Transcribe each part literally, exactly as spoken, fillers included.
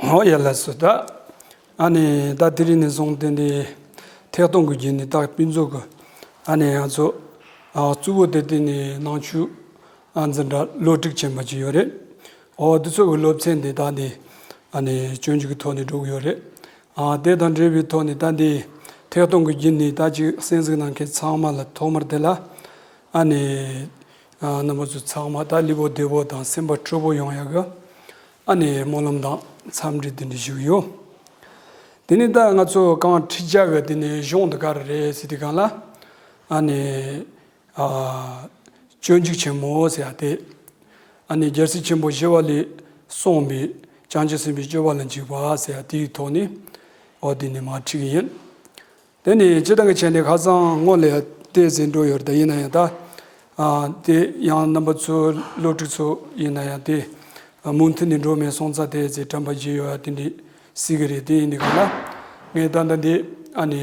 ཨོ་ཡ་ལགས་སོ། ད་ཨ་ནི་ད་དེ་རིང་ནས་བཟུང་སྟེ་འདི་ཐད་གཏོང་གི་བརྒྱུད་ནས་ད་ཕུན་ཚོགས་ཀྱི་ཨ་ནི་ང་ཚོ་ཨ་གཙོ་བོ་དེ་དེ་ནས་ནང་ཆོས་ཨ་འཛིན་གྲྭ་སློབ་ཕྲུག་ཆེན་པོ་ཅིག་ཡོད་རེད། ཨོ་དེ་ཚོ་གི་སློབ་ཚན་འདི་ད་འདི་ཨ་ནི་སྤྱོད་འཇུག་གི་ཐོག་ནས་འགྲོ་གི་ཡོད་རེད། ཨ་དེ་དང་འབྲེལ་བའི་ཐོག་ནས་ད་འདི་ཐད་གཏོང་གི་བརྒྱུད་ནས་ད་ཅིག་གསན་གཟིགས་གནང་མཁན་ཚང་མ་ལ་ཐོག་མར་དེ་ལ་ཨ་ནི་ཨ་རྣམ་པ་ཚོ་ཚང་མ་ད་ལུས་པོ་བདེ་པོ་དང་སེམས་པ་སྤྲོ་པོ་ཡོང་ཡག་གི་ཨ་ནི་སྨོན་ལམ་དང་འཚམས་འདྲི་འདི་འདྲ་ཞུ་གི་ཡོད། དེ་ནས་ད་ང་ཚོ་གང་ཁྲིད་བྱ་གི་དེ་ནས་གཞུང་འདི་ག་རེ་རེད་ཟེར་དུས་སྒང་ལ་ཨ་ནི་ཨ་སྤྱོད་འཇུག་ཆེན་མོ་ཟེར་ཡ་དེ། ཨ་ནི་རྒྱལ་སྲས་ཆེན་པོ་ཞི་བ་ལྷས་གསུངས་པའི་བྱང་ཆུབ་སེམས་དཔའི་སྤྱོད་པ་ལ་འཇུག་པ་ཟེར་ཡ་དེའི་ཐོག་ནས་ཨོ་དེ་ནས་མར་ཁྲིད་གི་ཡིན། དེ་ནས་སྤྱིར་བཏང་གི་ཆ་ནས་ཁ་སང་སྔོན་ལ་ཡ་དེ་ཟེར་འགྲོ་ཡོད་རེད། ད་ཡིན་ན་ཡང་ད་ཨ་དེ་ཡང་རྣམ་པ་ཚོ་སློབ་ཕྲུག་ཚོ་ཡིན་ན་ཡང་དེ་ཨ་མུ་མཐུད་ནས་འགྲོ་མེད་སོང་ཙང་དེ་ཟེར་དྲན་པ་བརྗེད་ཡོད་ཡ་དེ་འདྲ་སྲིད་གི་རེད། དེ་ཡིན་དུས་སྒང་ལ་ངས་ད་ལྟ་འདི་ཨ་ནི་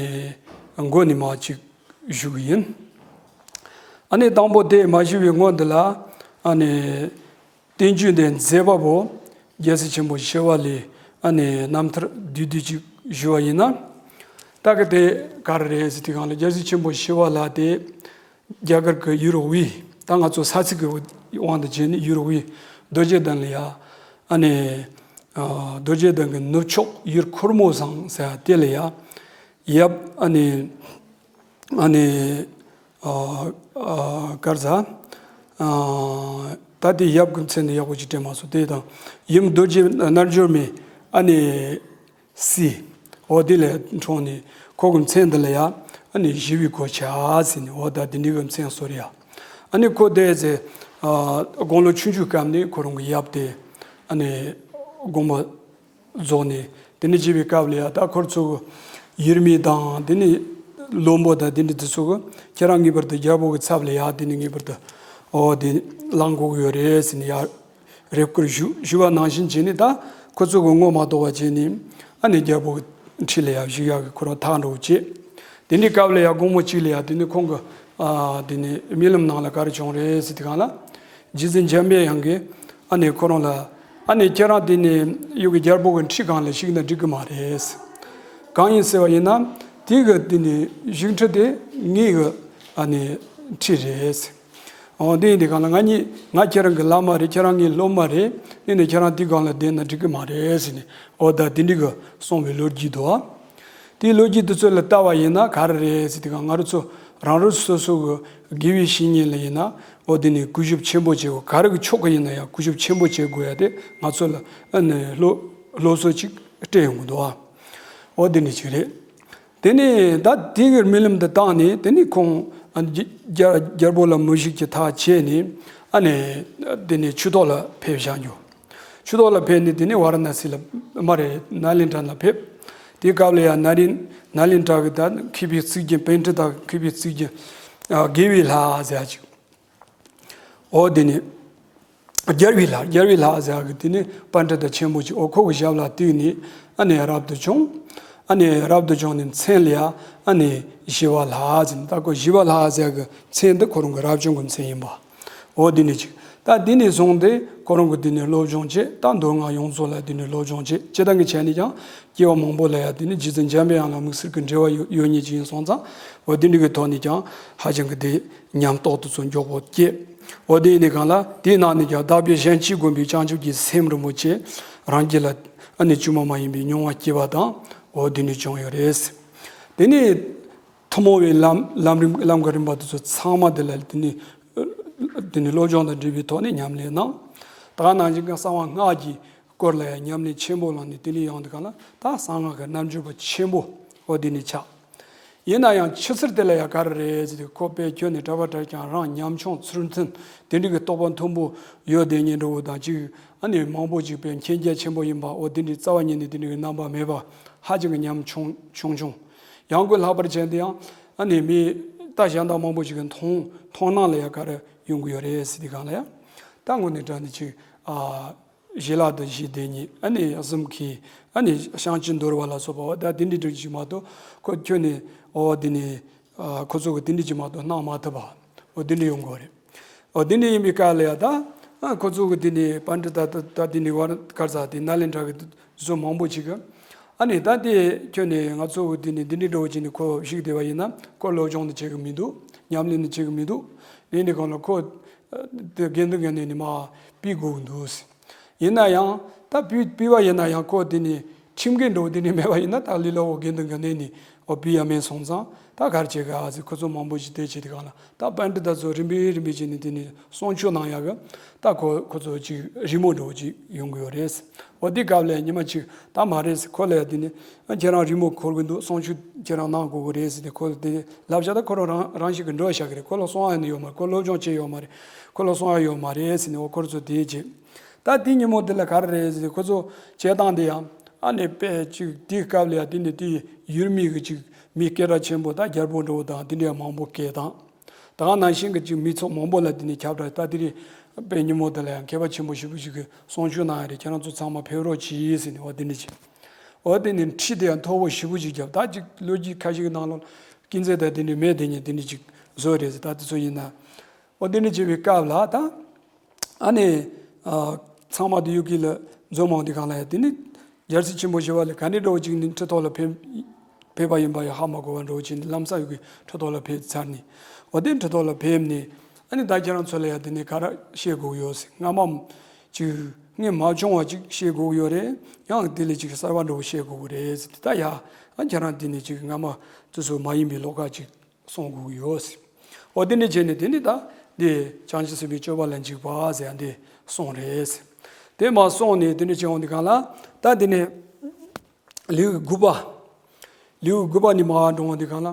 མགོ་ནས་མར་ཅིག་ཞུ་གི་ཡིན། ཨ་ནི་དང་པོ་དེ་མ་ཞུ་བའི་སྔོན་འདི་ལ་ཨ་ནི་བསྟན་བཅོས་འདི་མཛད་པ་པོ་རྒྱལ་སྲས་ཆེན་པོ་ཞི་བ་ལྷའི་ཨ་ནི་རྣམ་ཐར་བསྡུས་བསྡུས་ཅིག་ཞུ་བ་ཡིན་ན། ད་གི་དེ་ག་རེ་རེད་ཟེར་དུས་སྒང་ལ་རྒྱལ་སྲས་ཆེན་པོ་ཞི་བ་ལྷ་དེ་རྒྱ་གར་གྱི་ཡུལ་དབུས། ད་ང་ཚོ་ས་ཚིགས་ཀྱི་དབང་དུ་བྱས་ནས་ཡུལ་དབུས་རྡོ་རྗེ་གདན་ལ་ཡ་ཨ་ནི་ཨ་རྡོ་རྗེ་གདན་གྱི་ནུབ་ཕྱོགས་ཡུལ་འཁོར་མོ་ཟངས་ཟེར་ཡ་དེ་ལ་ཡ་ཡབ་ཨ་ནི་ཨ་ནི་ཨ་ཨ་ག་རེ་ཟ། ཨ་ད་དེ་ཡབ་ཀྱི་མཚན་དེ་ཡག་པོ་ཅིག་དྲན་མ་སོང་། དེ་དང་ཡུམ་རྡོ་རྗེ་རྣལ་འབྱོར་མའི་ཨ་ནི་སྲས། འོ་དེ་ལས་འཁྲུངས་ནས་ཁོ་གི་མཚན་འདི་ལ་ཡ་ཨ་ནི་ཞི་བའི་གོ་ཆ་ཟེར་ནས་འོ་ད་དེ་འདྲའི་གི་མཚན་གསོལ་ཡ། ཨ་ནི་ཁོ་དེ་ཚེ་ཨ་དགུང་ལོ་ཆུང་ཆུང་སྐབས་ནས་ཁོ་རང་གི་ཡབ་དེ་ཨ་ནི་དགོངས་པ་རྫོགས་ནས། དེ་ནས་བྱས་པའི་སྐབས་ལ་ཡ་ད་ཁོ་ཚོ་གི་ཡུལ་མི་དང་དེ་ནས་བློན་པོ་དང་དེ་འདྲ་དེ་ཚོ་གི་ཁྱེད་རང་ངེས་པར་དུ་རྒྱལ་པོ་གི་ཚབ་ལ་ཡ་དེ་ནས་ངེས་པར་དུ་ཨོ་དེ་ལངས་དགོས་ཀྱི་ཡོད་རེད་ཟེར་ནས་ཡ་རེ་སྐུལ་ཞུ་ཞུ་བ་ནང་བཞིན་བྱས་ནས། ད་ཁོ་ཚོ་གི་ངོ་མ་གཏོགས་པ་བྱས་ནས་ཨ་ནི་རྒྱལ་པོ་གི་འཁྲིས་ལ་ཡ་བཞུགས་ཡག་གི་ཁོ་རང་ཐག་འགྲོ་བྱས། དེ་འདྲའི་སྐབས་ལ་ཡ་དགོང་མོ་གཅིག་ལ་ཡ་དེ་ནས་ཁོང་གི་ཨ་དེ་ནས་རྨི་ལམ་ནང་ལ་ག་རེ་བྱུང་རེད་ཟེར་དུས་སྒང་ལ། རྗེ་བཙུན་འཇམ་པའི་དབྱངས་ཀྱིས་ཨ་ནི་ཁོ་རང་ལ་ཨ་ནི་ཁྱེད་རང་དེ་ནས་ཡུལ་གྱི་རྒྱལ་པོ་གི་ཁྲི་སྒང་ལ་བཞུགས་ན་འགྲིག་གི་མ་རེད། གང་ཡིན་ཟེར་བ་ཡིན་ན་དེ་གི་དེ་ནས་བཞུགས་ཁྲི་དེ་ངའི་གི་ཨ་ནི་ཁྲི་རེད། འོ་དེ་ཡིན་དུས་སྒང་ལ་ང་གཉིས་ང་ཁྱེད་རང་གི་བླ་མ་རེད། ཁྱེད་རང་ངའི་སློབ་མ་རེད། དེ་ནས་ཁྱེད་རང་དེ་སྒང་ལ་བསྡད་ན་འགྲིག་གི་མ་རེད་ཟེར་ནས་འོ་ད་དེ་འདྲའི་གི་གསུངས་པའི་ལོ་རྒྱུས་འདུག་ཨ། དེའི་ལོ་རྒྱུས་དེ་ཚོ་ལ་ལྟ་བ་ཡིན་ན་ག་རེ་རེད་ཟེར་དུས་སྒང་ང་རང་ཚོ་རང་རང་སོ་སོ་གི་དགེ་བའི་བཤེས་གཉེན་ལ་ཡིན་ན་འོ་དེ་ནས་གུས་ཞབས་ཆེན་པོ་བྱེད་དགོས། ག་རེ་གི་ཕྱོགས་གི་ཡིན་ན་ཡང་གུས་ཞབས་ཆེན་པོ་བྱེད་དགོས་ཡ་དེ་ང་ཚོ་ལ་ཨ་ནི་སློབ་སློབ་གསོ་ཅིག་སྤྲད་ཡོང་གི་འདུག་ཨ། འོ་དེ་འདྲ་ཅིག་རེད། དེ་ནས་ད་དེ་གི་རྨི་ལམ་དེ་བཏང་ནས་དེ་ནས་ཁོང་ཨ་རྒྱ་རྒྱལ་རྒྱལ་པོ་ལ་མོས་ཤིག་གི་ཐག་བཅད་ནས་ཨ་ནི་དེ་ནས་ཆོས་ཐོག་ལ་ཕེབས་བཞག་རྒྱུ། ཆོས་ཐོག་ལ་ཕེབས་ནས་དེ་ནས་ཝཱ་ར་ཎ་སི་ལ་མ་རེད་ནཱ་ལེནྡྲ་ལ་ཕེབས། དེའི་སྐབས་ལ་ཡང་ནཱ་ལེན་ནཱ་ལེནྡྲ་གི་ད་མཁས་པའི་གཙུག་རྒྱན་པཎྜི་ཏ་མཁས་པའི་གཙུག་རྒྱན་ཨ་དགེ་བའི་ལྷ་ཟེར་ཡ་ཅིག་འོ་དེ་ནས་རྒྱལ་བའི་ལྷ་རྒྱལ་བའི་ལྷ་ཟེར་ཡ་གི་དེ་ནས་པཎྜི་ཏ་ཆེན་པོ་ཅིག་འོ་ཁོ་གི་ཞབས་ལ་གཏུགས་ནས་ཨ་ནི་རབ་ཏུ་བྱུང་། ཨ་ནི་རབ་ཏུ་བྱུང་ནས་མཚན་ལ་ཡ་ཨ་ནི་ཞི་བ་ལྷ་ཟེར་ནས། ད་ཁོ་ཞི་བ་ལྷ་ཟེར་ཡ་གི་མཚན་འདི་ཁོ་རང་གི་རབ་བྱུང་གི་མཚན་ཡིན་པ། འོ་དེ་ནས་ཅིག་ད་དེ་ནས་བཟུང་སྟེ་ཁོ་རང་གི་དེ་ནས་སློབ་སྦྱོང་བྱས། ད་མདོ་སྔགས་ཡོངས་རྫོགས་ལ་དེ་ནས་སློབ་སྦྱོང་བྱས། སྤྱིར་བཏང་གི་ཆ་ནས་ཀྱང་སྐྱེ་བ་མང་པོ་ལ་ཡང་དེ་ནས་རྗེ་བཙུན་འཇམ་པའི་དབྱངས་ལ་དམིགས་བསལ་གྱི་འབྲེལ་བ་ཡོད་ཡོད་མཁན་ཅིག་ཡིན་སོང་ཙང་། འོ་དེ་འདྲ་གི་ཐོག་ནས་ཀྱང་ཧ་ཅང་གི་དེ་ཉམས་རྟོགས་དེ་ཚོ་མགྱོགས་པོ་སྐྱེས། འོ་དེ་ཡིན་ནའི་སྒང་ལ་དེའི་ནང་ནས་ཀྱང་བདག་པོས་གཞན་གཅེས་བསྒོམས་པའི་བྱང་ཆུབ་ཀྱི་སེམས་རིན་པོ་ཆེ་རང་རྒྱུད་ལ་ཨ་ནི་བཅོས་མ་མ་ཡིན་པའི་མྱོང་བ་སྐྱེས་པ་དང་། འོ་དེ་འདྲ་བྱུང་ཡོད་རེད། དེ་ནས་ཐུན་མོང་བའི་ལམ་ལམ་རིམ་ལམ་གྱི་རིམ་པ་དེ་ཚོ་ཚང་མ་དེ་ལ་དེ་ནི་དེ་ནི་སློབ་སྦྱོང་དང་འབྲེལ་བའི་ཐོག་ནས་ཉམས་ལེན་གནང་། ད་ག་ནང་བཞིན་གྱི་གསང་བ་སྔགས་ཀྱི་སྐོར་ལ་ཡང་ཉམས་ལེན་ཆེན་པོ་གནང་ནས་དེ་ནས་ཡང་དེ་ག་ལ་ད་གསང་སྔགས་ཀྱི་རྣལ་འབྱོར་པ་ཆེན་པོ་འོ་དེ་ནི་ཆགས། ཡིན་ན་ཡང་ཆུ་ཚུལ་དེ་ལ་ཡང་ག་རེ་རེད་ཟེར་དུས། ཁོ་དཔེ་ཁྱོན་ནས་གྲྭ་པ་གྲྭ་རྐྱང་རང་ཉམ་ཆུང་ཚུལ་མཐུན་དེ་འདྲ་གི་རྟོགས་པ་མཐོན་པོ་ཡོད་དེ་ཉིན་འགྲོ་བོ་དང་གཅིག་ཨ་ནི་མང་པོ་ཅིག་དཔེ་མཁྱེན་རྒྱ་ཆེན་པོ་ཡིན་པ་འོ་དེ་འདྲའི་རྩ་བ་ཉིད་ནས་དེ་འདྲ་གི་རྣམ་པ་མེད་པ། ཧ་ཅང་གི་ཉམ་ཆུང་ཆུང་ཆུང་། ཡང་སྒོས་ལྷག་པར་བྱས་ཏེ་ཡང་ཨ་ནི་མི་ད་གཞན་དག་མང་པོ་ཞིག་གི་མཐོང་མཐོང་སྣང་ལ་ཡང་ག་རེ་ཡོང་གི་ཡོད་རེད་ཟེར་དུས་སྒང་ལ་ཡང་ད་དངོས་གནས་དྲང་གནས་ཅིག་ཨ་ཞི་ལྷག་ཏུ་ཞི་བདེ་ཉིད། ཨ་ནི་གཟིམ་ཁའི་ཨ་ནི་བཤང་གཅི་འདོར་བ་ལ་སོགས་པ་འོ་ད་དེ་འདྲའི་སྒྲིག་ཅིག་མ་གཏོགས། ཁོ་ཁྱོན་ནས་འོ་དེ་ནི་ཨ་ཁོ་ཚོ་གི་དེ་འདྲ་ཅིག་མ་གཏོགས་སྣང་མ་ཐུབ་པ་འོ་དེ་འདྲ་ཡོང་གི་ཡོད་རེད། འོ་དེ་འདྲ་ཡིན་པའི་སྐབས་ལ་ཡང་ད་ ཨ་ཁོ་ཚོ་གི་དེ་ནི་པཎྜི་ཏ་ད་ད་དེ་ནི་བར་གར་ས་དེ་ནཱ་ལེནྡྲ་གི་བཟོ་མང་པོ་ཅིག་གི། ཨ་ནི་ད་དེ་ཁྱོན་ནས་ང་ཚོ་གི་དེ་ནི་འདི་འདྲའི་འགྲོ་བ་ཅིག་ནི་ཁོ་བཤིག་བསྡད་པ་ཡིན་ན་ཁོ་སློབ་སྦྱོང་དེ་བྱེད་གི་མི་འདུག། ཉམས་ལེན་དེ་བྱེད་གི་མི་འདུག། ཡིན་དེ་གང་ལ་ཁོ་དེ་དགེ་འདུན་གྱི་གནས་ནས་མར་ཕུད་དགོས་ཀྱི་འདུག། ཡིན་ན་ཡང་ད་ཕུད་ཕུད་པ་ཡིན་ན་ཡང་ཁོ་དེ་ནི་ཁྲིམས་འགལ་འགྲོ་དེ་ནི་མེད་པ་ཡིན་ན་ད་ལི་ལོ་འོ་དགེ་འདུན་གྱི་གནས་ནས་འོ་ཕུད་ཡ་མེད་སོང་ཙང་ད་གར་བྱེད་ག་ཟེར། ཁོ་ཚོ་མང་པོ་ཞིག་དེ་བྱེད་དེ་གང་ལ་ད་པཎྜི་ཏ་ཚོ་རིམ་པས་རིམ་པས་བྱས་ནས་དེ་ནི་གསུང་ཆོས་གནང་ཡག་གི་ད་ཁོ་ཁོ་ཚོ་ཅིག་རི་མོ་འགྲོ་ཅིག་ཡོང་གི་ཡོད་རེད། འོ་དེ་སྐབས་ལ་ཉི་མ་གཅིག་ད་མ་རེད་ཟེར། ཁོ་ལ་ཡ་དེ་ནི་ཁྱེད་རང་རི་མོ་འཁོར་གི་འདུག། གསུང་ཆོས་ཁྱེད་རང་གནང་དགོས་གི་རེད་ཟེར་ཏེ་ཁོ་དེ་ལབ་བྱ་ད་ཁོ་རང་རང་རང་ཞིག་གི་འགྲོ་བཞག་གི་རེད། ཁོ་ལ་གསུང་ཡ་ནི་ཡོད་མ་རེད། ཁོ་སློབ་སྦྱོང་བྱས་ཡོད་མ་རེད། ཁོ་ལ་གསུང་ཡ་ཡོད་མ་རེད་ཟེར་ནས་འོ་ཁོ་ཚོ་དེ་བྱེད། ད་དེ་ཉིན་མོ་དེ་ལ་ག་རེ་རེད་ཟེར་ཏེ་ཁོ་ཚོ་བྱེད་སྟངས་དེ་ཡང་ཨ་ནི་དཔེ་ཅིག་དེའི་སྐབས་ལ་ཡ་དེ་ནི་དེ་ཡུལ་མི་གི་ཅིག་མི་སྐད་གྲགས་ཆེན་པོ་ད་རྒྱལ་པོ་འདྲ་བོ་དང་དེ་འདྲའི་མང་པོ་སྐད་དང་། ད་ག་ནང་བཞིན་གྱི་ཅིག་མི་ཚོགས་མང་པོ་ལ་དེ་ནས་ཁྱབ་བསྒྲགས་ད་དེ་རིང་དཔེ་ཉིན་མོ་དེ་ལ་ཡང་མཁས་པ་ཆེན་པོ་ཞེ་པོ་ཞིག་གིས་གསུང་ཆོས་གནང་ཡ་རེད། ཁྱེད་རང་ཚོ་ཚང་མ་ཕེབས་རོགས་གྱིས་ཟེར་ནས་འོ་དེ་འདྲ་བྱས། འོ་དེ་ནས་ཁྲིད་དེ་ཡང་མཐོ་བོ་ཞེ་པོ་ཞིག་བརྒྱབ། ད་ཅིག་ལོ་རྒྱུས་ཁ་ཤས་ཀྱི་ནང་ལོགས་ཀུན་རྫས་དང་དེ་འདྲ་མེད་དེ་ཉིད་དེ་འདྲ་ཅིག་བཟོས་རེད་ཟེར། ད་དེ་ཚོ་ཡིན་ན་འོ་དེ་འདྲ་བྱས་པའི་སྐབས་ལ་ད་ཨ་ནི་ཨ་ཚང་མ་དེ་ཡུལ་གྱི་ལ་འཛོམས་འོང་དེ་གང་ལ་ཡ་དེ་ནི་རྒྱལ་སྲས་ཆེན་པོ་ཞི་བ་ལྷས་ག་འདྲ་འདྲ་བོ་ཅིག་ནི་ཁྲི་ཐོག་ལ་ཕེབས་ཕེབས་པ་ཡིན་པ་ཡང་ཧ་མ་གོ་བ་འདྲ་བོ་ཅིག་ནི་ལམ་སང་ཡུལ་གྱི་ཁྲི་ཐོག་ལ་ཕེབས་ཚར་ནས་འོ་དེ་ཁྲི་ཐོག་ལ་ཕེབས་ནས་ཨ་ནི་ད་ཁྱེད་རང་ཚོ་ལ་ཡ་དེ་ནི་ག་རེ་བཤད་དགོས་ཡོད་ཟེར། སྔ་མ་ཅིག་ངས་མ་བྱུང་བ་ཅིག་བཤད་དགོས་ཡོད་རེད། ཡང་དེ་ལས་ཅིག་གསར་པ་འདྲ་བོ་བཤད་དགོས་ཀྱི་རེད་ཟེར་ཏེ། ད་ཡ་ཨ་ཁྱེད་རང་དེ་ནི་ཅིག་སྔ་མ་དེ་ཚོ་མ་ཡིན་པའི་ལོགས་ཀ་ཅིག་གསུང་དགོས་ཀྱི་ཡོད་ཟེར། འོ་དེ་འདྲ་བྱས་ནས་དེ་ནི་ད་འདི་བྱང་ཆུབ་སེམས་དཔའི་སྤྱོད་པ་ལ་འཇུག་པ་ཟེར་ཡ་འདི་གསུངས་རེད་ཟེར། དེ་མར་གསུངས་ནས་དེ་འདྲ་བྱས་འོང་དུས་གང་ལ་ད་དེ་ནི་ལེའུ་དགུ་པ། ལེའུ་དགུ་པ་ནས་མར་འགྲོ་འོང་དུས་གང་ལ།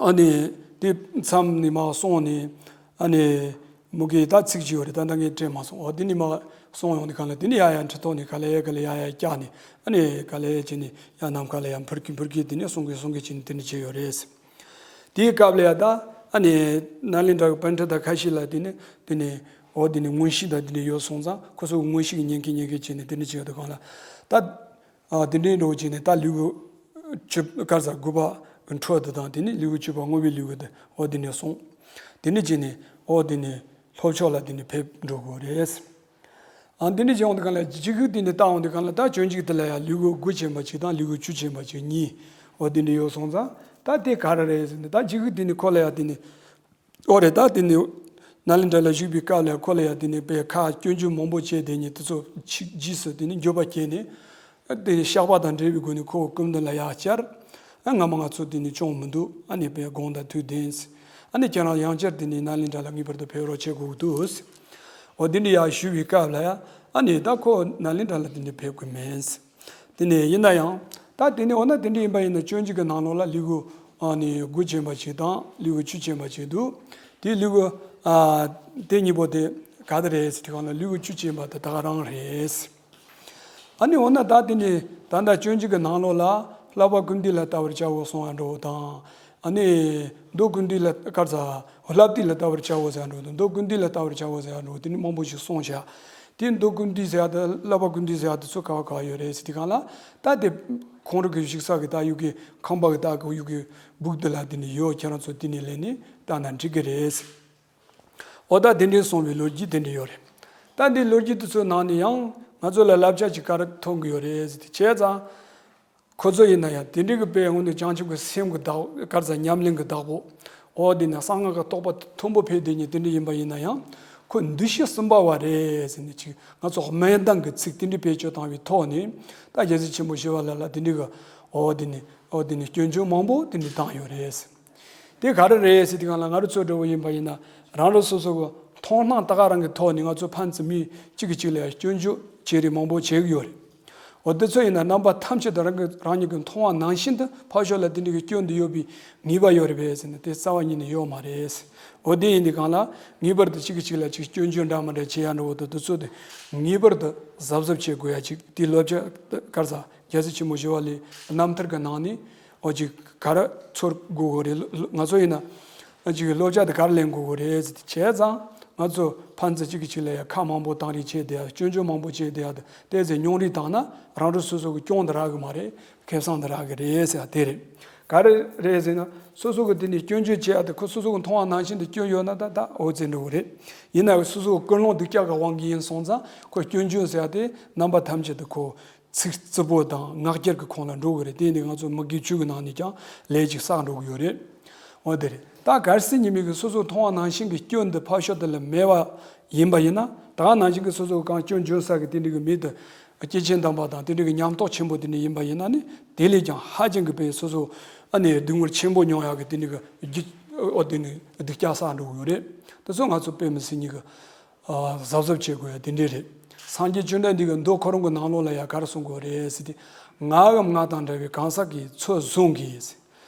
ཨ་ནི་དེ་མཚམས་ནས་མར་སོང་ནས་ཨ་ནི་མུ་གེ་ད་ཚིག་ཅིག་ཡོད་རེད། ད་ལྟ་ངས་སྤྲད་མ་སོང་། འོ་དེ་ནས་མར་སོང་ཡོང་དུས་གང་ལ་དེ་ནས་ཡ་ཡ་ཁྲི་ཐོག་ནས་ག་ལེ་ག་ལེ་ཡ་ཡ་བཀྱགས་ནས་ཨ་ནི་ག་ལེ་བྱས་ནས་ཡ་ནམ་མཁའ་ལ་ཡ་འཕུར་གི་འཕུར་གི་དེ་ནས་སོང་གི་སོང་གི་བྱས་ནས་དེ་འདྲ་བྱས་ཡོད་རེད། དེའི་སྐབས་ལ་ཡ་ད་ཨ་ནི་ནཱ་ལེནྡྲ་གི་པཎྜི་ཏ་ཁ་ཤས་ལ་དེ་ནས་དེ་ནས་འོ་དེ་ནས་མངོན་ཤེས་དང་དེ་འདྲ་ཡོད་སོང་ཙང་ཁོ་ཚོ་གི་མངོན་ཤེས་ཀྱི་ཉན་གི་ཉན་གི་བྱས་ནས་དེ་འདྲ་བྱས་ཡོད་དུས་གང་ལ་ད། ཨ་དེ་འདྲའི་འགྲོ་བྱས་ནས་ད་ལེའུ་བཅུ་ག་རེ་ཟ་དགུ་པ་འཕྲོ་དེ་དང་དེ་ནས་ལེའུ་བཅུ་པ་བསྔོ་བའི་ལེའུ་དེ་འོ་དེ་ནས་སོང་། དེ་ནས་བྱས་ནས་འོ་དེ་ནས་ལྷོ་ཕྱོགས་ལ་དེ་ནས་ཕེབས་འགྲོ་དགོས་རེད། ཨ་དེ་འདྲ་བྱས་འོང་དུས་གང་ལ་ཅི་གི་དེ་ནས་བལྟ་འོང་དུས་གང་ལ་ད་སྤྱོད་འཇུག་དེ་ལ་ཡང་ལེའུ་དགུ་ཅན་པ་ཅིག་དང་ལེའུ་བཅུ་ཅན་པ་ཅིག་གཉིས་འོ་དེ་འདྲ་ཡོད་སོང་ཙང་ད་དེ་ག་རེ་རེད་ཟེར་ནས་ད་ཅི་གི་དེ་ནས་ཁོ་ལ་ཡང་དེ་ནས། འོ་རེད། ད་དེ་ནི་ནཱ་ལེནྡྲ་ལ་བཞུགས་པའི་སྐབས་ལ་ཁོ་ལ་ཡང་དེ་ནི་དཔེ་ཁ་སྐྱོན་བརྗོད་མང་པོ་བྱས་དེ་ཉིད་དེ་ཚོ་ཆིག་རྗེས་སུ་དེ་ནི་འགྱོད་པ་སྐྱེས་ནས་དེ་ནི་བཤགས་པ་དང་འབྲེལ་བའི་སྒོ་ནས་ཁོ་བོ་སྐུ་མདུན་ལ་ཡར་བཅར། ཨ་སྔ་མ་ང་ཚོ་དེ་ནི་སྐྱོན་མི་འདུག། ཨ་ནི་དཔེ་དགོངས་དག་ཐུགས་བདེན། ཨ་ནི་ཁྱེད་རང་ཡང་བསྐྱར་དེ་ནི་ནཱ་ལེནྡྲ་ལ་ངེས་པར་དུ་ཕེབས་རོགས་བྱེད་དགོས་འདུག། འོ་དེ་འདྲ་ཡར་ཞུས་པའི་སྐབས་ལ་ཡང་ཨ་ནི་ད་ཁོ་ནཱ་ལེནྡྲ་ལ་དེ་འདྲ་ཕེབས་ཀྱི་མེད། དེ་ནས་ཡིན་ན་ཡང་ད་དེ་ནས་འོ་ན་དེ་འདྲ་ཡིན་པ་ཡིན་ན་སྤྱོད་འཇུག་གི་ནང་ལོགས་ལ་ལེའུ་ཨ་ནི་དགུ་ཅན་པ་ཅིག་དང་ལེའུ་བཅུ་ཅན་པ་ཅིག་འདུག། དེ་ལེའུ་ཨ་དེ་གཉིས་པོ་དེ་ག་དེ་རེད་ཟེར་དུས་གང་ལ་ལེའུ་བཅུ་ཅན་པ་དེ་ད་ག་རང་རེད། ཨ་ནི་འོ་ན་ད་དེ་ནས་ད་ལྟ་སྤྱོད་འཇུག་གི་ནང་ལོགས་ལ་བསླབ་པ་ཀུན་འདུས་ལ་ལྟ་བར་བྱའོ་གསུང་ཡ་འགྲོ་དང་། ཨ་ནི་མདོ་ཀུན་འདུས་ལ་དཀར་ཚ་བསླབ་བཏུས་ལ་ལྟ་བར་བྱའོ་ཟེར་ཡ་འགྲོ་དང་། མདོ་ཀུན་འདུས་ལ་ལྟ་བར་བྱའོ་ཟེར་ཡ་འགྲོ་དེ་ནི་མང་པོ་ཞིག་གསུངས་བཞག། དེ་མདོ་ཀུན་འདུས་ཟེར་ཡ་དང་བསླབ་པ་ཀུན་འདུས་ཟེར་ཡ་དེ་ཚོ་ག་བ་ག་བ་ཡོད་རེད་ཟེར་དུས་གང་ལ། ད་དེ་ཁོང་རང་གི་བཞུགས་ས་གི་ད་ཡུལ་གི་ཁང་པ་གི་ད་གི་ཡུལ་གི་སྦུག་དེ་ལ་དེ་ནི་ཡོད། ཁྱེད་རང་ཚོ་དེ་ནས་ལེན་ནས་ལྟ་ན་འགྲིག་གི་རེད་ཟེར། འོ་ད་དེ་འདྲའི་གསུངས་པའི་ལོ་རྒྱུས་དེ་འདྲ་ཡོད་རེད། ད་འདི་ལོ་རྒྱུས་དེ་ཚོའི་ནང་ནས་ཡང་ང་ཚོ་ལ་བསླབ་བྱ་ཅིག་ག་རེ་ཐོན་གི་ཡོད་རེད་ཟེར་དུས་བྱས་ཙང་། ཁོ་ཚོ་ཡིན་ན་ཡང་དེ་འདྲའི་གི་དཔེ་དངོས་གནས་བྱང་ཆུབ་ཀྱི་སེམས་ཀྱི་བདག་ག་རེ་ཟ་ཉམས་ལེན་གྱི་བདག་པོ། འོ་དེ་ནས་གསང་སྔགས་ཀྱི་རྟོགས་པ་མཐོན་པོ་ཕེབས་བསྡད་མཁན་དེ་འདྲ་ཡིན་པ་ཡིན་ན་ཡང་། ཁོ་འདུ་ཤེས་གསུམ་པ་བ་རེད་ཟེར་ནས་ཅིག་ང་ཚོ་སྨན་གདམས་ཀྱི་ཚིག་དེ་འདྲ་བེད་སྤྱོད་བཏང་བའི་ཐོག་ནས་ད་རྒྱལ་སྲས་ཆེན་པོ་ཞི་བ་ལྷ་ལ་དེ་འདྲའི་གི་འོ་དེ་ནས་འོ་དེ་ནས་སྐྱོན་བརྗོད་མང་པོ་དེ་འདྲ་བཏང་ཡོད་རེད་ཟེར། དེ་ག་རེ་རེད་ཟེར་དུས་གང་ལ་ང་རང་ཚོ་འདྲ་བོ་ཡིན་པ་ཡིན་ན་རང་རང་སོ་སོ་གི་མཐོང་སྣང་ད་ག་རང་གི་ཐོག་ནས་ང་ཚོ་ཕན་ཚུན་མི་གཅིག་གིས་གཅིག་ལ་ཡང་སྐྱོན་བརྗོད་བྱེད་རེས་མང་པོ་བྱེད་ཀྱི་ཡོད་རེད། འོ་དེ་ཚོ་ཡིན་ན་རྣམ་པ་ཐམས་ཅད་དུ་རང་གི་རང་ཉིད་ཀྱི་མཐོང་བ་ནང་བཞིན་དུ་ཕར་ཕྱོགས་ལ་དེ་འདྲ་གི་སྐྱོན་དེ་ཡོད་པའི་ངེས་པ་ཡོད་རེད་པས་ཟེར་ན་དེ་རྩ་བ་ཉིད་ནས་ཡོད་མ་རེད། འོ་དེ་ཡིན་དུས་གང་ལ་ངེས་པར་དུ་གཅིག་གིས་གཅིག་ལ་གཅིག་སྐྱོན་བརྗོད་འདྲ་མི་འདྲ་བྱེད་ཡ་འདྲ་བོ་དང་དེ་ཚོ་དེ་ངེས་པར་དུ་གཟབ་གཟབ་བྱེད་དགོས་ཡ་ཅིག་དེ་བསླབ་བྱ་ག་རེ་ཟ་རྒྱལ་སྲས་ཆེན་པོ་ཞི་བ་ལྷའི་རྣམ་ཐར་གྱི་ནང་ནས། འོ་ཅིག་ག་རེ་ཚོར་དགོས་གོ་རེད། ང་ཚོ་ཡིན་ན་ཅིག་བསླབ་བྱ་དེ་ག་རེ་ལེན་དགོས་གོ་རེད་ཟེར་ཏེ་བྱས་ཙང་ང་ཚོ་ཕན་ཚུན་གཅིག་གིས་གཅིག་ལ་ཡ་ཁ་མང་པོ་བཏང་རེས་བྱས་བསྡད་ཡ་སྐྱོན་བརྗོད་མང་པོ་བྱས་བསྡད་ཡ་དེ་ཏོག་ཙམ་སྙོམས་རེས་བཏང་ན་རང་རང་སོ་སོ་གི་སྐྱོན་དེ་རག་གི་མ་རེད། ཁེ་བཟང་དེ་རག་གི་རེད་ཟེར་ཡ་དེ་རེད། ག་རེ་རེད་ཟེར་ན། སོ་སོ་གི་དེ་ནས་སྐྱོན་བརྗོད་བྱེད་ཡ་དེ་ཁོ་སོ་སོ་གི་མཐོང་བ་ནང་བཞིན་དུ་སྐྱོན་ཡོད་ན་ད་ད་འོ་ཙི་འགྲོ་གི་རེད། ཡིན་ན་སོ་སོ་གི་ཀུན་སློང་སྡུག་ཅག་གི་དབང་གིས་ཡིན་སོང་ཙང་ཁོ་སྐྱོན་བརྗོད་ཟེར་ཡ་དེ་རྣམ་པ་ཐམས་ཅད་དུ་ཁོ་ཚིག་རྩུབ་པོ་དང་ངག་འཁྱལ་གྱི་ཁོངས་ལ་འགྲོ་གི་རེད། དེ་ནི་ང་ཚོ་མི་དགེ་བཅུ་གི་ནང་ནས་ཀྱང་ལས་ཅིག་བསགས་འགྲོ་གི་ཡོད་རེད། འོ་དེ་རེད། ད་གལ་སྲིད་ཉི་མ་གི་སོ་སོ་མཐོང་བ་ནང་བཞིན་གྱི་སྐྱོན་འདི་ཕར་ཕྱོགས་དེ་ལ་མེད་པ་ཡིན་པ་ཡིན་ན། ད་ག་ནང་བཞིན་གྱི་སོ་སོ་གང་སྐྱོན་བརྗོད་ས་གི་དེ་འདྲ་གི་མི་དེ་སྐྱེ་མཆེད་དམ་པ་དང་དེ་འདྲ་གི་ཉམས་རྟོགས་ཆེན་པོ་དེ་འདྲ་ཡིན་པ་ཡིན་ན་ནི། དེ་ལས་ཀྱང་ཧ་ཅང་གི་དཔེ་སོ་སོ་ཨ་ནི་སྡུག་བསྔལ་ཆེན་པོ་མྱོང་ཡག་གི་དེ་འདྲ་གི་རྒྱུ་འོ་དེ་ནི་སྡུག་ཅག་བསགས་འགྲོ་གི་ཡོད་རེད། དེ་ཚོ་ང་ཚོ་དཔེ་མི་སྲིད་ཉིད་ཀྱི་གཟབ་གཟབ་བྱེད་དགོས་ཡ་དེ་འདྲ་རེད། སངས་རྒྱས་བཅོམ་ལྡན་འདས་ཀྱིས་མདོ་ཁོ་རང་གི་ནང་ལོགས་ལ་ཡ་ག་རེ་གསུང་གི་ཡོད་རེད་ཟེར་ཏེ། ངའམ་ང་དང་འདྲ་བའི་གང་ཟག་གིས་ཚུར་བཟུང་གིས་ཟེར།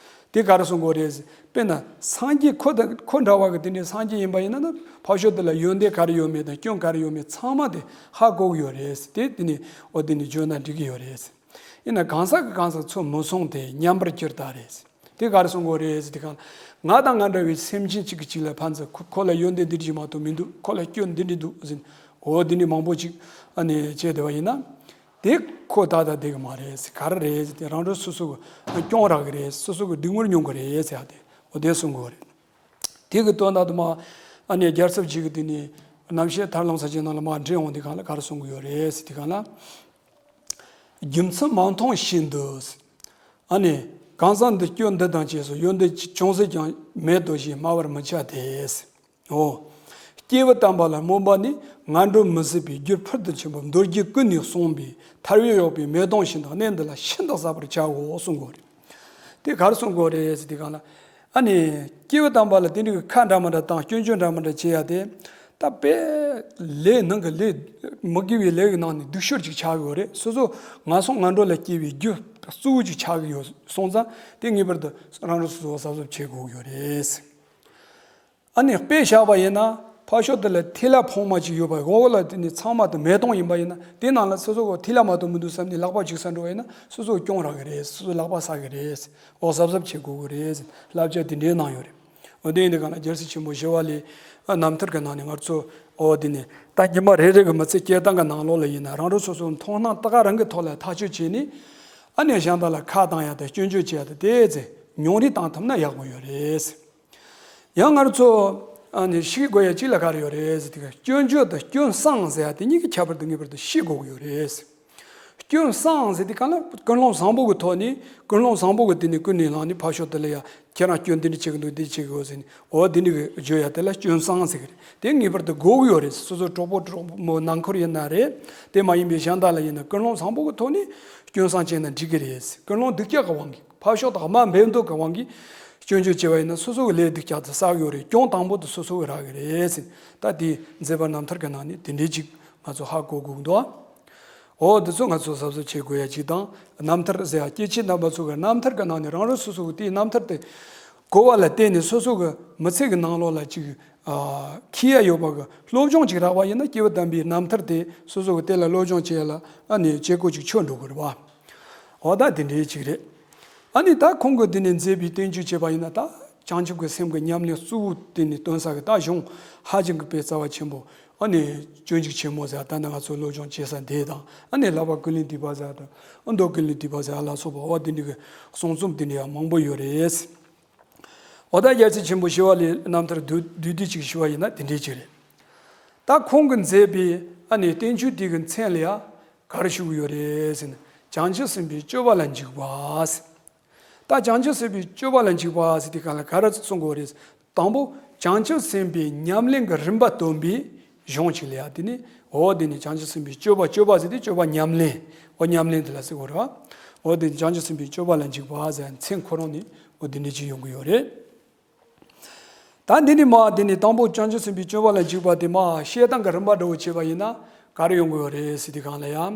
དེ་ག་རེ་གསུང་གི་ཡོད་རེད་ཟེར། དཔེར་ན་སངས་རྒྱས་ཁོ་དང་ཁོ་འདྲ་བ་གི་དེ་འདྲའི་སངས་རྒྱས་ཡིན་པ་ཡིན་ན་ན་ཕར་ཕྱོགས་དེ་ལ་ཡོན་ཏན་ག་རེ་ཡོད་མེད་དང་སྐྱོན་ག་རེ་ཡོད་མེད་ཚང་མ་དེ་ཧ་གོ་གི་ཡོད་རེད་ཟེར། དེ་དེ་ནི་འོ་དེ་ནི་བརྗོད་ན་འགྲིག་གི་ཡོད་རེད་ཟེར། ཡིན་ན་གང་ཟག་གི་གང་ཟག་ཚུར་མི་བཟུང་སྟེ་མཉམ་པར་གྱུར་ཏ་རེད་ཟེར། དེ་ག་རེ་གསུང་གི་ཡོད་རེད་ཟེར། དེ་གང་ང་དང་ང་འདྲ་བའི་སེམས་ཅན་གཅིག་གིས་གཅིག་ལ་ཕན་ཚུན་ཁོ་ཁོ་ལ་ཡོན་ཏན་འདི་འདྲ་ཞིག་མ་གཏོགས་མི་འདུག་ཁོ་ལ་སྐྱོན་འདི་འདྲ་འདུག་ཟེར། འོ་འདི་འདྲ་མང་པོ་ཅིག་ཨ་ནི་བྱས་བསྡད་པ་ཡིན་ན། དེ་ཁོ་ད་ལྟ་བསྡད་གི་མ་རེད་ཟེར། ག་རེ་རེད་ཟེར་དེ་རང་རང་སོ་སོ་གི་སྐྱོན་རག་གི་རེད། སོ་སོ་གི་སྡུག་བསྔལ་མྱོང་གི་རེད་ཟེར་ཡ་དེ་འོ་དེ་གསུང་གི་ཡོད་རེད། དེ་གི་དོན་དག་ཏུ་མ་ཨ་ནི་རྒྱལ་ཚབ་ཅིག་གི་དེ་ནི་རྣམ་བཤད་ཐར་ལམ་ས་ཆེན་ནང་ལ་མ་འདྲེན་འོང་དེ་གང་ལ་ག་རེ་གསུང་གི་ཡོད་རེད་ཟེར། དེ་གང་ལ། རྒྱུ་མཚན་མ་མཐོང་བཞིན་དུ། ཨ་ནི། གང་ཟག་འདི་སྐྱོན་འདི་དང་བཅས་སུ་ཡོན་ཏན་ཅུང་ཟད་ཀྱང་མེད་དོ་ཞེས་སྨྲ་བར་མི་བྱ་སྟེ། འོ། སྐྱེས་བུ་དམ་པ་ལ་སྨོན་པ་ནི་ངན་འགྲོ་མི་བཟད་པའི་རྒྱུར་ཕུལ་དུ་ཕྱིན་པ་མདོ་རྒྱུད་ཀུན་ནས་གསུངས་པའི་ཐར་པའི་གཡོག་པའི་མེ་དོང་བཞིན་དུ་གནད་འདི་ལ་ཤིན་ཏུ་གཟབ་པར་བྱའོ་གསུང་གོ་རེད། དེ་གར་གསུང་གོ་རེད་ཟེར་དེ་གང་ལ། ཨ་ནི། སྐྱེས་བུ་དམ་པ་ལ་དེ་འདྲའི་ཁ་འདྲ་མི་འདྲ་དང་སྐྱོན་བརྗོད་འདྲ་མི་འདྲ་བྱེད་ཡ་དེ། ད་དཔེ། ལས་ནང་གི་ལས། མི་དགེ་བའི་ལས་ཀྱི་ནང་ནས་སྡུག་ཤོས་ཅིག་ཆགས་ཀྱི་ཡོད་རེད། སོ་སོ་ངན་སོང་ངན་འགྲོ་ལ་སྐྱེ་བའི་རྒྱུ་གཙོ་བོ་ཅིག་ཆགས་ཀྱི་ཡོད་སོང་ཙང་དེ་ངེས་པར་དུ་རང་རང་སོ་སོ་གཟབ་གཟབ་བྱེད་དགོས་ཀྱི་ཡོད་རེད། ཨ་ནི་དཔེ་བཞག་པ་ཡིན་ན་ཕར་ཕྱོགས་དེ་ལ་ཐིག་ལེ་ཕོག་མ་ཅིག་ཡོད་པ་འོག་ལ་དེ་ནི་ཚང་མ་དེ་མེ་དོང་ཡིན་པ་ཡིན་ན་དེ་ནང་ལ་སོ་སོ་གི་ཐིག་ལེ་མ་གཏོགས་མི་འདུག་བསམ་ནས་ལག་པ་ཅིག་ས་འགྲོ་བ་ཡིན་ན་སོ་སོ་གི་སྐྱོན་རག་གི་རེད། སོ་སོ་ལག་པ་ཟ་གི་རེད། འོ་གཟབ་གཟབ་བྱེད་དགོས་ཀྱི་རེད། བསླབ་བྱ་དེ་འདྲའི་གནང་ཡོད་རེད། འོ་དེ་ཡིན་དུས་གང་ལ་རྒྱལ་སྲས་ཆེན་པོ་ཞི་བ་ལྷའི་རྣམ་ཐར་གྱི་ནང་ནས་ང་ཚོ་འོ་དེ་ནས་ད་ཉི་མ་རེ་རེ་གི་མི་ཚེ་སྐྱེལ་སྟངས་ཀྱི་ནང་ལོགས་ལ་ཡིན་ན་རང་རང་སོ་སོའི་མཐོང་སྣང་ད་ག་རང་གི་ཐོག་ལ་ཐག་གཅོད་བྱས་ནས་ཨ་ནི་གཞན་དག་ལ་ཁ་གཏང་ཡ་དང་སྐྱོན་བརྗོད་བྱེད་ཡ་དང་དེ་ཚེ་ཉུང་རེ་བཏང་ཐུབ་ན་ཡག་པོ་ཡོད་རེད། ཡང་ང་ཚོ་ཨ་ནི་ཤེས་དགོས་ཡ་གཅིག་ལ་ག་རེ་ཡོད་རེད་ཟེར་དུས་སྐྱོན་བརྗོད་དང་སྐྱོན་བསང་ཟེར་ཡ་དེ་གཉིས་ཀྱི་ཁྱད་པར་དེ་ངེས་པར་དུ་ཤེས་དགོས་ཀྱི་ཡོད་རེད། སྐྱོན་བསང་ཟེར་དུས་གང་ལ་ཀུན་སློང་བཟང་པོ་གི་ཐོག་ནས་ཀུན་སློང་བཟང་པོ་གི་དེ་ནས་ཀུན་ནས་བསླངས་ནས་ཕར་ཕྱོགས་དེ་ལ་ཡ་ཁྱེད་རང་སྐྱོན་འདི་འདྲ་བྱེད་ཀྱི་འདུག་འདི་བྱེད་ཀྱི་ཡོད་ཟེར་ནས་འོ་འདི་འདྲ་གི་བརྗོད་ཡ་དེ་ལ་སྐྱོན་བསང་ཟེར་གི་རེད། དེ་ངེས་པར་དུ་དགོས་ཀྱི་ཡོད་རེད། སོ་སོ་གྲོགས་པོ་གྲོགས་མོ་ནང་ཁུལ་ཡིན་ན་རེད། དེ་མ་ཡིན་པའི་གཞན་དག་ལ་ཡིན་ན་ཀུན་སློང་བཟང་པོ་གི་ཐོག་ནས་སྐྱོན་བསང་བྱས་ན་འགྲིག་གི་རེད། ཀུན་སློང་སྡུག་ཅག་གི་དབང་གིས་ཕར་ཕྱོགས་དང་དམའ་འབེབས་འདོད་ཀྱི་དབང་གིས་སྐྱོན་བརྗོད་བྱས་པ་ཡིན་ན་སོ་སོ་གི་ལས་སྡུག་ཅག་དེ་བསགས་ཡོད་རེད། སྐྱོན་དང་པོ་དེ་སོ་སོ་གི་རག་གི་རེད་ཟེར། ད་དེ་མཛད་པ་རྣམ་ཐར་གྱི་ནང་ནས་དེ་འདྲའི་ཅིག་ང་ཚོ་ཧ་གོ་དགོས་འདུག་འོ་འདི་ཚོ་ང་ཚོ་གཟབ་གཟབ་བྱེད་དགོས་ཡ་ཅིག་དང་། རྣམ་ཐར་ཟེར་ཡ་སྐྱེས་ཆེན་རྣམ་པ་ཚོ་གི་རྣམ་ཐར་གྱི་ནང་ནས་རང་རང་སོ་སོ་གི་དེའི་རྣམ་ཐར་དེ་གོ་བ་ལ་བརྟེན་ནས་སོ་སོ་གི་མི་ཚེ་གི་ནང་ལོགས་ལ་ཅིག་ཨ་འཁྱེར་ཡ་ཡོད་པ་གི་སློབ་སྦྱོང་ཅིག་རག་པ་ཡིན་ན་སྐྱེས་བུ་དམ་པའི་རྣམ་ཐར་དེ་སོ་སོ་གི་དེ་ལ་སློབ་སྦྱོང་བྱེད་ཡ་ལ་ཨ་ནི་བྱེད་སྒོ་ཅིག་ཆགས་འགྲོ་གི་རེད་བ། འོ་ད་དེ་འདྲའི་ཅིག་རེད། ཨ་ནི་ད་ཁོང་གིས་དེ་ནས་མཛད་པའི་བསྟན་བཅོས་བྱས་པ་ཡིན་ན་ད་བྱང་ཆུབ་ཀྱི་སེམས་ཀྱི་ཉམས་ལེན་གཙོ་བོ་དེ་ནས་སྟོན་ས་གི་ད་གཞུང་ཧ་ཅང་གི་དཔེ་རྩ་བ་ཆེན་པོ་ཨ་ནི་སྤྱོད་འཇུག་ཆེན་མོ་ཟེར་ད་ནི་ང་ཚོ་སློབ་སྦྱོང་བྱེད་ས་འདི་དང་ཨ་ནི་བསླབ་པ་ཀུན་ལས་བཏུས་པ་ཟེར་དང་ཨ་མདོ་ཀུན་ལས་བཏུས་པ་ཟེར་ལ་སོགས་པ་འོ་དེ་འདྲ་གི་གསུང་རྩོམ་དེ་འདྲ་ཡང་མང་པོ་ཡོད་རེད། འོ་ད་རྒྱལ་སྲས་ཆེན་པོ་ཞི་བ་ལྷའི་རྣམ་ཐར་བསྡུས་བསྡུས་བསྡུས་ཅིག་ཞུ་བ་ཡིན་ན་དེ་འདྲའི་ཅིག་རེད། ད་ཁོང་གིས་མཛད་པའི་ཨ་ནི་བསྟན་བཅོས་དེ་གི་མཚན་ལ་ཡང་ག་རེ་ཞུ་གི་ཡོད་རེད་ཟེར་ན་བྱང་ཆུབ་སེམས་དཔའི་སྤྱོད་པ་ལ་འཇུག་པ་ཟེར། ད་བྱང་ཆུབ་སེམས་དཔའི་སྤྱོད་པ་ལ་འཇུག་པ་ཟེར་དུས་གང་ལ་ག་རེ་གསུང་གི་ཡོད་རེད། དང་པོ་བྱང་ཆུབ་སེམས་དཔའི་ཉམས་ལེན་གྱི་རིམ་པ་སྟོན་པའི་གཞུང་ཅིག་ལ་ཡ་དེ་ནི་འོ་དེ་ནི་བྱང་ཆུབ་སེམས་དཔའི་སྤྱོད་པ་སྤྱོད་པ་ཟེར་དུས་སྤྱོད་པ་ཉམས་ལེན་འོ་ཉམས་ལེན་དེ་ལ་ཟེར་གི་ཡོད་རེད་བ། འོ་དེ་ནི་བྱང་ཆུབ་སེམས་དཔའི་སྤྱོད་པ་ལ་འཇུག་པ་ཟེར་མཚན་ཁོ་རང་ནི་འོ་དེ་འདྲ་ཅིག་ཡོང་གི་ཡོད་རེད། ད་འདི་ནི་མ་འདི་ནི་དང་པོ་བྱང་ཆུབ་སེམས་དཔའི་སྤྱོད་པ་ལ་འཇུག་པ་དེ་མ་བཤད་སྟངས་ཀྱི་རིམ་པ་འདྲ་བོ་བྱས་པ་ཡིན་ན་ག་རེ་ཡོང་གི་ཡོད་རེད་ཟེར་དུས་གང་ལ་ཡང་།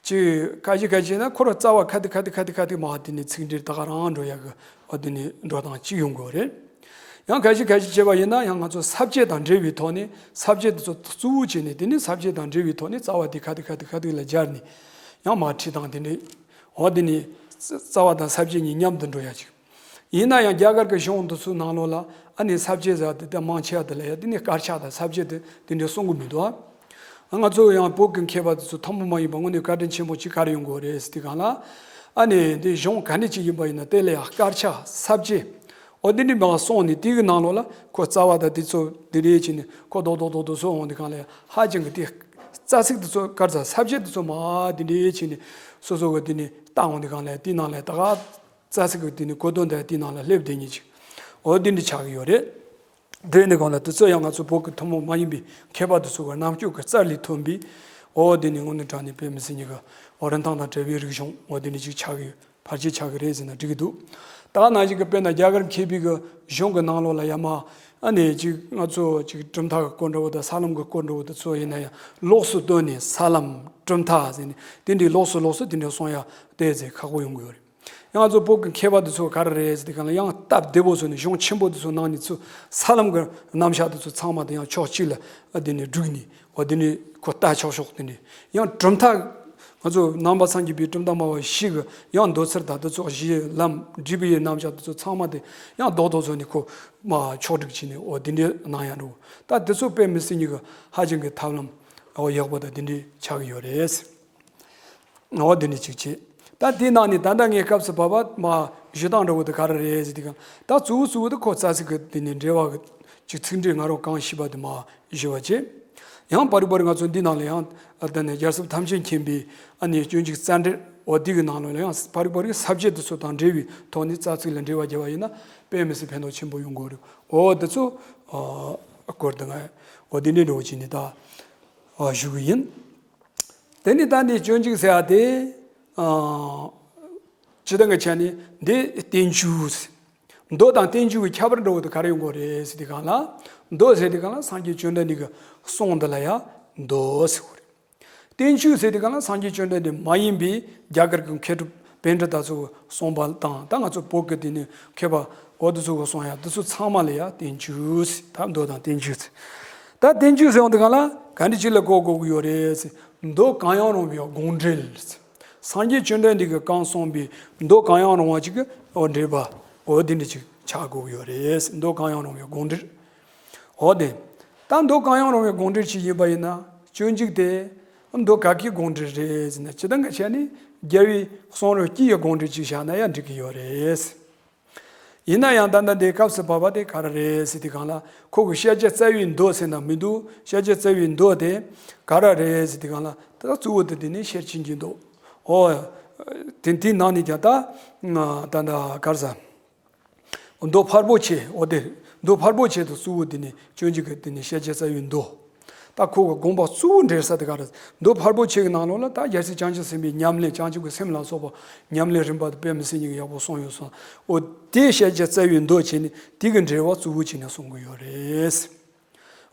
ཅིག་ཁ་ཅིག་ཁ་ཅིག་ན་ཁོ་རང་རྩ་བ་ཁ་ཐུག་ཁ་ཐུག་ཁ་ཐུག་ཁ་ཐུག་མ་དེ་ནི་ཚིག་འགྲེལ་ད་ག་རང་འགྲོ་ཡག་གི་འོ་དེ་ནི་འགྲོ་སྟངས་གཅིག་ཡོང་གི་ཡོད་རེད། ཡང་ཁ་ཅིག་ཁ་ཅིག་བྱས་པ་ཡིན་ན་ཡང་ང་ཚོ་ས་བཅད་དང་འབྲེལ་བའི་ཐོག་ནས་ས་བཅད་དེ་ཚོ་གཙོ་བོ་བྱས་ནས་དེ་ནི་ས་བཅད་དང་འབྲེལ་བའི་ཐོག་ནས་རྩ་བ་དེ་ཁ་ཐུག་ཁ་ཐུག་ཁ་ཐུག་ལ་སྦྱར་ནས་ཡང་མར་ཁྲིད་སྟངས་དེ་འདྲ། འོ་དེ་ནི་རྩ་བ་དང་ས་བཅད་གཉིས་མཉམ་དུ་འགྲོ་ཡག་ཅིག་ཡིན་ན་ཡང་རྒྱ་གར་གྱི་གཞུང་འདི་ཚོའི་ནང་ལོགས་ལ་ཨ་ནི་ས་བཅད་ཟེར་དེ་དེ་མང་ཆེ་བ་དེ་ལ་ཡ་དེ་ནི་དཀར་ཆག་དང་ས་བཅད་དེ་དེ་འདྲ་གསུང་གི་མི་འདུག་ཨ་ང་ཚོ་ཡང་བོད་ཀྱི་མཁས་པ་དེ་ཚོ་ཐུན་མོང་མ་ཡིན་པ་དངོས་གནས་བཀའ་དྲིན་ཆེན་པོ་ཅིག་ག་རེ་ཡོང་དགོས་རེད་ཟེར་དུས་གང་ལ། ཨ་ནི་དེ་གཞུང་ག་འདྲ་ཅིག་ཡིན་པ་ཡིན་ན་དེ་ལ་ཡང་དཀར་ཆག་ས་བཅད། འོ་དེ་འདྲ་མ་སོང་ནས་དེ་གི་ནང་ལོགས་ལ་ཁོ་རྩ་བ་དང་དེ་ཚོ་དེ་འདྲ་བྱས་ནས་ཁོ་རྡོག་རྡོག་རྡོག་རྡོག་སོང་འོང་དེ་གང་ལ་ཡང་ཧ་ཅང་གི་དེ་རྩ་ཚིག་དེ་ཚོ་དཀར་ཆག་ས་བཅད་དེ་ཚོ་མ་དེ་འདྲ་བྱས་ནས་སོ་སོ་གི་དེ་ནས་བཏང་འོང་དེ་གང་ལ་ཡང་དེ་ནང་ལ་ཡང་ད་ག་རྩ་ཚིག་གི་དེ་ནི་གོ་དོན་དང་དེའི་ནང་ལ་སླེབས་བསྡད་མཁན་ཅིག་འོ་དེ་འདྲ་ཆགས་ཀྱི་ཡོད་རེད། དེ་ནི་གང་ལ་དེ་ཚོ་ཡང་ང་ཚོ་བོད་ཀྱི་ཐུན་མོང་མ་ཡིན་པའི་མཁས་པ་དེ་ཚོ་གི་རྣམ་དཔྱོད་ཀྱི་རྩལ་ལས་ཐོན་པའི་འོ་དེ་ནི་དངོས་གནས་དྲང་གནས་དཔེ་མི་སྲིད་ཉིད་ཀྱི་འོ་རིན་ཐང་དང་བྲལ་བའི་རིག་གཞུང་འོ་དེ་འདྲ་ཅིག་ཆགས་ཀྱི་ཡོད། ཕལ་ཆེར་ཆགས་ཀྱི་རེད་ཟེར་ན་འགྲིག་གི་འདུག་ད་ག་ནང་བཞིན་གྱི་དཔེར་ན་རྒྱ་གར་མཁས་པའི་གི་གཞུང་གི་ནང་ལོགས་ལ་ཡ་མ་ཨ་ནི་ཅིག་ང་ཚོ་ཅིག་གྲུབ་མཐའ་གི་སྐོར་འདྲ་བོ་དང་ས་ལམ་གྱི་སྐོར་འདྲ་བོ་དེ་ཚོ་ཡིན་ན་ཡང་ལོགས་སུ་བཏོན་ནས་ས་ལམ་གྲུབ་མཐའ་ཟེར་ནས་དེ་འདྲའི་ལོགས་སུ་ལོགས་སུ་དེ་འདྲ་གསུང་ཡ་དེ་ཚེ་ཁག་པོ་ཡོང་གི་ཡོད་རེད། ཡང་ང་ཚོ་བོད་ཀྱི་མཁས་པ་འདི་ཚོ་ག་རེ་རེད་ཟེར་དུས་སྒང་ལ་ཡང་སྟབས་བདེ་པོ་བཟོས་ནས་གཞུང་ཆེན་པོ་འདི་ཚོ་ནང་ནས་ཚུར་ས་ལམ་གྱི་རྣམ་གཞག་འདི་ཚོ་ཚང་མ་དེ་ཡང་ཕྱོགས་གཅིག་ལ་ཨ་དེ་ནས་བསྒྲིགས་ནས་འོ་དེ་ནས་ཁོ་ལྟ་ཆོག་ཆོག་དེ་འདྲ་ཡང་གྲུབ་མཐའ་ང་ཚོ་ནང་པ་སངས་རྒྱས་པའི་གྲུབ་མཐའ་སྨྲ་བ་བཞི་གི་ཡང་མདོ་ཚུལ་དང་འདི་ཚོ་གཞི་ལམ་འབྲས་བུའི་རྣམ་གཞག་འདི་ཚོ་ཚང་མ་དེ་ཡང་རྡོག་རྡོག་བཟོས་ནས་ཁོ་མ་ཕྱོགས་བསྒྲིགས་བྱས་ནས་འོ་དེ་འདྲ་གནང་ཡ་འགྲོ། ད་འདི་ཚོ་དཔེ་མི་སྲིད་ཉིད་ཀྱི་ཧ་ཅང་གི་ཐབས་ལམ་འོ་ཡག་པོ་དང་དེ་འདྲ་ཆགས་ཀྱི་ཡོད་རེད། འོ་དེ་འདྲ་ཅིག་བྱེད། ད་དེའི་ནང་ནས་ད་ལྟ་ངས་སྐབས་སུ་བབ་པ་མ་ཞུ་སྟངས་འདྲ་བོ་དེ་ག་རེ་རེད་ཟེར་དུས་སྒང་ད་གཙོ་བོ་གཙོ་བོ་དེ་ཁོ་རྩ་ཚིག་གི་དེ་ནས་འགྲེལ་བ་གི་ཅིག་ཚིག་འགྲེལ་ང་རང་གང་ཤེས་པ་དེ་མ་ཞུ་བ་བྱེད། ཡང་བར་བར་ང་ཚོ་འདི་ནང་ལ་ཡང་ད་ནས་རྒྱལ་སྲས་ཐམས་ཅད་མཁྱེན་པའི་ཨ་ནི་སྤྱོད་འཇུག་རྩ་འགྲེལ་འོ་དེ་གི་ནང་ལ་ཡང་བར་བར་གི་ས་བཅད་དེ་ཚོ་དང་འབྲེལ་བའི་ཐོག་ནས་རྩ་ཚིག་ལ་འགྲེལ་བ་རྒྱབ་པ་ཡིན་ན་དཔེ་མི་སྲིད་ཕན་ཐོགས་ཆེན་པོ་ཡོང་གི་རེད། འོ་དེ་ཚོ་སྐོར་དེ་ང་འོ་དེ་འདྲའི་འདྲ་བོ་བྱས་ནས་ད་ཞུ་གི་ཡིན། དེ་ནི་ད་འདི་སྤྱོད་འཇུག་ཟེར་བ་དེ། ཨ། སྤྱིར་བཏང་གི་ཆ་ནས་འདི་བསྟན་བཅོས། མདོ་དང་བསྟན་བཅོས་ཀྱི་ཁྱད་པར་འདྲ་བོ་དེ་ག་རེ་ཡོང་གི་རེད་ཟེར་དུས་སྒང་ལ། མདོ་ཟེར་དུས་སྒང་ལ་སངས་རྒྱས་བཅོམ་ལྡན་འདས་ཀྱི་གསུང་འདི་ལ་ཡང་མདོ་ཟེར་གྱི་རེད། བསྟན་བཅོས་ཟེར་དུས་སྒང་ལ་སངས་རྒྱས་བཅོམ་ལྡན་འདས་མ་ཡིན་པའི་རྒྱ་གར་གྱི་མཁས་གྲུབ་པཎྜི་ཏ་ཚོ་གསུངས་པ་དང་ད་ང་ཚོ་བོད་ཀྱི་དེ་ནི་མཁས་པ་འོ་དེ་ཚོ་གི་གསུང་ཡ་དེ་ཚོ་ཚང་མ་ལ་ཡང་བསྟན་བཅོས་ཟེར། ད་མདོ་དང་བསྟན་བཅོས་ཟེར། ད་བསྟན་བཅོས་ཟེར་ཡོང་དུས་སྒང་ལ་ག་འདྲ་ཅིག་ལ་གོ་དགོས་ཀྱི་ཡོད་རེད་ཟེར། མདོ་གང་ཡང་རུང་བའི་དགོངས་འགྲེལ་ཟེར། སངས་རྒྱས་བཅོམ་ལྡན་འདས་ཀྱིས་གང་གསུངས་པའི་མདོ་གང་ཡང་རུང་བ་ཅིག་གི་འགྲེལ་པ་འོ་དེ་འདྲ་ཅིག་ཆགས་དགོས་ཀྱི་ཡོད་རེད་ཟེར། མདོ་གང་ཡང་རུང་བའི་དགོངས་འགྲེལ། འོ་དེ། ད་མདོ་གང་ཡང་རུང་བའི་དགོངས་འགྲེལ་ཅིག་ཡིན་པ་ཡིན་ན་སྤྱོད་འཇུག་དེ་མདོ་ག་གི་དགོངས་འགྲེལ་རེད་ཟེར་ན་སྤྱིར་བཏང་གི་ཆ་ནས་རྒྱལ་བའི་གསུང་རབ་སྤྱི་ཡི་དགོངས་འགྲེལ་ཅིག་བཞག་ན་ཡང་འགྲིག་གི་ཡོད་རེད། ཡིན་ན་ཡང་ད་ལྟ་འདི་སྐབས་སུ་བབ་པ་དེ་ག་རེ་རེད་ཟེར་དུས་སྒང་ལ་ཁོ་གི་བཤད་བྱ་རྩ་བའི་མདོ་ཟེར་ན་མི་འདུག་བཤད་བྱ་རྩ་བའི་མདོ་དེ་ག་རེ་རེད་ཟེར་དུས་སྒང་ལ་ད་གཙོ་བོ་དེ་དེ་ནི་ཤེར་ཕྱིན་གྱི་མདོ། འོ། དེ་དེའི་ནང་ནས་ཀྱང་ད་ད་ད་ག་རེ་ཟེར། མདོ་ཕལ་པོ་ཆེ་འོ་དེ། མདོ་ཕལ་པོ་ཆེ་དང་གཙོ་བོ་དེ་ནི་སྤྱོད་འཇུག་གི་དེ་ནི་བཤད་བྱ་རྩ་བའི་མདོ། ད་ཁོ་གི་དགོངས་པ་གཙོ་བོ་འགྲེལ་ས་དེ་ག་རེ། མདོ་ཕལ་པོ་ཆེ་གི་ནང་ལོགས་ལ་ད་རྒྱལ་སྲས་བྱང་ཆུབ་སེམས་དཔའི་ཉམས་ལེན་བྱང་ཆུབ་ཀྱི་སེམས་ལ་སོགས་པ་ཉམས་ལེན་རིམ་པ་དེ་དཔེ་མི་སྲིད་ཉིད་ཀྱི་ཡག་པོ་གསུངས་ཡོད་སོང་། འོ་དེ་བཤད་བྱ་རྩ་བའི་མདོ་བྱས་ནས་དེ་གི་འགྲེལ་བ་གཙོ་བོ་བྱས་ནས་གསུང་གི་ཡོད་རེད།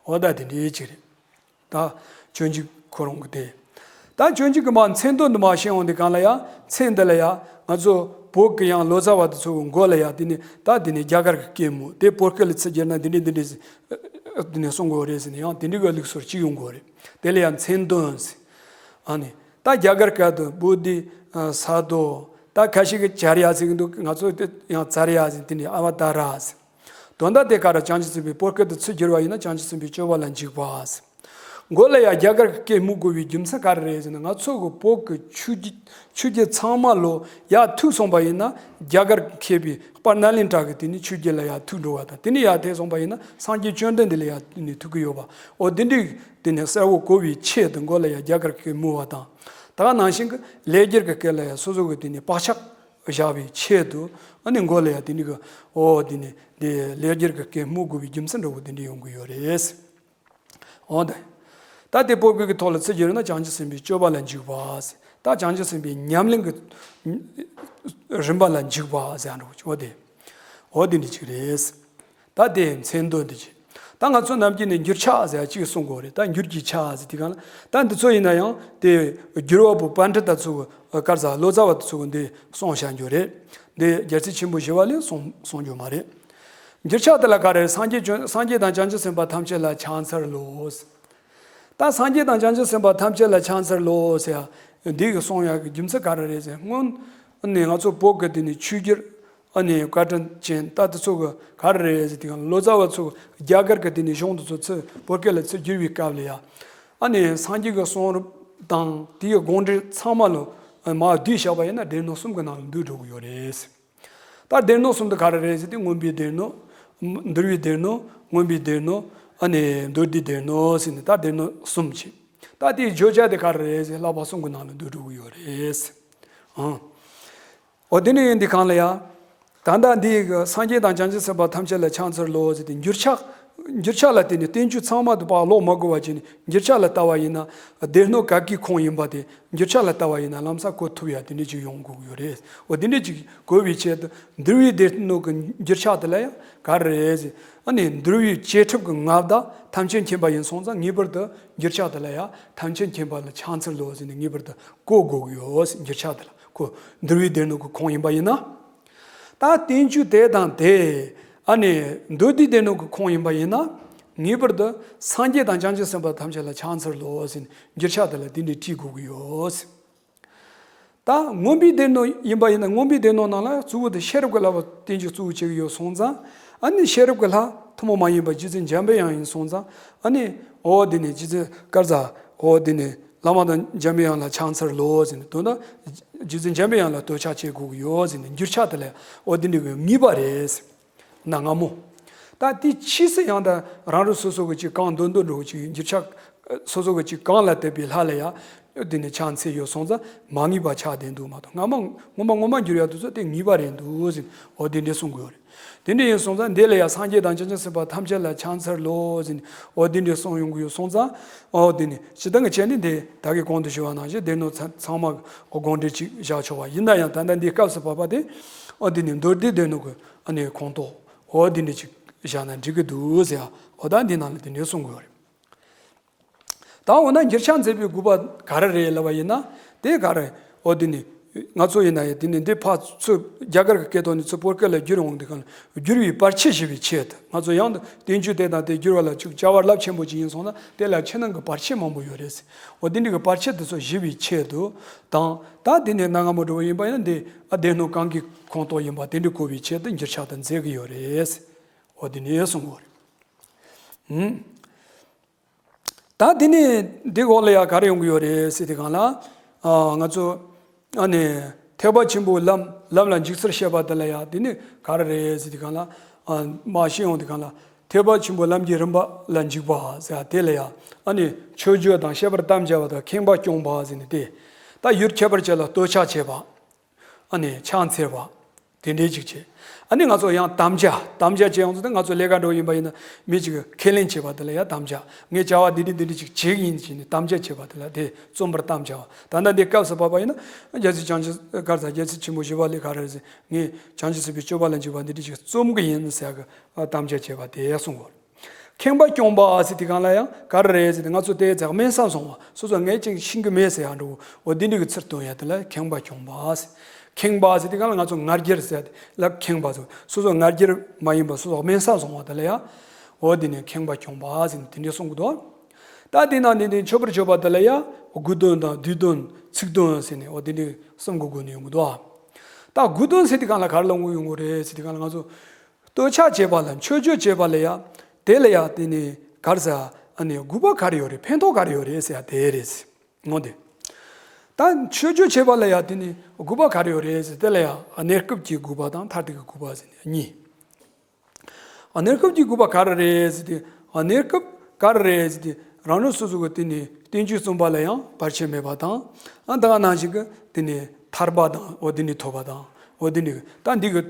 འོ་ད་དེ་འདྲའི་ཅིག་རེད། ད་སྤྱོད་འཇུག་ཁོ་རང་གི་དེ། ད་སྤྱོད་འཇུག་གི་མ་མཚན་དོན་དུ་མ་ཤེས་འོང་དེ་གང་ལ་ཡ་མཚན་འདི་ལ་ཡ་ང་ཚོ་བོད་ཀྱི་ཡང་ལོ་ཙཱ་བ་དེ་ཚོ་གི་མགོ་ལ་ཡ་དེ་ནི་ད་དེ་ནི་རྒྱ་གར་གྱི་སྐད་མོ་དེ་བོད་སྐད་ལ་ཚུར་བསྒྱུར་ན་དེ་འདྲ་དེ་འདྲ་ཟེར། དེ་ནི་གསུང་དགོས་རེད་ཟེར་ནས་ཡང་དེ་འདྲ་གི་ལུགས་སྲོལ་གཅིག་ཡོང་དགོས་རེད། དེ་ལ་ཡ་མཚན་དོན་ཟེར། ཨ་ནི་ད་རྒྱ་གར་སྐད་དུ་བོ་དྷི་ས་ཏོ། ད་ཁ་ཤས་ཀྱིས་ཙཱརྱ་ཟེར་གི་འདུག་ང་ཚོ་དེ་ཡང་ཙཱརྱ་ཟེར། དེ་ནི་ཨ་བ་ཏཱ་ར་ཟེར། དོན་དག་དེ་ག་རེ། བྱང་ཆུབ་སེམས་དཔའི་བོད་སྐད་དུ་ཚུར་བསྒྱུར་བ་ཡིན་ན་བྱང་ཆུབ་སེམས་དཔའི་སྤྱོད་པ་ལ་འཇུག་པ་ཟེར། མགོ་ལ་ཡ་རྒྱ་གར་གྱི་སྐད་སྨོས་དགོས་པའི་རྒྱུ་མཚན་ག་རེ་རེད་ཟེར་ན་ང་ཚོ་གི་བོད་ཀྱི་ཆོས་བརྒྱུད་ཆོས་བརྒྱུད་ཚང་མ་ལོ་ཡ་ཐུག་སོང་པ་ཡིན་ན་རྒྱ་གར་མཁས་པའི་དཔལ་ནཱ་ལེནྡྲ་གི་དེ་ནི་ཆོས་བརྒྱུད་ལ་ཡ་ཐུག་འགྲོ་བ་དང་དེ་ནི་ཡ་ཐེ་སོང་པ་ཡིན་ན་སངས་རྒྱས་བཅོམ་ལྡན་འདས་ལ་ཡ་དེ་ནི་ཐུག་གི་ཡོད་པ། འོ་དེ་འདྲའི་དེ་ནི་གསལ་བོ་གོ་བའི་ཆེད་དུ་མགོ་ལ་ཡ་རྒྱ་གར་གྱི་སྐད་སྨོས་པ་དང་། ད་ག་ནང་བཞིན་གྱི་ལེགས་སྦྱར་གྱི་སྐད་ལ་ཡ་སོ་སོ་གི་དེ་ནི་བག་ཆགས་བཞག་པའི་ཆེད་དུ་ཨ་ནི་མགོ་ལ་ཡ་དེ་འདྲ་གི་འོ་དེ་ནི་དེ་ལེགས་སྦྱར་གྱི་སྐད་སྨོས་དགོས་པའི་རྒྱུ་མཚན་འདྲ་བོ་དེ་འདྲ་ཡོང་གི་ཡོད་རེད། འོ་དེ། ད་དེ་བོད་སྐད་ཀྱི་ཐོག་ལ་ཚུར་བསྒྱུར་ན་བྱང་ཆུབ་སེམས་དཔའི་སྤྱོད་པ་ལ་འཇུག་པ་ཟེར། ད་བྱང་ཆུབ་སེམས་དཔའི་ཉམས་ལེན་གྱི་རིམ་པ་ལ་འཇུག་པ་ཟེར་འགྲོ་གི་འོ་དེ། འོ་དེ་འདྲ་ཅིག་རེད། ད་དེ་མཚན་དོན་དེ་ཅི། ད་ང་ཚོ་ནམ་རྒྱུན་ནས་འགྱུར་ཕྱག་ཟེར་ཅིག་གསུང་གི་ཡོད་རེད། ད་འགྱུར་གྱི་ཕྱག་ཟེར་དེ་གང་ལ་ད་འདི་ཚོ་ཡིན་ན་ཡང་དེ་བསྒྱུར་བ་པོ་པཎྜི་ཏ་ཚོ་གི་ག་རེ་ཟེར་ལོ་ཙཱ་བ་དེ་ཚོ་གི་འདི་གསུངས་བཞག་རྒྱུ་རེད། འདི་རྒྱལ་སྲས་ཆེན་པོ་ཞི་བ་ལྷས་གསུངས་གསུངས་རྒྱུ་མ་རེད། འགྱུར་ཕྱག་དེ་ལ་ག་རེ་སངས་རྒྱས་བྱོན་སངས་རྒྱས་དང་བྱང་ཆུབ་སེམས་དཔའ་ཐམས་ཅད་ལ་ཕྱག་འཚལ་ལོ། ད་སངས་རྒྱས་དང་བྱང་ཆུབ་སེམས་དཔའ་ཐམས་ཅད་ལ་ཕྱག་འཚལ་ལོ་ཟེར་ཡ་འདི་གི་གསུང་ཡ་གི་རྒྱུ་མཚན་ག་རེ་རེད་ཟེར་སྔོན་ནས་ང་ཚོ་བོད་ཀྱི་དེ་ནི་ཆོས་བརྒྱུད་ཨ་ནི་བཀའ་དྲིན་ཅན་ད་དེ་ཚོ་གི་ག་རེ་རེད་ཟེར་དུས་ལོ་ཙཱ་བ་ཚོ་རྒྱ་གར་གྱི་དེ་ནི་གཞུང་དེ་ཚོ་ཚུར་བོད་སྐད་ལ་ཚུར་བསྒྱུར་བའི་སྐབས་ལ་ཡ་ཨ་ནི་སངས་རྒྱས་ཀྱི་གསུང་རབ་དང་དེའི་དགོངས་འགྲེལ་ཚང་མ་ལོ་ མར་བསྡུས་བཞག་པ་ཡིན་ན་སྡེ་སྣོད་གསུམ་གྱི་ནང་ལ་འདུས་འགྲོ་གི་ཡོད་རེད། ད་སྡེ་སྣོད་གསུམ་དེ་ག་རེ་རེད་ཟེར་དུས་མངོན་པའི་སྡེ་སྣོད། འདུལ་བའི་སྡེ་སྣོད། མངོན་པའི་སྡེ་སྣོད། ཨ་ནི་མདོ་སྡེའི་སྡེ་སྣོད་ཟེར་ནས་ད་སྡེ་སྣོད་གསུམ་བྱས། ད་དེའི་བརྗོད་བྱ་དེ་ག་རེ་རེད་ཟེར་བསླབ་པ་གསུམ་གྱི་ནང་ལ་འདུས་འགྲོ་གི་ཡོད་རེད། ཨང་། འོ་དེ་ནས་ཡིན་དུས་གང་ལ་ཡ། ད་ལྟ་འདི་གི་སངས་རྒྱས་དང་བྱང་ཆུབ་སེམས་དཔའ་ཐམས་ཅད་ལ་ཕྱག་འཚལ་ལོ་ཟེར་ཏེ་འགྱུར་ཕྱག་འགྱུར་ཕྱག་ལ་བརྟེན་ནས་བསྟན་བཅོས་ཚང་མ་དུ་ཕར་ཀློག་མ་དགོས་པ་བྱས་ནས་འགྱུར་ཕྱག་ལ་ལྟ་བ་ཡིན་ན། སྡེ་སྣོད་ག་གི་ཁོངས་ཡིན་པ་དེ་འགྱུར་ཕྱག་ལ་ལྟ་བ་ཡིན་ན་ལམ་སང་གོ་ཐུབ་ཡ་དེ་འདྲ་ཅིག་ཡོང་དགོས་ཀྱི་ཡོད་རེད། འོ་དེ་འདྲ་ཅིག་གོ་བའི་ཆེད་དུ་འདུལ་བའི་སྡེ་སྣོད་ཀྱི་འགྱུར་ཕྱག་དེ་ལ་ཡང་ག་རེ་རེད་ཟེར། ཨ་ནི་འདུལ་བའི་བྱེད་ཐབས་ཀྱི་མངའ་བདག་ཐམས་ཅད་མཁྱེན་པ་ཡིན་སོང་ཙང་ངེས་པར་དུ་འགྱུར་ཕྱག་དེ་ལ་ཡང་ཐམས་ཅད་མཁྱེན་པ་ལ་ཕྱག་འཚལ་ལོ་ཟེར་ནས་ངེས་པར་དུ་གོ་དགོས་ཀྱི་ཡོད་ཟེར། འགྱུར་ཕྱག་དེ་ལ་གོ། འདུལ་བའི་སྡེ་སྣོད་ཀྱི་ཁོངས་ཡིན་པ་ཡིན་ན། ད་བསྟན་བཅོས་དེ་དང་དེ། ཨ་ནི་མདོ་སྡེའི་སྡེ་སྣོད་ཀྱི་ཁོངས་ཡིན་པ་ཡིན་ན། ངེས་པར་དུ་སངས་རྒྱས་དང་བྱང་ཆུབ་སེམས་དཔའ་ཐམས་ཅད་ལ་ཕྱག་འཚལ་ལོ་ཟེར་ནས་འགྱུར་ཕྱག་དེ་ལ་དེ་འདྲའི་བྲིས་དགོས་ཀྱི་ཡོད། ད་མངོན་པའི་སྡེ་སྣོད་ཡིན་པ་ཡིན་ན་མངོན་པའི་སྡེ་སྣོད་ནང་ལ་གཙོ་བོ་དེ་ཤེས་རབ་ཀྱི་བསླབ་པ་བསྟན་བཅོས་གཙོ་བོ་བྱེད་ཀྱི་ཡོད་སོང་ཙང་། ཨ་ནི་ཤེས་རབ་ཀྱི་ལྷ་ཐུན་མོང་མ་ཡིན་པ་རྗེ་བཙུན་འཇམ་པའི་དབྱངས་ཡིན་སོང་ཙང་། ཨ་ནི་འོ་དེ་ནི་རྗེ་བཙུན་དཀར་ཟ། འོ་དེ་ནི་བླ་མ་དང་འཇམ་པའི་དབྱངས་ལ་ཕྱག་འཚལ་ལོ་ཟེར་ནས། དོན་དག་རྗེ་བཙུན་འཇམ་པའི་དབྱངས་ལ་བསྟོད་ཕྱག་བྱེད་དགོས་ཀྱི་ཡོད་ཟེར་ནས་འགྱུར་ཕྱག་དེ་ལ་འོ་དེ་འདྲ་གི་ངེས་པ་རེད། གནའ་སྔ་མོ། ད་དེ་ཕྱིས་སུ་ཡང་ད་རང་རང་སོ་སོ་གི་ཅིག་གང་འདོད་འདོད་འགྲོ་གི་ཅིག་འགྱུར་ཕྱག་སོ་སོ་གི་ཅིག་གང་ལ་དད་པའི་ལྷ་ལ་ཡང་འོ་དེ་ནི་ཕྱག་འཚལ་ཡོད་སོང་ཙང་མ་ངེས་པ་ཆགས་བསྡད་འདུག་མ་གཏོགས། སྔ་མ་ངོ་མ་ངོ་མ་འགྱུར་ཡག་དེ་ཚོ་དེ་ངེས་པ་རེད་འདུག་ཟེར་ནས་འོ་དེ་འདྲ་གསུང་གི་ཡོད་རེད། དེ་འདྲ་ཡིན་སོང་ཙང་འདི་ལ་ཡང་སངས་རྒྱས་དང་བྱང་ཆུབ་སེམས་དཔའ་ཐམས་ཅད་ལ་ཕྱག་འཚལ་ལོ་ཟེར་ནས་འོ་དེ་འདྲ་གསུང་ཡོང་གི་ཡོད་སོང་ཙང་། འོ་དེ་ནི་སྤྱིར་བཏང་གི་བྱས་ནས་འདི་ད་གིན་གོང་དུ་ཞུ་བ་ནང་བཞིན་སྡེ་སྣོད་ཚང་མ་དགོངས་འགྲེལ་ཅིག་བཞག་ཆོག་པ་ཡིན་ན་ཡང་། ད་ལྟ་འདིའི་སྐབས་སུ་བབས་པ་དེ་འོ་དེ་ནི་མདོ་སྡེའི་སྡེ་སྣོད་ཀྱི་ཨ་ནི་ཁོངས་གཏོགས་འོ་དེ་འདྲ་ཅིག་བཞག་ན་འགྲིག་གི་འདུག་ཟེར། འོ་ད་འདི་ནང་ལ་དེ་འདྲ་གསུང་གི་ཡོད་རེད། ད་འོ་ན་འགྱུར་ཕྱག་མཛད་པའི་དགོས་པ་ག་རེ་རེད་ལབ་པ་ཡིན་ན། དེ་ག་རེ། འོ་དེ་ནི་ང་ཚོ་ཡིན་ན་ཡང་དེ་ནི་འདི་ཕར་ཚུར་རྒྱ་གར་གྱི་སྐད་ཐོག་ནས་ཚུར་བོད་སྐད་ལ་བསྒྱུར་འོང་དུས་གང་ལ་བསྒྱུར་བའི་བར་ཆད་ཞི་བའི་ཆེད་དུ། ང་ཚོ་ཡང་དུ་བསྟན་བཅོས་དེ་དང་དེ་བསྒྱུར་བ་ལ་ཅིག་བྱ་བ་རླབས་ཆེན་པོ་ཅིག་ཡིན་སོང་ན་དེ་ལ་ཕྱི་ནང་གི་བར་ཆད་མང་པོ་ཡོད་རེད། འོ་དེ་འདྲ་གི་བར་ཆད་དེ་ཚོ་ཞི་བའི་ཆེད་དུ་དང་། ད་དེ་ནི་གནའ་སྔ་མོ་འགྲོ་བ་ཡིན་པ་ཡིན་ན་འདི་ཨ་སྡེ་སྣོད་གང་གི་ཁོངས་གཏོགས་ཡིན་པ་དེ་འདྲ་གོ་བའི་ཆེད་དུ་འགྱུར་ཕྱག་དེ་མཛད་ཀྱི་ཡོད་རེད། འོ་དེ་ནས་གསུང་གི་ཡོད་རེད། ཨུམ། ད་དེ་ནས་འདི་འོག་ལ་ཡང་ག་རེ་ཡོང་གི་ཡོད་རེད་ཟེར་དུས་གང་ལ། ཨ་ང་ཚོ་ཨ་ནི་ཐེག་པ་ཆེན་པོའི་ལམ་ལམ་ལ་འཇུག་ཚུལ་བཤད་པ་དེ་ལ་ཡང་དེ་ནི་ག་རེ་རེད་ཟེར་དུས་གང་ལ། ཨ་མར་བཤད་ཡོང་དུས་གང་ལ་ཐེག་པ་ཆེན་པོའི་ལམ་གྱི་རིམ་པ་ལ་འཇུག་པ་ཟེར་དེ་ལ་ཡང་ཨ་ནི་མཆོད་བརྗོད་དང་བཤད་པར་དམ་བཅའ་བ་དང་ཁེངས་པ་སྐྱོང་བ་ཟེར་ནས་དེ། ད་ཡུལ་ཁྱད་པར་ཅན་ལ་བསྟོད་ཕྱག་བྱེད་པ། ཨ་ནི་ཕྱག་འཚལ་བ། དེ་འདྲའི་ཅིག་བྱེད། ཨ་ནི་ང་ཚོ་ཡང་དམ་བཅའ། དམ་བཅའ་བྱེད་ཡོང་ཚུལ་དེ་ང་ཚོ་ལས་ཀ་འགྲོ་ཡིན་པ་ཡིན་ན་མི་གཅིག་གིས་ཁས་ལེན་བྱེད་པ་དེ་ལ་ཡང་དམ་བཅའ། ངས་བྱ་བ་འདི་འདྲ་འདི་འདྲ་ཅིག་བྱེད་ཀྱི་ཡིན་ཟེར་ནས་དམ་བཅའ་བྱེད་པ་དེ་ལ་དེ་བརྩོན་པར་དམ་བཅའ་བ། ད་ལྟ་འདི་སྐབས་སུ་བབས་པ་ཡིན་ན་རྒྱལ་སྲས་བྱང་ཆུབ་ག་རེ་ཟེར། རྒྱལ་སྲས་ཆེན་པོ་ཞི་བ་ལྷས་ག་རེ་ཟེར། ངས་བྱང་ཆུབ་སེམས་དཔའི་སྤྱོད་པ་ལ་འཇུག་པ་འདི་འདྲ་ཅིག་རྩོམ་གྱི་ཡིན་ཟེར་གི་དམ་བཅའ་བྱེད་པ་དེ་གསུང་གོ། ཁེངས་པ་སྐྱོང་བ་ཟེར་དུས་གང་ལ་ཡང་ག་རེ་རེད་ཟེར་ཏེ། ང་ཚོ་དེ་ཚེ་དམན་ས་སོང་བ། སོ་སོ་ངས་ཅིག་ཤེས་ཀྱི་མེད་ཟེར་ཡང་འགྲོ། འོ་འདི་འདྲ་གི་ཚུལ་སྟོན་ཡ་དེ་ལ་ཁེངས་པ་སྐྱོང་བ་ཟེར། ཁེངས་པ་ཟེར་དུས་གང་ལ་ང་ཚོ་ང་རྒྱལ་ཟེར་ལ་ཁེངས་པ་ཟེར། སོ་སོ་ང་རྒྱལ་མ་ཡིན་པ་སོ་སོ་དམན་ས་སོང་བ་དེ་ལ་ཡང་། འོ་འདི་ནི་ཁེངས་པ་སྐྱོང་བ་ཟེར་ནས་དེ་འདྲ་གསུང་གི་འདུག། ད་དེ་ནང་ནས་དེ་མཆོད་པར་བརྗོད་པ་དེ་ལ་ཡང་དགུ་འདོན་དང་བསྡུས་འདོན་ཚིག་འདོན་ཟེར་ནས་འོ་དེ་འདྲ་གསུམ་གྱི་སྒོ་ནས་ཡོང་གི་འདུག། ད་དགུ་འདོན་ཟེར་དུས་གང་ལ་ག་རེ་ལ་ཡོང་གི་རེད་ཟེར་དུས་གང་ལ་ང་ཚོ་བསྟོད་ཕྱག་བྱེད་པ་ལ། མཆོད་བརྗོད་བྱེད་པ་ལ་ཡ། དེ་ལ་ཡ་དེ་ནི་ག་རེ་ཟེར། ཨ་ནི་དགོས་པ་ག་རེ་ཡོད་རེད། ཕན་ཐོགས་ག་རེ་ཡོད་རེད་ཟེར་ཡ་དེ་རེད། འོ་དེ། ད་མཆོད་བརྗོད་བྱེད་པ་ལ་ཡ་དེ་ནི་དགོས་པ་ག་རེ་ཡོད་རེད་ཟེར། དེ་ལ་ཡ་གནས་སྐབས་ཀྱི་དགོས་པ་དང་མཐར་ཐུག་གི་དགོས་པ་ཟེར་ནས་གཉིས། གནས་སྐབས་ཀྱི་དགོས་པ་ག་རེ་རེད་ཟེར་ཏེ། གནས་སྐབས་ག་རེ་རེད་ཟེར་ཏེ། རང་རང་སོ་སོ་གི་དེ་ནི་བསྟན་བཅོས་རྩོམ་པ་ལ་ཡང་བར་ཆད་མེད་པ་དང་། ཨ་ད་ག་ནང་བཞིན་གྱི་དེ་ནི་ཐར་པ་དང་འོ་དེ་ནི་ཐོབ་པ་དང་འོ་དེ་ནི། ད་འདི་གི་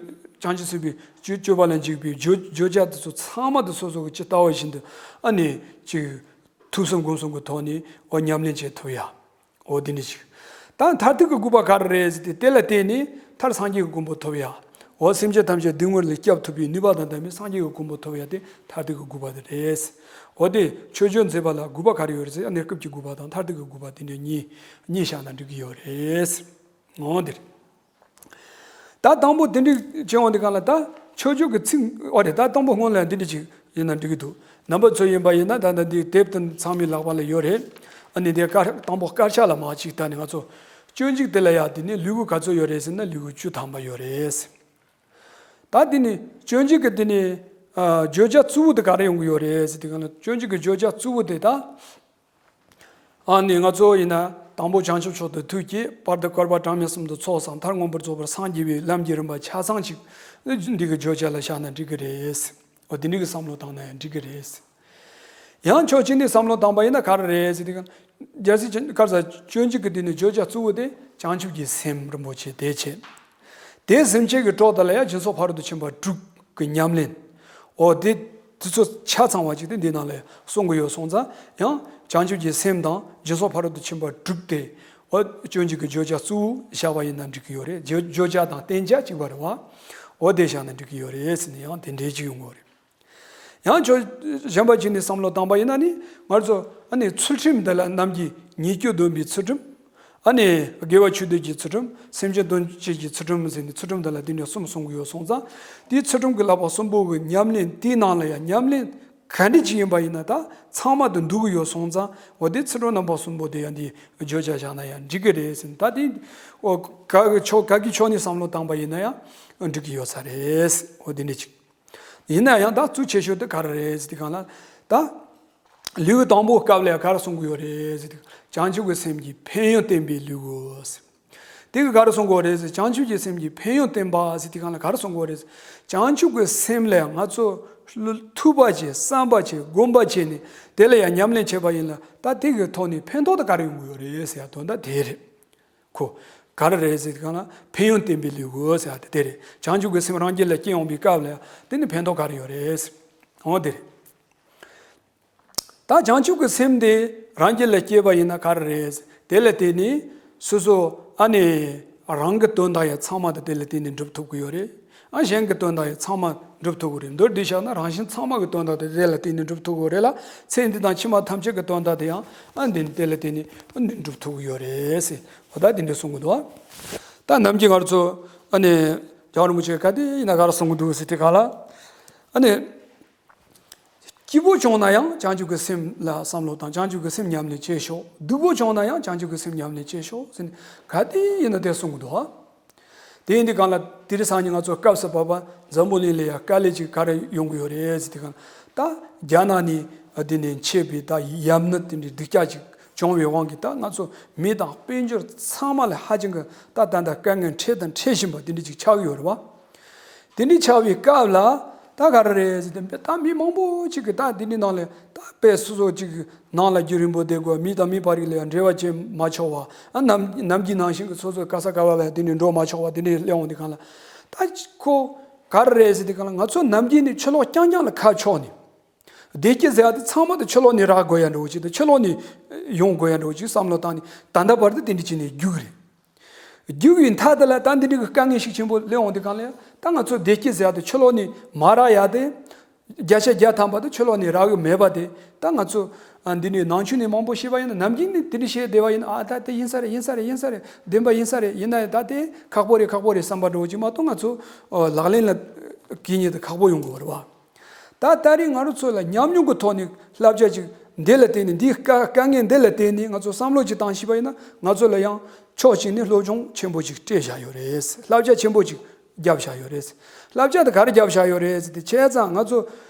བྱང་ཆུབ་སེམས་དཔའི་སྤྱོད་སྤྱོད་པ་ལ་འཇུག་པའི་བརྗོད་བརྗོད་བྱ་དེ་ཚོ་ཚང་མ་དེ་སོ་སོ་གི་ཇི་ལྟ་བ་བཞིན་དུ་ཨ་ནི་ཅིག་ཐུགས་བསམ་སྒོམ་གསུམ་གྱི་ཐོག་ནས་འོ་ཉམས་ལེན་བྱེད་ཐུབ་ཡ། འོ་དེ་འདྲ་ཞིག། ད་མཐར་ཐུག་གི་དགོས་པ་ག་རེ་རེད་ཟེར་ཏེ། དེ་ལ་བརྟེན་ནས་མཐར་སངས་རྒྱས་ཀྱི་གོ་འཕང་ཐོབ་ཡ། འོ་སེམས་ཅན་ཐམས་ཅད་སྡུག་བསྔལ་ལས་སྐྱོབ་ཐུབ་པའི་ནུས་པ་དང་ལྡན་པའི་སངས་རྒྱས་ཀྱི་གོ་འཕང་ཐོབ་ཡ་དེ་མཐར་ཐུག་གི་དགོས་པ་དེ་རེད། འོ་དེ་མཆོད་བརྗོད་མཛད་པ་ལ་དགོས་པ་ག་རེ་ཡོད་རེད་ཟེར། གནས་སྐབས་ཀྱི་དགོས་པ་དང་མཐར་ཐུག་གི་དགོས་པ་དེ་འདྲ་གཉིས་གཉིས་བཞག་ན་འགྲིག་གི་ཡོད་རེད། འོ་དེ་རེད། ད་དང་པོ་དེ་འདྲ་བྱས་འོང་དུས་གང་ལ་ད་མཆོད་བརྗོད་ཀྱི་ཚིག་འོ་རེད། ད་དང་པོ་སྔོན་ལ་འདི་འདྲ་ཅིག་ཡིན་ན་འགྲིག་གི་འདུག། རྣམ་པ་ཚོ་ཡིན་པ་ཡིན་ན་ད་ལྟ་འདི་དེབ་དེ་ཚང་མའི་ལག་པ་ལ་ཡོད་རེད། ཨ་ནི་དེ་དཀར་དང་པོ་དཀར་ཆག་ལ་མར་ཅིག་ལྟ་ནས་ང་ཚོ་སྤྱོད་འཇུག་དེ་ལ་ཡ་དེ་ནི་ལེའུ་ག་ཚོད་ཡོད་རེད་ཟེར་ན་ལེའུ་བཅུ་ཐམ་པ་ཡོད་རེད། ད་དེ་ནི་སྤྱོད་འཇུག་གི་དེ་ནི་ཨ་བརྗོད་བྱ་གཙོ་བོ་དེ་ག་རེ་ཡོང་གི་ཡོད་རེད་ཟེར་དུས་གང་ལ་སྤྱོད་འཇུག་གི་བརྗོད་བྱ་གཙོ་བོ་དེ་ད། ཨ་ནི་ང་ཚོ་ཡིན་ན་ དང་པོ་བྱང་ཆུབ་མཆོག་ཏུ་ཐུགས་བསྐྱེད། བར་དུ་བསྐལ་པ་གྲངས་མེད་གསུམ་དུ་ཚོགས་བསགས། མཐར་མངོན་པར་རྫོགས་པར་སངས་རྒྱས་པའི་ལམ་གྱི་རིམ་པ་ཆ་ཚང་ཅིག་འདི་གི་བརྗོད་བྱ་ལ་བཞག་ན་འགྲིག་གི་རེད། འོ་དེ་འདྲ་གི་བསམ་བློ་བཏང་ན་ཡང་འགྲིག་གི་རེད། ཡང་ཕྱོགས་གཅིག་ནས་བསམ་བློ་བཏང་པ་ཡིན་ན་ག་རེ་རེད་ཟེར་དུས། རྒྱལ་སྲས་ཀྱི་ག་རེ་ཟེར། སྤྱོད་འཇུག་གི་དེ་ནི་བརྗོད་བྱ་གཙོ་བོ་དེ་བྱང་ཆུབ་ཀྱི་སེམས་རིན་པོ་ཆེ་དེ་བྱས། དེ་སེམས་བསྐྱེད་ཀྱི་གྲོགས་དག་ལ་ཡང་སྦྱིན་སོགས་ཕ་རོལ་ཏུ་ཕྱིན་པ་དྲུག་གི་ཉམས་ལེན། འོ་དེ་དེ་ཚོ་ཆ་ཚང་བ་ཅིག་དེ་འདི་ནང་ལ་གསུང་གི་ཡོད་སོང་ཙང་། ཡང་བྱང་ཆུབ་ཀྱི་སེམས་དང་སྦྱིན་སོགས་ཕ་རོལ་ཏུ་ཕྱིན་པ་དྲུག་དེ། འོ་སྤྱོད་འཇུག་གི་བརྗོད་བྱ་གཙོ་བོ་བཞག་པ་ཡིན་ན་འགྲིག་གི་ཡོད་རེད། བརྗོད་བརྗོད་བྱ་དང་བསྟན་བྱ་གཅིག་པ་རེད་བ། འོ་དེ་བཞག་ན་འགྲིག་གི་ཡོད་རེད་ཟེར་ནས་ཡང་དེ་འདྲའི་ཅིག་ཡོང་གི་ཡོད་རེད། ཡང་ཕྱོགས་གཞན་པ་ཅིག་ནས་བསམ་བློ་བཏང་པ་ཡིན་ན་ནི། ང་ཚོ་ཨ་ནི་ཚུལ་ཁྲིམས་འདི་ལ་རྣམས་ཀྱིས་ཉེས་སྐྱོན་སྡོམ་པའི་ཚུལ་ཁྲིམས། ཨ་ནི་དགེ་བ་ཆོས་སྡུད་ཀྱི་ཚུལ་ཁྲིམས། སེམས་ཅན་དོན་བྱེད་ཀྱི་ཚུལ་ཁྲིམས་ཟེར་ནས་ཚུལ་ཁྲིམས་འདི་ལ་དེ་འདྲ་གསུམ་གསུང་གི་ཡོད་སོང་ཙང་། དེའི་ཚུལ་ཁྲིམས་ཀྱི་བསླབ་པ་གསུམ་པོ་གི་ཉམས་ལེན་དེའི་ནང་ལ་ཡང་ཉམས་ལེན་ག་འདྲ་ཅིག་ཡིན་པ་ཡིན་ན་ད་ཚང་མ་དེ་འདུ་གི་ཡོད་སོང་ཙང་། འོ་དེ་ཚུལ་ཁྲིམས་རྣམ་པ་གསུམ་པོ་དེ་ཡང་དེ་བརྗོད་བྱ་བཞག་ན་ཡང་འགྲིག་གི་རེད་ཟེར་ནས། ད་དེ་འོ་ག་གི་ཕྱོགས་ག་གི་ཕྱོགས་ནས་བསམ་བློ་བཏང་པ་ཡིན་ན་ཡང་འགྲིག་གི་ཡོད་ས་རེད། འོ་དེ་འདྲ་ཅིག་ཡིན་ན་ཡང་ད་གཙོ་ཆེ་ཤོས་དེ་ག་རེ་རེད་ཟེར་དུས་སྒང་ལ། ད་ལེའུ་དང་པོའི་སྐབས་ལ་ག་རེ་གསུང་གི་ཡོད་རེད་ཟེར་དུས། བྱང་ཆུབ་ཀྱི་སེམས་ཀྱི་ཕན་ཡོན་བསྟན་པའི་ལེའུ་ཟེར། དེ་གི་ག་རེ་གསུང་གི་ཡོད་རེད་ཟེར། བྱང་ཆུབ་ཀྱི་སེམས་ཀྱི་ཕན་ཡོན་བསྟན་པ་ཟེར་དུས་སྒང་ལ་ག་རེ་གསུང་གི་ཡོད་རེད་ཟེར། བྱང་ཆུབ་ཀྱི་སེམས་ལ་ང་ཚོ་ཐོས་པ་བྱས། བསམ་པ་བྱས། སྒོམ་པ་བྱས་ནས་དེ་ལ་ཡང་ཉམས་ལེན་བྱས་པ་ཡིན་ན། ད་དེ་གི་ཐོག་ནས་ཕན་ཐོགས་དེ་ག་རེ་ཡོང་གི་ཡོད་རེད་ཟེར་ཡ་དོན་དག་དེ་རེད། ཁོ་ག་རེ་རེད་ཟེར་དུས་སྒང་ལ་ཕན་ཡོན་བསྟན་པའི་ལེའུ་ཟེར་ཡ་དེ་དེ་རེད། བྱང་ཆུབ་ཀྱི་སེམས་རང་རྒྱུད་ལ་སྐྱེ་ཡོང་བའི་སྐབས་ལ་དེ་ནི་ཕན་ཐོགས་ག་རེ་ཡོད་རེད་ཟེར། འོ་དེ་རེད། ད་བྱང་ཆུབ་ཀྱི་སེམས་དེ་རང་རྒྱུད་ལ་སྐྱེས་པ་ཡིན་ན་ག་རེ་རེད་ཟེར། དེ་ལ་བརྟེན་ནས་སོ་སོ་ཨ་ནི་རང་གི་དོན་དག་ཡང་ཚང་མ་དེ་དེ་ལ་བརྟེན་ནས་འགྲུབ་ཐུབ་ཀྱི་ཡོད་རེད། ཨ་གཞན་གྱི་དོན་དག་ཡང་ཚང་མ་འགྲུབ་ཐུབ་ཀྱི་རེད། མདོར་བསྡུས་བཞག་ན་རང་གཞན་ཚང་མ་གི་དོན་དག་དེ་དེ་ལ་བརྟེན་ནས་འགྲུབ་ཐུབ་ཀྱི་རེད་ལ། ཚེ་འདི་དང་ཕྱི་མ་ཐམས་ཅད་ཀྱི་དོན་དག་དེ་ཡང་ཨ་འདི་དེ་ལ་བརྟེན་ནས་འགྲུབ་ཐུབ་ཀྱི་ཡོད་རེད་ཟེར། འོ་ད་དེ་འདྲ་གསུང་གི་འདུག་ད་ནམ་རྒྱུན་ང་ཚོ་ཨ་ནི་རྒྱལ་བ་རིན་པོ་ཆེ་ག་དུས་ཡིན་ན་ག་རེ་གསུང་གི་འདུག་ཟེར་དུས་སྒང་ལ། ཨ་ནི་སྐྱིད་པོ་བྱུང་ན་ཡང་བྱང་ཆུབ་ཀྱི་སེམས་ལ་བསམ་བློ་བཏང་། བྱང་ཆུབ་ཀྱི་སེམས་ཉམས་ལེན་བྱེད་ཤོག་སྡུག་པོ་བྱུང་ན་ཡང་བྱང་ཆུབ་ཀྱི་སེམས་ཉམས་ལེན་བྱེད་ཤོག་ཟེར་ནས་ག་དུས་ཡིན་ན་དེ་གསུང་གི་འདུག་དེ་ཡིན་དུས་སྒང་ལ་དེ་རིང་སང་ཉིན་ང་ཚོ་སྐབས་སུ་བབ་པ་འཛམ་བུ་གླིང་ལ་ཡང་དཀའ་ལས་ཅིག་ག་རེ་ཡོང་གི་ཡོད་རེད་ཟེར་དུས་སྒང་ལ། ད་རྒྱ་ནག་ནས་དེ་ནས་མཆེད་པའི་ད་ཡམས་ནད་དེ་འདྲའི་སྡུག་ཅག་ཅིག་བྱུང་བའི་དབང་གིས་ད་ང་ཚོ་མི་དང་དཔལ་འབྱོར་ཚང་མ་ལ་ཧ་ཅང་གི་ད་ད་ལྟ་དཀའ་ངལ་འཕྲད་དང་འཕྲད་བཞིན་པ་དེ་འདྲ་ཅིག་ཆགས་ཀྱི་ཡོད་རེད་བ། དེ་འདྲའི་ཆགས་པའི་སྐབས་ལ་ད་ག་རེ་རེད་ཟེར་དུས། ད་མི་མང་པོ་ཅིག་གིས་ད་དེ་འདྲའི་ནང་ལ་ད་དཔེ་སོ་སོ་ཅིག་ནང་ལ་རྒྱུན་རིང་པོ་བསྡད་དགོས། མི་དང་མི་བར་ལ་ཡང་འབྲེལ་བ་བྱེད་མ་ཆོག་པ། ཨ་ནམ་ནམ་རྒྱུན་ནང་བཞིན་གྱི་སོ་སོ་ག་ས་ག་བ་ལ་དེ་འདྲའི་འགྲོ་མ་ཆོག་པ་དེ་འདྲའི་སླེབས་འོང་དུས་སྒང་ལ། ད་ཁོ་ག་རེ་རེད་ཟེར་དུས་སྒང་ལ། ང་ཚོ་ནམ་རྒྱུན་ནས་ཕྱི་ལོགས་རྐྱང་རྐྱང་ལ་ཁ་ཕྱོགས་ནས། བདེ་སྐྱིད་ཟེར་ཡ་དེ་ཚང་མ་དེ་ཕྱི་ལོགས་ནས་རག་དགོས་ཡ་འདྲ་བོ་ཅིག་དང་། ཕྱི་ལོགས་ནས་ཡོང་དགོས་ཡ་འདྲ་བོ་ཅིག་བསམ་བློ་བཏང་ནས། ད་ལྟ་བར་དུ་དེ་འདྲ་བྱས་ནས་རྒྱུགས་རེད། རྒྱུགས་པའི་མཐའ་དེ་ལ་ད་འདི་འདྲ་གི་དཀའ་ངལ་ཞིག་ཆེན་པོ་སླེབས་འོང་དུས་སྒང་ལ། ད་ང་ཚོ་བདེ་སྐྱིད་ཟེར་ཡ་དེ་ཕྱི་ལོགས་ནས་མ་རག་ཡ་དེ། བརྒྱ་ཆ་བརྒྱ་ཐམ་པ་དེ་ཕྱི་ལོགས་ནས་རག་གི་མེད་པ་དེ། ད་ང་ཚོ་ཨ་འདི་ནས་ནང་ཆོས་ནས་མང་པོ་ཤེས་པ་ཡིན་ན། ནམ་རྒྱུན་ནས་དེ་འདྲ་བཤད་བསྡད་པ་ཡིན་ན། ཨ་ད་དེ་ཡིན་ས་རེད། ཡིན་ས་རེད། ཡིན་ས་རེད། བདེན་པ་ཡིན་ས་རེད། ཡིན་ན་ཡང་ད་དེ་ཁག་པོ་རེད། ཁག་པོ་རེད་བསམ་པ་འདྲ་བོ་ཅིག་མ་གཏོགས། ང་ཚོ་ཨ་ལག་ལེན་ལ་འཁེལ་མཁན་དེ་ཁག་པོ་ཡོང་གི་ཡོད་རེད་བ། ད་ད་རེས་ང་རང་ཚོ་ལ་ཉམས་མྱོང་གི་ཐོག་ནས་བསླབ་བྱ་ཅིག་འདི་ལ་བརྟེན་ནས། འདིའི་དཀའ་དཀའ་ངལ་འདི་ལ་བརྟེན་ནས་ང་ཚོ་བསམ་བློ་ཅིག་བཏང་ཤེས་པ་ཡིན་ན། ང་ཚོ་ལ་ཡང་ཕྱོགས་གཅིག་ནས་སློབ་སྦྱོང་ཆེན་པོ་ཅིག་སྤྲད་བཞག་ཡོད་རེད། བསླབ་བྱ་ཆེན་པོ་ཅིག་བརྒྱབ་བཞག་ཡོད་རེད། བསླབ་བྱ་དེ་ག་རེ་བརྒྱབ་བཞག་ཡོད་རེད་ཟེར་དུས། བྱས་ཙང་ང་ཚོ་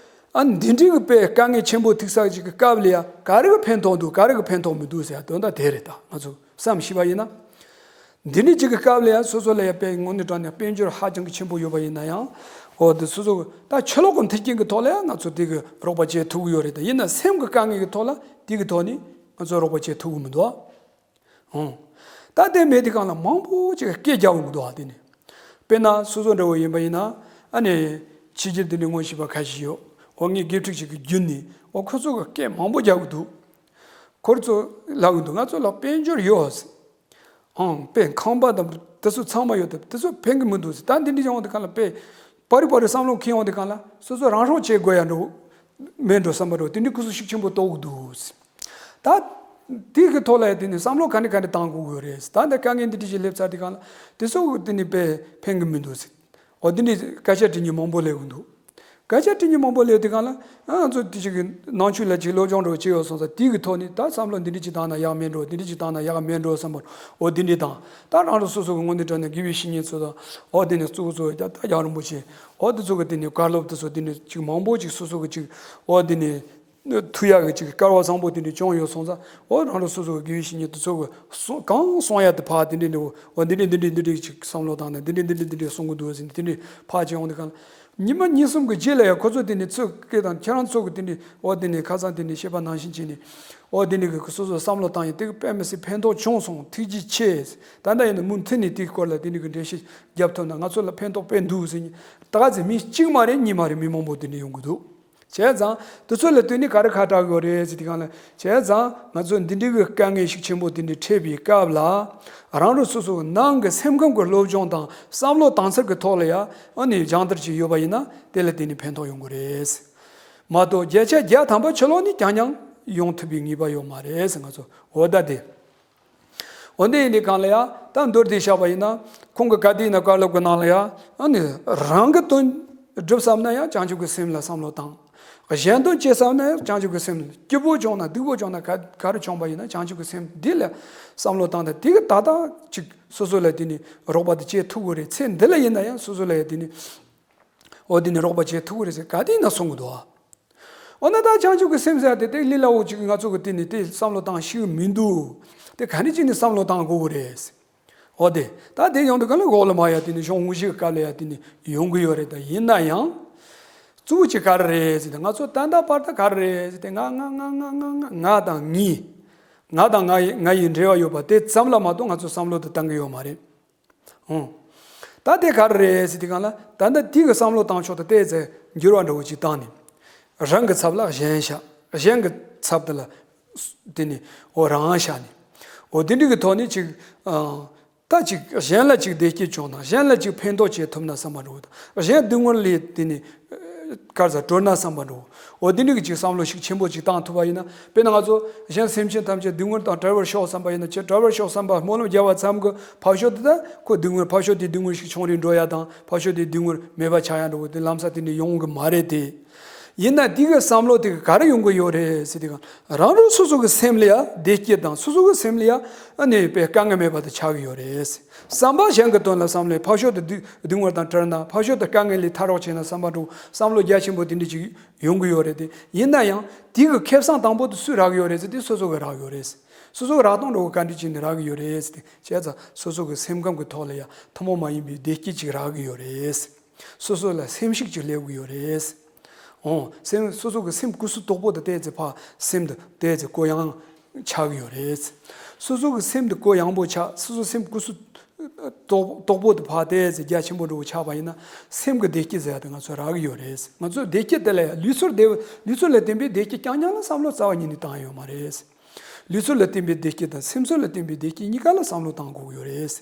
ཨ་འདི་འདྲའི་གི་དཔེ་དཀའ་ངལ་ཆེན་པོ་ཐུག་ས་ཅིག་གི་སྐབས་ལ་ཡང་ག་རེ་གི་ཕན་ཐོགས་འདུག་ག་རེ་གི་ཕན་ཐོགས་མི་འདུག་ཟེར་ཡ་དོན་དག་དེ་རེད། ད་ང་ཚོ་བསམ་ཤེས་པ་ཡིན་ན། འདི་འདྲའི་ཅིག་གི་སྐབས་ལ་ཡང་སོ་སོ་ལ་ཡང་དཔེ་དངོས་གནས་དྲང་གནས་དཔལ་འབྱོར་ཧ་ཅང་གི་ཆེན་པོ་ཡོད་པ་ཡིན་ན་ཡང་། འོ་དེ་སོ་སོ་ད་ཕྱི་ལོགས་ཀྱི་མཐུན་རྐྱེན་གྱི་ཐོག་ལ་ཡང་ང་ཚོ་དེ་གི་རོགས་པ་བྱེད་ཐུབ་ཀྱི་ཡོད་རེད། ད་ཡིན་ན་སེམས་ཀྱི་དཀའ་ངལ་གྱི་ཐོག་ལ་དེ་གི་ཐོག་ནས་ང་ཚོ་རོགས་པ་བྱེད་ཐུབ་ཀྱི་མི་འདུག་ཨ། ཨང་། ད་དེ་མེད་དུས་སྒང་ལ་མང་པོ་ཅིག་སྐད་རྒྱག་འོང་གི་འདུག་ཨ། དེ་ནས་དཔེར་ན་སོ་སོ་འདྲ་བོ་ཡིན་པ་ཡིན་ན། ཨ་ནི་ཕྱི་རྒྱལ་དེ་འདྲའི་ངོ་ཤེས་པ་ཁ་ཤས་ཡོད། འོ་ངའི་དགེ་ཕྲུག་ཅིག་གི་བརྒྱུད་ནས། འོ་ཁོ་ཚོ་གི་སྐད་མང་པོ་རྒྱག་གི་འདུག་ཁོ་ཚོ་ལབ་གི་འདུག་ང་ཚོ་ལ་དཔལ་འབྱོར་ཡོད། ཨང་། དཔེ་ཁང་པ་དང་དེ་ཚོ་ཚང་མ་ཡོད་དེ། དེ་ཚོ་ཕན་གི་མི་འདུག་ཟེར། ད་འདི་འདྲ་ཡོང་དུས་སྒང་ལ། དཔེ་པར་རིས་པར་རིས་བསམ་བློ་འཁྱེར་ཡོང་དུས་སྒང་ལ། སོ་སོ་རང་སྲོག་བཅད་དགོས་ཡ་འགྲོ་མེད་འགྲོ་བསམ་པ་འགྲོ། དེ་འདྲའི་སྐུ་གཟུགས་ཤུགས་ཆེན་པོ་རྟོགས་གི་འདུག་ཟེར། ད་དེ་གི་ཐོག་ལ་ཡ་དེ་ནས་བསམ་བློ་ག་འདྲ་ག་འདྲ་བཏང་དགོས་ཀྱི་ཡོད་རེད་ཟེར། ད་འདི་དཀའ་ངལ་འདི་འདྲ་ཞིག་སླེབས་ཚར་དུས་སྒང་ལ། དེ་ཚོ་གི་དེ་ནས་དཔེ་ཕན་གི་མི་འདུག་ཟེར། འོ་དེ་འདྲའི་སྐད་ཆ་དྲི་མཁན་མང་པོ་སླེབས་གི་འདུག་སྐད་ཆ་དྲི་མཁན་མང་པོ་སླེབས་དུས་སྒང་ལ། ང་ཚོ་དེ་ཅིག་གི་ནང་ཆོས་ལ་ཅིག་སློབ་སྦྱོང་འདྲ་བོ་བྱས་ཡོད་སོང་ཙང་། དེ་གི་ཐོག་ནས་ད་བསམ་བློ་འདི་འདྲ་ཅིག་བཏང་ན་ཡག་མེད་འགྲོ། འདི་འདྲ་ཅིག་བཏང་ན་ཡག་མེད་འགྲོ་བསམ་པ། འོ་དེ་འདྲ་དང་། ད་རང་རང་སོ་སོ་གི་དངོས་གནས་དྲང་གནས་དགེ་བའི་བཤེས་གཉེན་ཚོ་དང་། འོ་དེ་ནས་གཙོ་བོ་གཙོ་བོ་ད་ད་རྒྱལ་བ་རིན་པོ་ཆེ། འོ་དེ་ཚོ་གི་དེ་ནས་བཀའ་སློབ་དེ་ཚོ་དེ་ནས་ཅིག་མང་པོ་ཅིག་སོ་སོ་གི་ཅིག་འོ་དེ་ནས་ ཐུག་ཡག་གི་ཅིག་སྐལ་བ་བཟང་པོ་དེ་འདྲ་བྱུང་ཡོད་སོང་ཙང་། འོ་རང་རང་སོ་སོ་གི་དགེ་བའི་བཤེས་གཉེན་དེ་ཚོ་གི་གསུང་གང་གསུང་ཡག་དེ་ཕར་དེ་འདྲ་འདྲ། འོ་འདི་འདྲ་འདི་འདྲ་འདི་འདྲ་ཅིག་བསམ་བློ་བཏང་ནས་འདི་འདྲ་འདི་འདྲ་འདི་འདྲ་གསུང་གི་འདུག་ཟེར་ནས་དེ་འདྲ་ཕར་ཅིག་ཡོང་དུས་གང་ལ། ཉི་མ་གཉིས་གསུམ་གྱི་རྗེས་ལ་ཡང་ཁོ་ཚོ་དེ་ནས་ཚོད་སྐད་དང་ཁྱེད་རང་ཚོ་གི་དེ་འདྲ་འོ་དེ་ནས་ཁ་སང་དེ་འདྲ་བཤད་པ་ནང་བཞིན་བྱས་ནས། འོ་དེ་འདྲ་གི་སོ་སོ་བསམ་བློ་བཏང་ཡིན་དེ་གི་དཔེ་མི་སྲིད་ཕན་ཐོགས་བྱུང་སོང་། ཐུགས་རྗེ་ཆེ། ད་ལྟ་ཡིན་ན་མུ་མཐུད་ནས་དེའི་སྐོར་ལ་དེ་འདྲ་གི་འགྲེལ་བཤད་རྒྱབ་ཐུབ་ན་ང་ཚོ་ལ་ཕན་ཐོགས་དཔེ་འདུག་ཟེར་ནས། ད་ག་ཚོད་མི་གཅིག་མ་རེད། གཉིས་མ་རེད། མི་མང་པོ་དེ་འདྲ་ཡོང་གི་འདུག་བྱས་ཙང་དེ་ཚོ་ལ་ལྟོས་ནས་ག་རེ་ཁ་གྲག་དགོས་རེད་ཟེར་དུས་གང་ལ། བྱས་ཙང་ང་ཚོ་འདི་འདྲའི་གི་དཀའ་ངལ་ཤུགས་ཆེན་པོ་དེ་འདྲ་འཕྲད་པའི་སྐབས་ལ། རང་རང་སོ་སོ་ནང་གི་སེམས་ཁམས་ཀྱི་སློབ་སྦྱོང་དང་བསམ་བློ་དྭངས་འཚེར་གྱི་ཐོག་ལ་ཡ། ཨ་ནི་སྦྱང་བརྡར་བྱས་ཡོད་པ་ཡིན་ན་དེ་ལ་བརྟེན་ནས་ཕན་ཐོགས་ཡོང་གི་རེད། མ་གཏོགས་བརྒྱ་ཆ་བརྒྱ་ཐམ་པ་ཕྱི་ལོགས་ནས་རྐྱང་རྐྱང་ཡོང་ཐུབ་པའི་ངེས་པ་ཡོད་མ་རེད་ཟེར། ང་ཚོ་འོ་ད་དེ། འོ་འདི་ཡིན་དུས་གང་ལ་ཡ། ད་མདོར་བསྡུས་བཞག་པ་ཡིན་ན། ཁོང་གི་ག་དུས་ན་བཀའ་སློབ་ཀྱི་ནང་ལ་ཡ། ཨ་ནི་རང་གི་དོན་སྒྲུབ་བསམ་ན་ཡང་བྱང་ཆུབ་ཀྱི་སེམས་ལ་བསམ་བློ་བཏང་། གཞན་དོན་བྱེད་བསམ་ན་ཡང་བྱང་ཆུབ་ཀྱི་སེམས། སྐྱིད་པོ་བྱུང་ན་སྡུག་པོ་བྱུང་ན་ག་ག་རེ་བྱུང་པ་ཡིན་ན་བྱང་ཆུབ་ཀྱི་སེམས་འདི་ལ་བསམ་བློ་བཏང་། ད་དེ་གི་ད་ལྟ་ཅིག་སོ་སོ་ལ་དེ་ནི་རོགས་པ་དེ་བྱེད་ཐུབ་ཀྱི་རེད། ཚེ་འདི་ལ་ཡིན་ན་ཡང་སོ་སོ་ལ་ཡང་དེ་ནི། འོ་དེ་ནི་རོགས་པ་བྱེད་ཐུབ་ཀྱི་རེད་ཟེར་ག་དུས་ན་གསུང་གི་འདུག་ཨ། འོ་ན་ད་བྱང་ཆུབ་ཀྱི་སེམས་ཟེར་ཡ་དེ་དེ་ལས་སླ་བོ་ཅིག་ང་ཚོ་གི་དེ་ནི་དེ་བསམ་བློ་བཏང་ཤེས་ཀྱི་མི་འདུག་དེ་ག་ནས་ཅིག་ནི་བསམ་བློ་བཏང་དགོས་ཀྱི་རེད། འོ་དེ་ད་དེ་ཡོང་དུས་ག་ལ་འོག་ལ་མ་ཡ་དེ་ནི་གཞུང་དངོས་གཞིའི་སྐབས་ལ་ཡ་དེ་ནི་ཡོང་གི་ཡོད་རེད། ད་ཡིན་ན་ཡང་གཙོ་བོ་ཅིག་ག་རེ་རེད་ཟེར་ན། ང་ཚོ་ད་ལྟ་བར་དུ་ག་རེ་རེད་ཟེར་ཏེ། ང་ང་ང་ང་ང་ང་ང་དང་ངའི། ང་དང་ང་ཡི་ང་ཡི་འབྲེལ་བ་ཡོད་པ་དེ་ཙམ་ལ་མ་གཏོགས་ང་ཚོ་བསམ་བློ་དེ་བཏང་གི་ཡོད་མ་རེད། ཨོ། ད་དེ་ག་རེ་རེད་ཟེར་དུས་གང་ལ། ད་ལྟ་དེ་གི་བསམ་བློ་བཏང་ཕྱོགས་དེ་ཏོག་ཙམ་འགྱུར་བ་འདྲ་བོ་ཅིག་བཏང་ནས། རང་གི་ཚབ་ལ་གཞན་བཞག་གཞན་གྱི་ཚབ་དེ་ལ་དེ་ནི་འོ་རང་བཞག་ནས། འོ་དེ་འདྲ་གི་ཐོག་ནས་ཅིག་ཨ། ད་ཅིག་གཞན་ལ་ཅིག་བདེ་སྐྱིད་བྱུང་ན། གཞན་ལ་ཅིག་ཕན་ཐོགས་བྱེད་ཐུབ་ན་བསམ་པ་འདྲ་བོ་དང་། གཞན་སྡུག་བསྔལ་ལས་དེ་ནི་གར་ས་གྲོལ་ན་བསམ་པ་འདྲ་བོ། འོ་དེ་འདྲ་གི་ཅིག་བསམ་བློ་ཤུགས་ཆེན་པོ་ཅིག་བཏང་ཐུབ་པ་ཡིན་ན། དཔེར་ན་ང་ཚོ་གཞན་སེམས་ཅན་ཐམས་ཅད་སྡུག་བསྔལ་དང་བྲལ་བར་ཤོག་བསམ་པ་ཡིན་ན། ཁྱེད་བྲལ་བར་ཤོག་བསམ་པ་སྨོན་ལམ་རྒྱབ་པ་ཙམ་གྱིས་ཕར་ཕྱོགས་དེ་ད་ཁོ་སྡུག་བསྔལ། ཕར་ཕྱོགས་དེ་སྡུག་བསྔལ་ཞིག་བྱུང་རིགས་འགྲོ་ཡ་དང་། ཕར་ཕྱོགས་དེ་སྡུག་བསྔལ་མེད་པ་ཆགས་ཡ་འདྲ་བོ་དེ་ལམ་སང་དེ་ནི་ཡོང་གི་མ་རེད་དེ། ཡིན་ན་དེ་གི་བསམ་བློ་དེ་གི་ག་རེ་ཡོང་གི་ཡོད་རེད་ཟེར་དུས་གང་། རང་རང་སོ་སོ་གི་སེམས་ལ་ཡ་བདེ་སྐྱིད་དང་། སོ་སོ་གི་སེམས་ལ་ཡ་ཨ་ནི་དཔེ་དཀའ་ངལ་མེད་པ་དེ་ཆགས་ཀྱི་ཡོད་རེད། བསམ་པ་གཞན་གྱི་དོན་ལ་བསམ་ལས་ཕར་ཕྱོགས་དེ་སྡུག་སྡུག་བསྔལ་དང་བྲལ་ན། ཕར་ཕྱོགས་དེ་དཀའ་ངལ་ལས་ཐར་རོགས་བྱས་ན་བསམ་པ་འདྲ་བོ་བསམ་བློ་རྒྱ་ཆེན་པོ་དེ་འདྲ་ཅིག་ཡོང་གི་ཡོད་རེད་དེ། ཡིན་ན་ཡང་དེ་གི་ཁེ་བཟང་དང་པོ་དེ་སུས་རག་གི་ཡོད་རེད་ཟེར་དུས་སོ་སོ་གི་རག་གི་ཡོད་རེད། སོ་སོ་གི་རག་སྟངས་འདྲ་བོ་ག་འདྲ་ཅིག་ནས་རག་གི་ཡོད་རེད་ཟེར་དུས། བྱས་ཙང་སོ་སོ་གི་སེམས་ཁམས་ཀྱི་ཐོག་ལ་ཡ་ཐུན་མོང་མ་ཡིན་པའི་བདེ་སྐྱིད་ཅིག་རག་གི་ཡོད་རེད། སོ་སོ་ལ་སེམས་ཤུགས་ཅིག་སླེབས་ཀྱི་ཡོད་རེད། འོ། སེམས་སོ་སོ་གི་སེམས་ཀུ་སུ་དོག་པོ་དེ་ཏོག་ཙམ་ཕར་སེམས་དེ་ཏོག་ཙམ་གུ་ཡངས་ཆགས་ཀྱི་ཡོད་རེད། སོ་སོ་གི་སེམས་དེ་གུ་ཡངས་པོ་ཆགས། སོ་སོ་སེམས་ཀུ་སུ་དོག་དོག་པོ་དེ་ཕར་ཏོག་ཙམ་རྒྱ་ཆེན་པོ་འདྲ་བོ་ཆགས་པ་ཡིན་ན། སེམས་ཀྱི་བདེ་སྐྱིད་ཟེར་ཡ་དེ་ང་ཚོ་རག་གི་ཡོད་རེད། ང་ཚོ་བདེ་སྐྱིད་དེ་ལ་ཡ་ལུས་སྲོག་བདེ་ལུས་སྲོག་ལ་བརྟེན་པའི་བདེ་སྐྱིད་རྐྱང་རྐྱང་ལ་བསམ་བློ་རྩ་བ་ཉིད་ནས་བཏང་ཡོད་མ་རེད། ལུས་སྲོག་ལ་བརྟེན་པའི་བདེ་སྐྱིད་དང་སེམས་སྲོག་ལ་བརྟེན་པའི་བདེ་སྐྱིད་གཉིས་ཀ་ལ་བསམ་བློ་བཏང་དགོས་ཀྱི་ཡོད་རེད།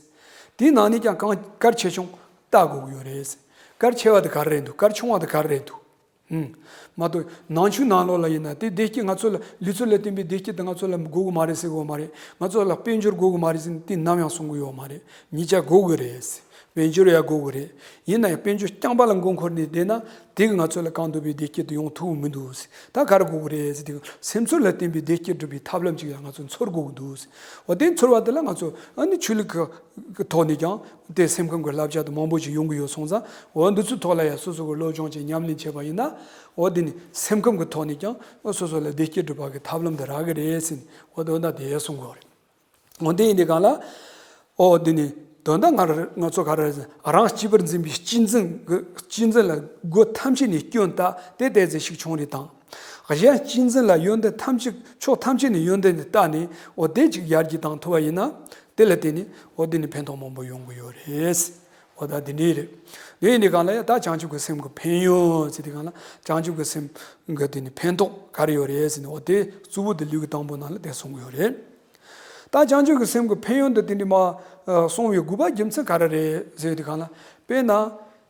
དེའི་ནང་ནས་ཀྱང་གང་གལ་ཆེ་ཆུང་ལྟ་དགོས་ཀྱི་ཡོད་རེད། གལ་ཆེ་བ་དེ་ག་རེ་རེད་འདུག་གལ་ཆུང་བ་དེ་ག་རེ་རེད་འདུག་ཧུམ། མ་གཏོགས་ནང་ཆོས་ནང་ལོགས་ལ་ཡིན་ན་དེ་བདེ་སྐྱིད་ང་ཚོ་ལ། ལུས་སྲོག་ལ་བརྟེན་པའི་བདེ་སྐྱིད་དེ་ང་ཚོ་ལ་དགོས་ཀྱི་མ་རེད་ཟེར་གྱི་ཡོད་མ་རེད། ང་ཚོ་ལ་དཔལ་འབྱོར་དགོས་ཀྱི་མ་རེད་ཟེར་ནས་དེ་ནམ་ཡང་གསུང་གི་ཡོད་མ་རེད། གཉིས་ཆ་དགོས་ཀྱི་རེད། དཔལ་འབྱོར་ཡང་དགོས་ཀྱི་རེད། ཡིན་ན་ཡང་དཔལ་འབྱོར་རྐྱང་པ་ལ་མགོ་འཁོར་ནས་བསྡད་ན་དེ་གིས་ང་ཚོ་ལ་གང་ཐུབ་པའི་བདེ་སྐྱིད་དེ་ཡོང་ཐུབ་ཀྱི་མི་འདུག་ད་ག་རེ་དགོས་ཀྱི་རེད་ཟེར་དུས། སེམས་ཚོར་ལ་བརྟེན་པའི་བདེ་སྐྱིད་སྒྲུབ་པའི་ཐབས་ལམ་ཅིག་ཡང་ང་ཚོ་འཚོལ་དགོས་ཀྱི་འདུག་འོ་དེ་འཚོལ་བ་དེ་ལ་ང་ཚོ་ཨ་ནི་ཆོས་ལུགས་ཀྱི་ཐོག་ནས་ཀྱང་དེ་སེམས་ཁམས་ཀྱི་བསླབ་བྱ་དེ་མང་པོ་ཞིག་ཡོང་གི་ཡོད་སོང་ཙང་། འོ་འདི་ཚོའི་ཐོག་ལ་ཡང་སོ་སོ་གི་སློབ་སྦྱོང་བྱས་ཉམས་ལེན་བྱས་པ་ཡིན་ན། འོ་དེ་ནི་སེམས་ཁམས་ཀྱི་ཐོག་ནས་ཀྱང་སོ་སོ་ལ་བདེ་སྐྱིད་སྒྲུབ་པ་གི་ཐབས་ལམ་དེ་རག་གི་རེད་ཟེར་ནས། འོ་དེ་འོ་ན་དེ་གསུང་གི་ཡོད་རེད། འོ་དེ་ཡིན་དུས་གང་ལ། འོ་དེ་ནི་དོན་དག་ང་ར་ང་ཚོ་ག་རེ་རེད་ཟེར། རང་གཅེས་པར་འཛིན་པའི་གཅེས་འཛིན་གྱི་གཅེས་འཛིན་ལ་སྒོ་ཐམས་ཅད་ནས་སྐྱོན་བཏགས་དེ་ཏོག་ཙམ་ཞིག་བྱུང་རེད་དང་། གཞན་གཅེས་འཛིན་ལ་ཡོན་ཏན་ཐམས་ཅད་ཕྱོགས་ཐམས་ཅད་ནས་ཡོན་ཏན་དེ་བཏགས་ནས། འོ་དེ་ཅིག་ཡར་རྒྱས་བཏང་ཐུབ་པ་ཡིན་ན། དེ་ལ་བརྟེན་ནས་འོ་དེ་ནི་ཕན་ཐོགས་མང་པོ་ཡོང་གི་ཡོད་རེད། འོ་ད་དེ་འདྲའི་རེད། དེ་ཡིན་དུས་གང་ལ་ཡ་ད་བྱང་ཆུབ་ཀྱི་སེམས་ཀྱི་ཕན་ཡོན་ཟེར་དུས་གང་ལ། བྱང་ཆུབ་ཀྱི་སེམས་ཀྱི་དེ་ནི་ཕན་ཐོགས་ག་རེ་ཡོད་རེད་ཟེར་ནས། འོ་དེ་གཙོ་བོ་དེ་ལུས་ཀྱི་དང་པོ་ནང་ལ་དེ་གསུང་གི་ཡོད་རེད། ད་བྱང་ཆུབ་ཀྱི་སེམས་ཀྱི་ཕན་ཡོན་དེ་དེ་འདྲའི་མ་གསུང་བའི་དགོས་པ་རྒྱུ་མཚན་ག་རེ་རེད་ཟེར་དུས་གང་ལ། དཔེར་ན།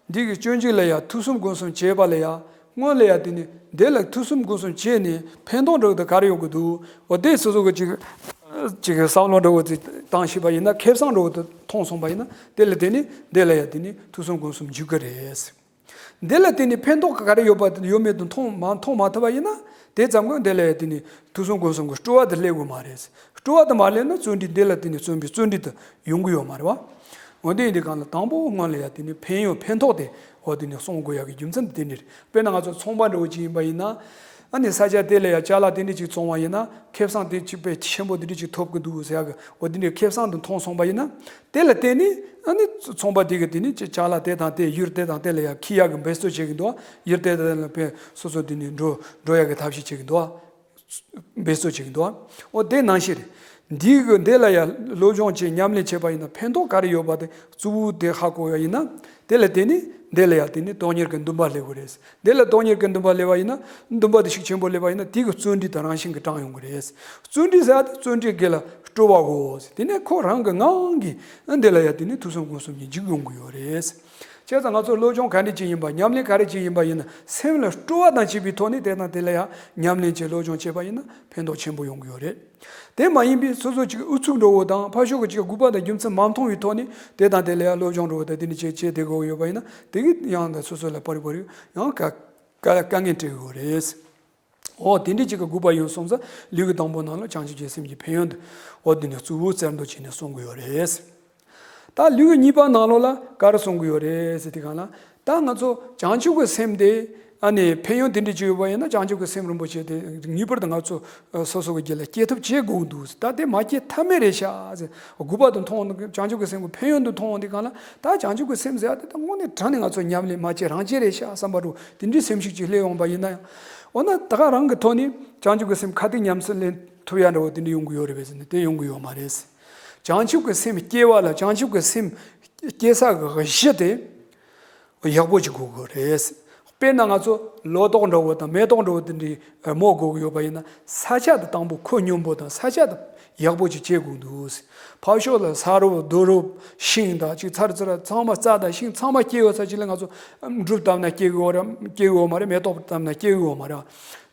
འདི་གི་སྤྱོད་འཇུག་ལ་ཡང་ཐོས་བསམ་སྒོམ་གསུམ་བྱེད་པ་ལ་ཡང་། སྔོན་ལ་ཡང་དེ་ནི་འདི་ལ་ཐོས་བསམ་སྒོམ་གསུམ་བྱས་ནས་ཕན་ཐོགས་འདྲ་བོ་དེ་ག་རེ་ཡོང་གི་འདུག་འོ་དེ་སོ་སོ་གི་ཅིག་ཅིག་བསམ་བློ་འདྲ་བོ་དེ་བཏང་ཤེས་པ་ཡིན་ན། ཁེ་བཟང་འདྲ་བོ་དེ་མཐོང་སོང་པ་ཡིན་ན། དེ་ལ་དེ་ནི་འདི་ལ་ཡང་དེ་ནི་ཐོས་བསམ་སྒོམ་གསུམ་འཇུག་གི་རེད། འདི་ལ་དེ་ནི་ཕན་ཐོགས་ག་རེ་ཡོད་པ་ཡོད་མེད་དུ་མཐོང་མ་མཐོང་མ་ཐུབ་པ་ཡིན་ན། དེ་ཙམ་གྱིས་འདི་ལ་ཡང་དེ་ནི་ཐོས་བསམ་སྒོམ་གསུམ་གྱི་སྤྲོ་བ་དེ་སླེབས་དགོས་མ་རེད། སྤྲོ་བ་དེ་མ་སླེབས་ན་བརྩོན་འགྲུས་འདི་ལ་དེ་ནི་བརྩོན་པའི་བརྩོན་འགྲུས་དེ་ཡོང་གི་ཡོད་མ་རེད་བ། འོ་དེ་ཡིན་དུས་གང་ལ་དང་པོ་སྔོན་ལ་ཡང་དེ་ནི་ཕན་ཡོན་ཕན་ཐོགས་དེ། འོ་དེ་ནི་གསུང་དགོས་ཡག་གི་རྒྱུ་མཚན་དེ་འདི་རེད། དཔེར་ན་ང་ཚོ་ཚོང་པ་འདྲ་བོ་ཅིག་ཡིན་པ་ཡིན་ན། ཨ་ནི་ས་ཆ་དེ་ལ་ཡང་ཅ་ལག་དེ་འདྲ་ཅིག་བཙོང་བ་ཡིན་ན་ཁེ་བཟང་དེ་ཅིག་དཔེ་ཆེན་པོ་དེ་འདྲ་ཅིག་ཐོབ་ཀྱི་འདུག་ཟེར་ཡག་གི་འོ་དེ་འདྲའི་ཁེ་བཟང་དེ་མཐོང་སོང་པ་ཡིན་ན། དེ་ལ་བརྟེན་ནས་ཨ་ནི་ཚོང་པ་དེ་གི་དེ་ནི་ཅ་ཅ་ལག་དེ་དང་དེ་ཡུལ་དེ་དང་དེ་ལ་ཡང་འཁྱེར་ཡག་གི་འབད་རྩོལ་བྱེད་ཀྱི་འདུག་ཡུལ་དེ་དང་དེ་ལ་དཔེ་སོ་སོ་དེ་ནི་འགྲོ་འགྲོ་ཡག་གི་ཐབས་ཤེས་བྱེད་ཀྱི་འདུག་འབད་རྩོལ་བྱེད་ཀྱི་འདུག་འོ་དེ་ནང་བཞིན་རེད། འདི་གི་འདི་ལ་ཡང་སློབ་སྦྱོང་བྱེད་ཉམས་ལེན་བྱེད་པ་ཡིན་ན་ཕན་ཐོགས་ག་རེ་ཡོད་པ་དེ་གཙོ་བོ་དེ་ཧ་གོ་ཡ་ཡིན་ན། དེ་ལ་བརྟེན་ནས་འདི་ལ་ཡང་དེ་ནི་དོན་གཉེར་གྱི་འདུན་པ་སླེབས་དགོས་རེད། འདི་ལ་དོན་གཉེར་གྱི་འདུན་པ་སླེབས་པ་ཡིན་ན་འདུན་པ་དེ་ཤུགས་ཆེན་པོ་སླེབས་པ་ཡིན་ན་དེ་གི་བརྩོན་འགྲུས་དང་རང་བཞིན་གྱིས་དྲངས་ཡོང་གི་རེད། བརྩོན་འགྲུས་ཟེར་ཡ་དེ་བརྩོན་འགྲུས་དགེ་ལ་སྤྲོ་བ་དགོས། དེ་ནས་ཁོ་རང་གི་ངང་གིས་འདི་ལ་ཡང་དེ་ནི་ཐོས་བསམ་སྒོམ་གསུམ་གྱིས་འཇུག་ཡོང་གི་ཡོད་རེད། བྱས་ཙང་ང་ཚོ་སློབ་སྦྱོང་ག་འདྲ་ཅིག་ཡིན་པ་ཉམས་ལེན་ག་རེ་ཅིག་ཡིན་པ་ཡིན་ན་སེམས་ལ་སྤྲོ་བ་དང་བཅས་པའི་ཐོག་ནས་དེ་དང་དེ་ལ་ཡང་ཉམས་ལེན་བྱེད་སློབ་སྦྱོང་བྱེད་པ་ཡིན་ན་ཕན་ཐོགས་ཆེན་པོ་ཡོང་གི་ཡོད་རེད། དེ་མ་ཡིན་པའི་སོ་སོ་ཅིག་ཨུ་ཚུགས་འགྲོ་བོ་དང་ཕར་ཕྱོགས་ཀྱི་ཅིག་དགོས་པ་དང་རྒྱུ་མཚན་མ་མཐོང་བའི་ཐོག་ནས་དེ་དང་དེ་ལ་ཡང་སློབ་སྦྱོང་འགྲོ་བོ་དང་དེ་འདྲ་བྱེད་བྱེད་བསྡད་དགོས་ཡོད་པ་ཡིན་ན་དེ་གིས་ཡང་ད་སོ་སོ་ལ་པར་རེ་པར་རེ་ཡང་དཀའ་དཀའ་ངལ་འཕྲད་ཀྱི་ཡོད་རེད། འོ་དེ་འདྲའི་ཅིག་གི་དགོས་པ་ཡོད་སོང་ཙང་ལུས་ཀྱི་དང་པོ་ནང་ལ་བྱང་ཆུབ་ཀྱི་སེམས་ཀྱི་ཕན་ཡོན་དུ་འོ་དེ་ནས་གཙོ་བོ་རྩལ་འདོན་བྱས་ནས་གསུང་གི་ཡོད་རེད། ད་ལུས་ཀྱི་གཉིས་པ་ནང་ལོགས་ལ་ག་རེ་གསུང་གི་ཡོད་རེད་ཟེར་དུས་སྒང་ལ། ད་ང་ཚོ་བྱང་ཆུབ་ཀྱི་སེམས་དེ་ཨ་ནི་ཕན་ཡོན་དེ་འདྲ་ཅིག་ཡོད་པ་ཡིན་ན་བྱང་ཆུབ་ཀྱི་སེམས་རིན་པོ་ཆེ་དེ་ངེས་པར་དུ་ང་ཚོ་སོ་སོ་གི་རྒྱུད་ལ་སྐྱེ་ཐབས་བྱེད་དགོས་འདུག་ད་དེ་མ་སྐྱེ་ཐབས་མེད་རེད་ཤག་ཟེར། དགོས་པ་དུ་མཐོང་བྱང་ཆུབ་ཀྱི་སེམས་ཀྱི་ཕན་ཡོན་དུ་མཐོང་དུས་སྒང་ལ་ད་བྱང་ཆུབ་ཀྱི་སེམས་ཟེར་ཡ་དེ་ད་དངོས་གནས་དྲང་ནས་ང་ཚོ་ཉམས་ལེན་མ་བྱེད་རང་བྱེད་རེད་ཤག་བསམ་པ་འདྲ་དེ་འདྲའི་སེམས་ཤུགས་ཅིག་སླེབས་ཡོང་པ་ཡིན་ན་ཡང་། འོ་ན་ད་ག་རང་གི་ཐོག་ནས་བྱང་ཆུབ་ཀྱི་སེམས་ཁ་ཐུག་ཉམས་སུ་ལེན་ཐུབ་ཡ་འདྲ་བོ་དེ་འདྲ་ཡོང་གི་ཡོད་རེད་པས་ཟེར་ན་དེ་ཡོང་གི་ཡོད་མ་རེད། བྱང་ཆུབ་ཀྱི་སེམས་སྐྱེ་བ་ལ་བྱང་ཆུབ་ཀྱི་སེམས་སྐྱེ་ས་གི་གཞི་དེ་ཡག་པོ་ཅིག་དགོས་དགོས་རེད། དཔེར་ན་ང་ཚོ་ལོ་ཏོག་འདྲ་བོ་དང་མེ་ཏོག་འདྲ་བོ་དེ་འདྲའི་རྨོ་དགོས་ཀྱི་ཡོད་པ་ཡིན་ན་ས་ཆ་དེ་དང་པོ་ཁོད་སྙོམས་པོ་དང་ས་ཆ་དེ་ཡག་པོ་ཅིག་བྱེད་དགོས་འདུག་ཕར་ཕྱོགས་ལ་ས་རུབ་རྡོ་རུབ་ཤིང་དང་ཅིག་ཚར་ཚུར་ཚང་མ་རྩྭ་དང་ཤིང་ཚང་མ་སྐྱེ་ཡོད་ས་ཅིག་ལ་ང་ཚོ་འབྲུ་བཏབ་ན་སྐྱེ་གི་ཡོད་རེད། སྐྱེ་གི་ཡོད་མ་རེད། མེ་ཏོག་བཏབ་ན་སྐྱེ་གི་ཡོད་མ་རེད།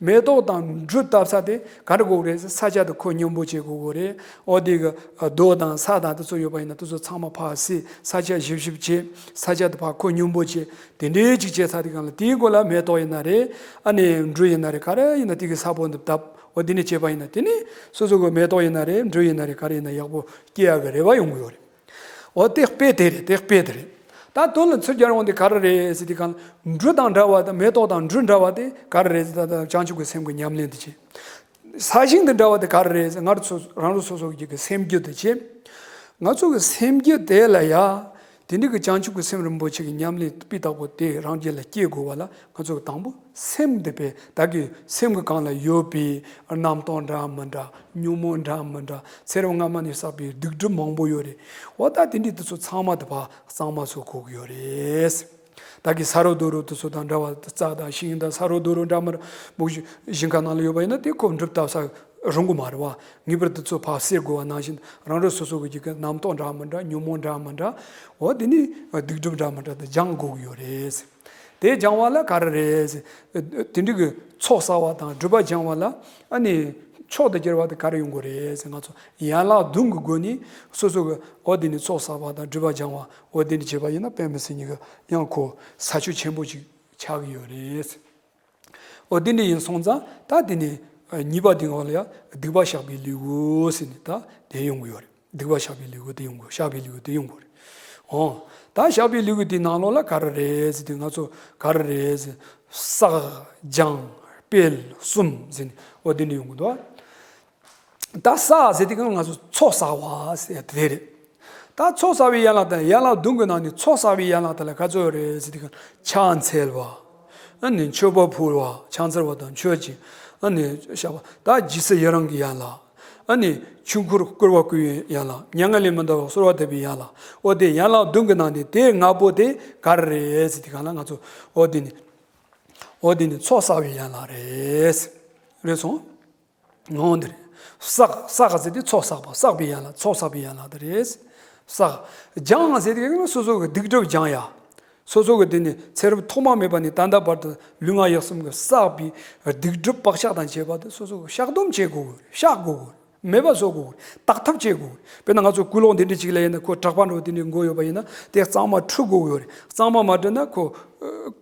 མེ་ཏོག་དང་འབྲུ་བཏབ་ས་དེ་ག་འདྲ་དགོས་རེད། ས་ཆ་དེ་ཁོད་སྙོམས་པོ་བྱེད་དགོས་གོ་རེད། འོ་དེ་གི་རྡོ་དང་ས་དང་དེ་ཚོ་ཡོད་པ་ཡིན་ན་དེ་ཚོ་ཚང་མ་ཕར་བསྲེས་ས་ཆ་ཞིབ་ཞིབ་བྱས་ས་ཆ་དེ་ཕར་ཁོད་སྙོམས་པོ་བྱས་དེ་འདྲའི་ཅིག་བྱས་ཚར་དུས་སྒང་ལ་དེའི་མགོ་ལ་མེ་ཏོག་ཡིན་ན་རེད། ཨ་ནི་འབྲུ་ཡིན་ན་རེད། ག་རེ་ཡིན་ན་དེ་གི་ས་བོན་དེ་བཏབ། འོ་དེ་ནས་བྱས་པ་ཡིན་ན་དེ་ནི་སོ་སོ་གི་མེ་ཏོག་ཡིན་ན་རེད། འབྲུ་ཡིན་ན་རེད། ག་རེ་ཡིན་ན་ཡག་པོ་སྐྱེ་ཡག་གི་རེ་བ་ཡོང་གི་ཡོད་རེད། འོ་དེ་དཔེ་དེ་རེད། དེ་དཔེ་དེ་རེད། ད་དོན་ལ་ཚུར་སྦྱར་འོང་དེ་ག་རེ་རེད་ཟེར་དུས་སྒང་ལ་འབྲུ་དང་འདྲ་བ་དང་མེ་ཏོག་དང་འབྲུ་འདྲ་བ་དེ་ག་རེ་རེད་ཟེར་ད་ད་བྱང་ཆུབ་ཀྱི་སེམས་ཀྱི་ཉམས་ལེན་དེ་བྱེད། ས་ཞིང་དང་འདྲ་བ་དེ་ག་རེ་རེད་ཟེར་ང་རང་ཚོ་རང་རང་སོ་སོ་གི་སེམས་རྒྱུད་དེ་བྱེད། ང་ཚོ་གི་སེམས་རྒྱུད་དེ་ལ་ཡ་དེ་འདྲ་གི་བྱང་ཆུབ་ཀྱི་སེམས་རིན་པོ་ཆེ་གི་ཉམས་ལེན་སྤུས་དག་པོ་དེ་རང་རྒྱུད་ལ་སྐྱེ་དགོས་པ་ལ་ང་ཚོ་གི་དང་པོ་སེམས་འདི་པས་ད་གི་སེམས་ཀྱི་སྒང་ལ་ཡོད་པའི་རྣམ་རྟོག་འདྲ་མི་འདྲ་ཉོན་མོངས་འདྲ་མི་འདྲ་ཚེ་རབས་སྔ་མ་ནས་བསགས་པའི་སྡིག་སྒྲིབ་མང་པོ་ཡོད་རེད། འོ་ད་དེ་འདྲའི་དེ་ཚོ་ཚང་མ་དེ་ཕར་གཙང་མ་བཟོ་དགོས་ཀྱི་ཡོད་རེད། ད་གི་ས་རུབ་རྡོ་རུབ་དེ་ཚོ་དང་འདྲ་བ་རྩྭ་དང་ཤིང་དང་ས་རུབ་རྡོ་རུབ་འདྲ་མི་འདྲ་མུ་གཞི་ཞིང་ཁ་ནང་ལ་ཡོད་པ་ཡིན་ན་དེ་ཁོ་འབྲུ་བཏབ་ས་རུང་གི་མ་རེད་བ། ངེས་པར་དུ་ཚོ་ཕར་བསྲེ་དགོས་པ་ནང་བཞིན་རང་རང་སོ་སོ་གི་རྒྱུད་ཀྱི་རྣམ་རྟོག་འདྲ་མི་འདྲ་ཉོན་མོངས་འདྲ་མི་འདྲ་འོ་དེ་ནི་སྡིག་སྒྲིབ་འདྲ་མི་འདྲ་དེ་སྦྱང་དགོས་ཀྱི་ཡོད་རེད། དེ་སྦྱང་བ་ལ་ག་རེ་རེད། དེ་འདྲ་གི་ཚོགས་བསགས་པ་དང་སྒྲིབ་པ་སྦྱང་བ་ལ་ཨ་ནི་མཆོག་ཏུ་གྱུར་བ་དེ་ག་རེ་ཡོང་དགོས་རེད་ཟེར་ང་ཚོ་ཡན་ལག་བདུན་གྱི་སྒོ་ནས་སོ་སོ་གི་འོ་དེ་ནི་ཚོགས་བསགས་པ་དང་སྒྲིབ་པ་སྦྱང་བ་འོ་དེ་འདྲ་བྱས་པ་ཡིན་ན་དཔེ་མི་སྲིད་ཉིད་ཀྱི་ཡང་ཁོ་ས་ཆུ་ཆེན་པོ་ཅིག་ཆགས་ཀྱི་ཡོད་རེད། འོ་དེ་འདྲ་ཡིན་སོང་ཙང་ད་དེ་ནི་གཉིས་པ་དེ་ངོ་ལ་ཡ་སྡིག་པ་བཤགས་པའི་ལུས་ཟེར་ནས་ད་དེ་ཡོང་གི་ཡོད་རེད། སྡིག་པ་བཤགས་པའི་ལུས་དེ་ཡོང་དགོས། བཤགས་པའི་ལུས་དེ་ཡོང་དགོས་རེད། འོ་ད་བཤགས་པའི་ལུས་དེ་ནང་ལོགས་ལ་ག་རེ་རེད་ཟེར་དུས་ང་ཚོ་ག་རེ་རེད་ཟེར་བསགས་སྦྱང་སྤེལ་གསུམ་ཟེར་ནས་འོ་དེ་འདྲ་ཡོང་གི་འདུག་ད་བསགས་ཟེར་དུས་ང་ཚོ་ཚོགས་བསགས་པ་ཟེར་དེ་རེད། ད་ཚོགས་བསགས་པའི་ཡན་ལག་དང་ཡན་ལག་བདུན་གྱི་ནང་ནས་ཚོགས་བསགས་པའི་ཡན་ལག་དེ་ལ་ག་ཚོད་རེད་ཟེར་དུས་ཕྱག་འཚལ་བ། ཨ་ནི་མཆོད་པ་ཕུལ་བ་ཕྱག་འཚལ་བ་དང་མཆོད་ཅིང་ཨ་ནི་བཤགས་པ་ད་རྗེས་སུ་ཡི་རང་གི་ཡན་ལག་ཨ་ནི་ཆོས་འཁོར་བསྐོར་བ་བསྐུལ་བའི་ཡན་ལག་མྱ་ངན་ལས་མི་འདའ་བར་གསོལ་བ་འདེབས་པའི་ཡན་ལག་འོ་དེ་ཡན་ལག་བདུན་གྱི་ནང་ནས་དེ་ལྔ་པོ་དེ་ག་རེ་རེད་ཟེར་དུས་སྒང་ལ་ང་ཚོ་འོ་དེ་ནི་འོ་དེ་ནི་ཚོགས་བསགས་པའི་ཡན་ལག་རེད། རེད་སོང་། འོང་འདིར། བསགས་བསགས་ཟེར་དུས་ཚོགས་བསགས་པ་བསགས་པའི་ཡན་ལག་ཚོགས་བསགས་པའི་ཡན་ལག་དེ་རེད། བསགས། སྦྱང་ཟེར་དུས་སོ་སོ་གི་སྡིག་སྒྲིབ་སྦྱང་ཡ། སོ་སོ་གི་དེ་ནི་ཚེ་རབས་ཐོག་མ་མེད་པ་ནས་ད་ལྟ་བར་དུ་ལུས་ངག་ཡིད་གསུམ་གི་བསགས་པའི་སྡིག་སྒྲིབ་བག་ཆགས་དང་བཅས་པ་དེ་སོ་སོ་གི་བཤགས་སྡོམ་བྱེད་དགོས་གི་རེད། བཤགས་དགོས་གི་རེད། མེད་པ་བཟོ་དགོས་གི་རེད། དག་ཐབས་བྱེད་དགོས་གི་རེད། དཔེར་ན་ང་ཚོ་ཀུན་སློང་དེ་འདྲ་ཅིག་ལ་ཡིན་ན་ཁོ་གྲགས་པ་འདྲ་བོ་དེ་འདྲའི་མགོ་ཡོད་པ་ཡིན་ན་དེ་གཙང་མ་འཁྲུ་དགོས་གི་ཡོད་རེད། གཙང་མ་མ་འཁྲུ་ན་ཁོ་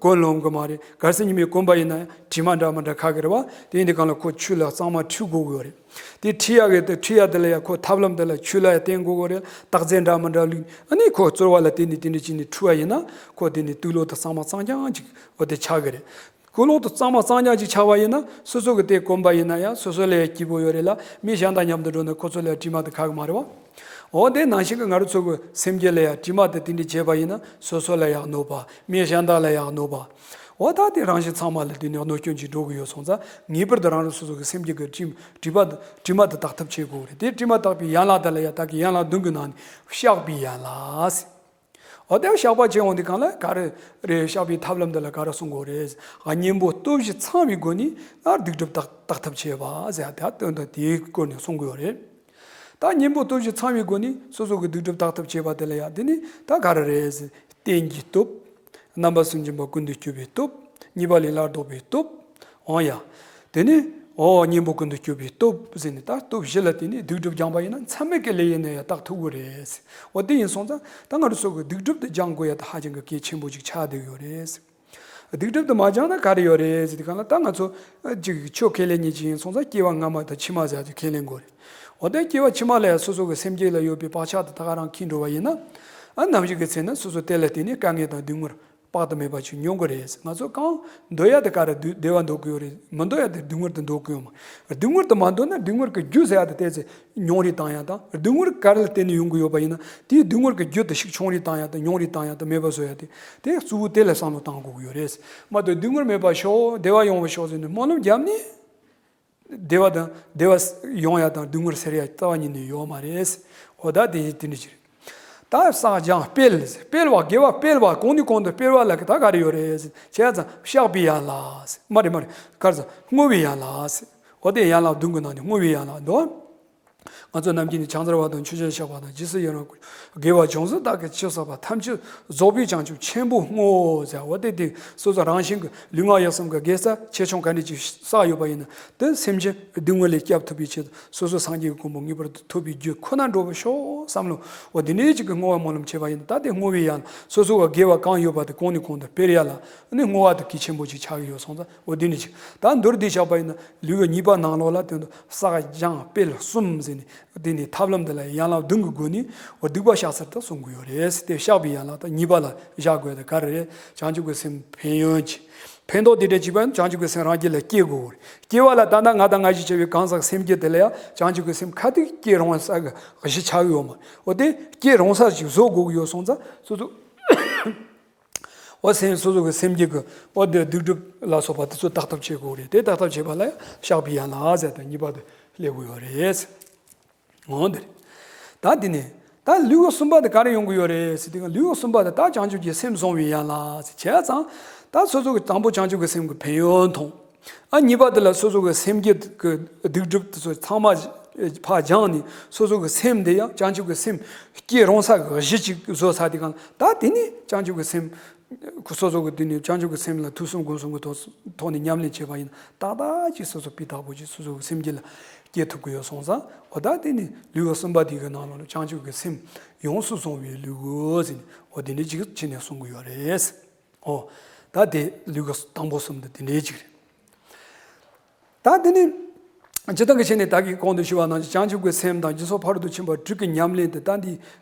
གོན་ལོང་གི་མ་རེད། གལ་སྲིད་ཉི་མའི་གོན་པ་ཡིན་ན་དྲི་མ་འདྲ་མི་འདྲ་ཁ་གི་རེད་བ། དེ་ཡིན་དུས་སྒང་ལ་ཁོ་ཆུ་ལ་གཙང་མ་འཁྲུ་དགོས་ཀྱི་ཡོད་རེད། དེ་འཁྲུ་ཡག་གི་དེ་འཁྲུ་ཡག་དེ་ལ་ཡང་ཁོ་ཐབས་ལམ་དེ་ལ་ཆུ་ལ་ཡང་བརྟེན་དགོས་ཀྱི་རེད། སྟག་རྫས་འདྲ་མི་འདྲ་བླུགས་ཨ་ནི་ཁོ་བཙོར་བ་ལ་བརྟེན་ནས་དེ་འདྲ་བྱས་ནས་འཁྲུ་བ་ཡིན་ན་ཁོ་དེ་ནི་དུག་ལོག་དེ་གཙང་མ་གཙང་རྐྱང་ཅིག་འོ་དེ་ཆགས་ཀྱི་རེད། ཀུན་སློང་དུ་གཙང་མ་གཙང་རྐྱང་ཅིག་ཆགས་པ་ཡིན་ན། སོ་སོ་གི་དེ་གོམས་པ་ཡིན་ན་ཡང་སོ་སོ་ལ་ཡང་སྐྱིད་པོ་ཡོད་རེད་ལ། མི་གཞན་དང་མཉམ་དུ་འགྲོ་ན་ཁོ་ཚོ་ལ་ཡང་དྲི་མ་དེ་ཁག་གི་མ་རེད་བ། འོ་དེ་ནང་བཞིན་གྱི་ང་རང་ཚོ་གི་སེམས་རྒྱུད་ལ་ཡང་དྲི་མ་དེ་དེ་འདྲ་བྱས་པ་ཡིན་ན། སོ་སོ་ལ་ཡང་གནོད་པ། མི་གཞན་དག་ལ་ཡང་གནོད་པ། འོ་ད་དེ་རང་བཞིན་ཚང་མ་ལ་དེ་ནས་གནོད་སྐྱོན་ཅིག་འགྲོ་གི་ཡོད་སོང་ཙང་། ངེས་པར་དུ་རང་རང་སོ་སོ་གི་སེམས་རྒྱུད་ཀྱི་དྲི་དྲི་མ་དྲི་མ་དེ་དག་ཐབས་བྱེད་དགོས་རེད། དེ་དྲི་མ་དག་པའི་ཡན་ལག་དེ་ལ་ཡང་ད་གི་ཡན་ལག་བདུན་གྱི་ནང་ནས་བཤགས་པའི་ཡན་ལག་ཟེར། འོ་དེ་བཤགས་པ་བྱེད་འོང་དུས་སྒང་ལ་ག་རེ་རེད། བཤགས་པའི་ཐབས་ལམ་འདི་ལ་ག་རེ་གསུང་དགོས་རེད། གཉེན་པོ་སྟོབས་བཞི་ཚང་བའི་སྒོ་ནས་སྡིག་སྒྲིབ་དག་དག་ཐབས་བྱེད་པ་ཟེར་ཡ་དེ་དོན་དུ་དེའི་སྐོར་ནས་གསུང་གི་ཡོད་རེད། ད་གཉེན་པོ་སྟོབས་བཞི་ཚང་བའི་སྒོ་ནས་སོ་སོ་གི་སྡིག་སྒྲིབ་དག་ཐབས་བྱེད་པ་དེ་ལ་ཡང་དེ་ནི་ད་ག་རེ་རེད་ཟེར། རྟེན་གྱི་སྟོབས། རྣམ་པ་གསུམ་འབྱོན་པ་ཀུན་ཏུ་སྐྱོབ་པའི་སྟོབས། གཉིས་པ་ལས་སླར་ལྡོག་པའི་སྟོབས། འོང་ཡ། དེ་ནི་འོ་གཉེན་པོ་ཀུན་ཏུ་སྐྱོབ་པའི་སྟོབས་ཟེར་ནས། ད་སྟོབས་བཞི་ལ་བརྟེན་ནས་སྡིག་སྒྲིབ་སྦྱངས་པ་ཡིན་ན་མཚམས་མེད་ཀྱི་ལས་ཡིན་ན་ཡང་དག་ཐུབ་ཀྱི་རེད། འོ་དེ་ཡིན་སོང་ཙང་ད་ང་རང་ཚོ་གི་སྡིག་སྒྲིབ་དེ་སྦྱང་དགོས་ཡ་དེ་ཧ་ཅང་གི་གལ་ཆེན་པོ་ཅིག་ཆགས་བསྡད་ཡོད་རེད། སྡིག་སྒྲིབ་དེ་མ་སྦྱངས་ན་ག་རེ་ཡོད་རེད་ཟེར་དུས་སྒང་ལ། ད་ང་ཚོ་ཅིག་ཆོས་ཁས་ལེན་མཁན་ཅིག་ཡིན་སོང་ཙང་སྐྱེ་བ་སྔ་མ་དང་ཕྱི་མ་ཟེར་ཡ་ཅིག་ཁས་ལེན་དགོས་རེད། འོ་དེ་སྐྱེ་བ་ཕྱི་མ་ལ་ཡང་སོ་སོ་གི་སེམས་རྒྱུད་ལ་ཡོད་པའི་བག་ཆགས་དེ་ད་ག་རང་འཁྱེར་འགྲོ་བ་ཡིན་ན། ཨ་ནམ་ཞིག་གི་ཚེ་ན་སོ་སོ་དེ་ལ་བརྟེན་ནས་དཀའ་ངལ་དང་སྡུག་བསྔལ་དཔག་ཏུ་མེད་པ་ཅིག་མྱོང་གི་རེད། ང་ཚོ་གང་འདོད་ཡ་དེ་ག་རེ་འདོད་བདེ་བ་འདོད་ཀྱི་ཡོད་རེད། མི་འདོད་ཡ་དེ་སྡུག་བསྔལ་དེ་འདོད་ཀྱི་ཡོད་མ་རེད། སྡུག་བསྔལ་དེ་མ་འདོད་ན་སྡུག་བསྔལ་གྱི་རྒྱུ་ཟེར་ཡ་དེ་ཏོག་ཙམ་ཉུང་རུ་བཏང་ཡ་དང་། སྡུག་བསྔལ་ག་རེ་ལ་བརྟེན་ནས་ཡོང་གི་ཡོད་པ་ཡིན་ན་དེའི་སྡུག་བསྔལ་གྱི་རྒྱུ་དེ་ཤུགས་ཆུང་རུ་བཏང་ཡ་དང་ཉུང་རུ་བཏང་ཡ་དང་མེད་པ་བཟོ་ཡ་དེ། དེ་གཙོ་བོ་དེ་ལ་བསམ་བློ་བཏང་དགོས་ཀྱི་ཡོད་རེད། མ་གཏོགས་སྡུག་བསྔལ་མེད་པ་ཤོག་བདེ་བ་ཡོང་བ་ཤོག་ཟེར་ནས་སྨོན་ལམ་བརྒྱབ་ནས། བདེ་བ་དང་བདེ་བ་ཡོང་ཡ་དང་སྡུག་བསྔལ་སེལ་ཡ་རྩ་བ་ཉིད་ནས་ཡོད་མ་རེད། འོ་ད་དེ་དེ་འདྲ་ཅིག་རེད། ད་བསགས་སྦྱངས་སྤེལ། སྤེལ་བ། དགེ་བ་སྤེལ་བ། གོང་ནས་གོང་དུ་སྤེལ་བ་ལ་ད་ག་རེ་ཡོད་རེད་ཟེར་བྱས་ཙང་བཤགས་པའི་ཡན་ལག་ཟེར། མ་རེད་མ་རེད། ག་རེ་ཟེར། བསྔོ་བའི་ཡན་ལག་ཟེར། འོ་དེ་ཡན་ལག་བདུན་གྱི་ནང་ནས་བསྔོ་བའི་ཡན་ལག་འདུག་ང་ཚོ་ནམ་མཁའི་ནི་བྱང་ཚར་བ་དང་། ཆུ་ཆེན་ཞགས་པ་དང་། ཇི་སྲིད་ཡུན་རིང་དགེ་བ་ཅུང་ཟད་བདག་གིས་ཅི་བསགས་པ། ཐམས་ཅད་རྫོགས་པའི་བྱང་ཆུབ་ཆེན་པོར་བསྔོ་ཟེར། འོ་དེ་དེ་སོ་སོ་རང་བཞིན་གྱི་ལུས་ངག་ཡིད་གསུམ་གྱི་དགེ་རྩ་ཆེ་ཆུང་ག་འདྲ་ཅིག་བསགས་ཡོད་པ་ཡིན་ན་དེ་སེམས་ཅན་སྡུག་བསྔལ་ལས་སྐྱབས་ཐུབ་པའི་ཆེད་དུ་སོ་སོ་སངས་རྒྱས་ཀྱི་གོ་འཕང་ངེས་པར་དུ་ཐོབ་པའི་རྒྱུ་ཁོ་ན་འགྲོ་བར་ཤོག་བསམ་བློ། འོ་དེ་འདྲའི་ཅིག་གི་བསྔོ་བ་སྨོན་ལམ་བྱས་པ་ཡིན་ན། ད་དེ་བསྔོ་བའི་ཡན་ལག་སོ་སོ་གི་དགེ་བ་གང་ཡོད་པ་དེ་གོང་ནས་གོང་དུ་སྤེལ་ཡ་ལ་ནི་བསྔོ་བ་དེ་གལ་ཆེན་པོ་ཅིག་ཆགས་ཀྱི་ཡོད་སོང་ཙང་། འོ་དེ་འདྲ་ཅིག་ད་མདོར་བསྡུས་བཞག་པ་ཡིན་ན་ལུས་ཀྱི་གཉིས་པ་ནང་ལོགས་ལ་དོན་དུ་བསགས་སྦྱངས་སྤེལ་གསུམ་ཟེར་ནས། དེ་ནས་ཐབས་ལམ་འདི་ལ་ཡན་ལག་བདུན་གྱི་སྒོ་ནས་འོ་སྡིག་པ་བཤགས་ཚུལ་དུ་གསུང་གི་ཡོད་རེད། དེ་བཤགས་པའི་ཡན་ལག་དང་གཉིས་པ་ལ་བཞག་དགོས་དེ་ག་རེ་རེད། བྱང་ཆུབ་ཀྱི་སེམས་ཕན་ཡོན་གྱི་ཕན་ཐོགས་དེ་འདྲ་བྱེད་པ་ཡིན་ན་བྱང་ཆུབ་ཀྱི་སེམས་རང་རྒྱུད་ལ་སྐྱེ་དགོས་རེད། སྐྱེ་བ་ལ་ད་ལྟ་ང་དང་ང་ཞིག་བྱས་པའི་གང་ཟག་སེམས་རྒྱུད་དེ་ལ་ཡང་བྱང་ཆུབ་ཀྱི་སེམས་ཁ་ཐུག་སྐྱེ་རུང་ས་གི་གཞི་ཆགས་ཡོད་མ་རེད། འོ་དེ་སྐྱེ་རུང་ས་ཞིག་བཟོ་དགོས་ཀྱི་ཡོད་སོང་ཙང་སོ་སོ། འོ་སེམས་སོ་སོ་གི་སེམས་རྒྱུད་ཀྱི་འོ་དེ་སྡིག་སྒྲིབ་ལ་སོགས་པ་དེ་ཚོ་དག་ཐབས་བྱེད་དགོས་རེད། དེ་དག་ཐབས་བྱེད་པ་ལ་ཡང་བཤགས་པའི་ཡན་ལག་ཟེར་དེ་གཉིས་པ་དེ་སླེབས་དགོས་ཡོད་རེད། འོ་དེ་རེད། ད་དེ་ནས་ད་ལུས་ཀྱི་གསུམ་པ་དེ་ག་རེ་ཡོང་གི་ཡོད་རེད་ཟེར་དུས། ལུས་ཀྱི་གསུམ་པ་དེ་ད་བྱང་ཆུབ་ཀྱི་སེམས་བཟུང་བའི་ཡན་ལག་ཟེར་བྱས་ཙང་། ད་སོ་སོ་གི་དང་པོ་བྱང་ཆུབ་ཀྱི་སེམས་ཀྱི་ཕན་ཡོན་མཐོང་། ཨ་གཉིས་པ་དེ་ལ་སོ་སོ་གི་སེམས་རྒྱུད་ཀྱི་སྡིག་སྒྲིབ་དེ་ཚོ་ཚང་མ་ཕར་སྦྱངས་ནས་སོ་སོ་གི་སེམས་དེ་ཡང་བྱང་ཆུབ་ཀྱི་སེམས་སྐྱེ་རུང་ས་གི་གཞི་ཅིག་བཟོ་ཚར་དུས་སྒང་ད་དེ་ནི་བྱང་ཆུབ་ཀྱི་སེམས་སོ་སོ་གི་དེ་ནི་བྱང་ཆུབ་ཀྱི་སེམས་ལ་ཐོས་བསམ་སྒོམ་གསུམ་གྱི་ཐོག་ཐོག་ནས་ཉམས་ལེན་བྱས་པ་ཡིན་ན་ཏག་ཏག་ཅིག་སོ་སོ་སྤུས་དག་པོ་ཅིག་སོ་སོ་གི་སེམས་རྒྱུད་ལ་སྐྱེ་ཐུབ་ཀྱི་ཡོད་སོང་ཙང་། འོ་ད་དེ་ནི་ལུས་ཀྱི་གསུམ་པ་དེ་གི་ནང་ལོགས་ལ་བྱང་ཆུབ་ཀྱི་སེམས་ཡོངས་སུ་བཟུང་བའི་ལུས་ཟེར་ནས་འོ་དེ་འདྲ་ཅིག་ཕྱི་ནས་གསུང་གི་ཡོད་རེད། ཨོ། ད་དེ་ལུས་ཀྱི་དང་པོ་གསུམ་དེ་དེ་འདྲའི་ཅིག་རེད། ད་དེ་ནི་སྤྱིར་བཏང་གི་ཆ་ནས་ད་གིན་གོང་དུ་ཞུས་པ་ནང་བཞིན་བྱང་ཆུབ་ཀྱི་སེམས་དང་སྦྱིན་སོགས་ཕ་རོལ་ཏུ་ཕྱིན་པ་དྲུག་གི་ཉམས་ལེན་དེ་ད་འདི་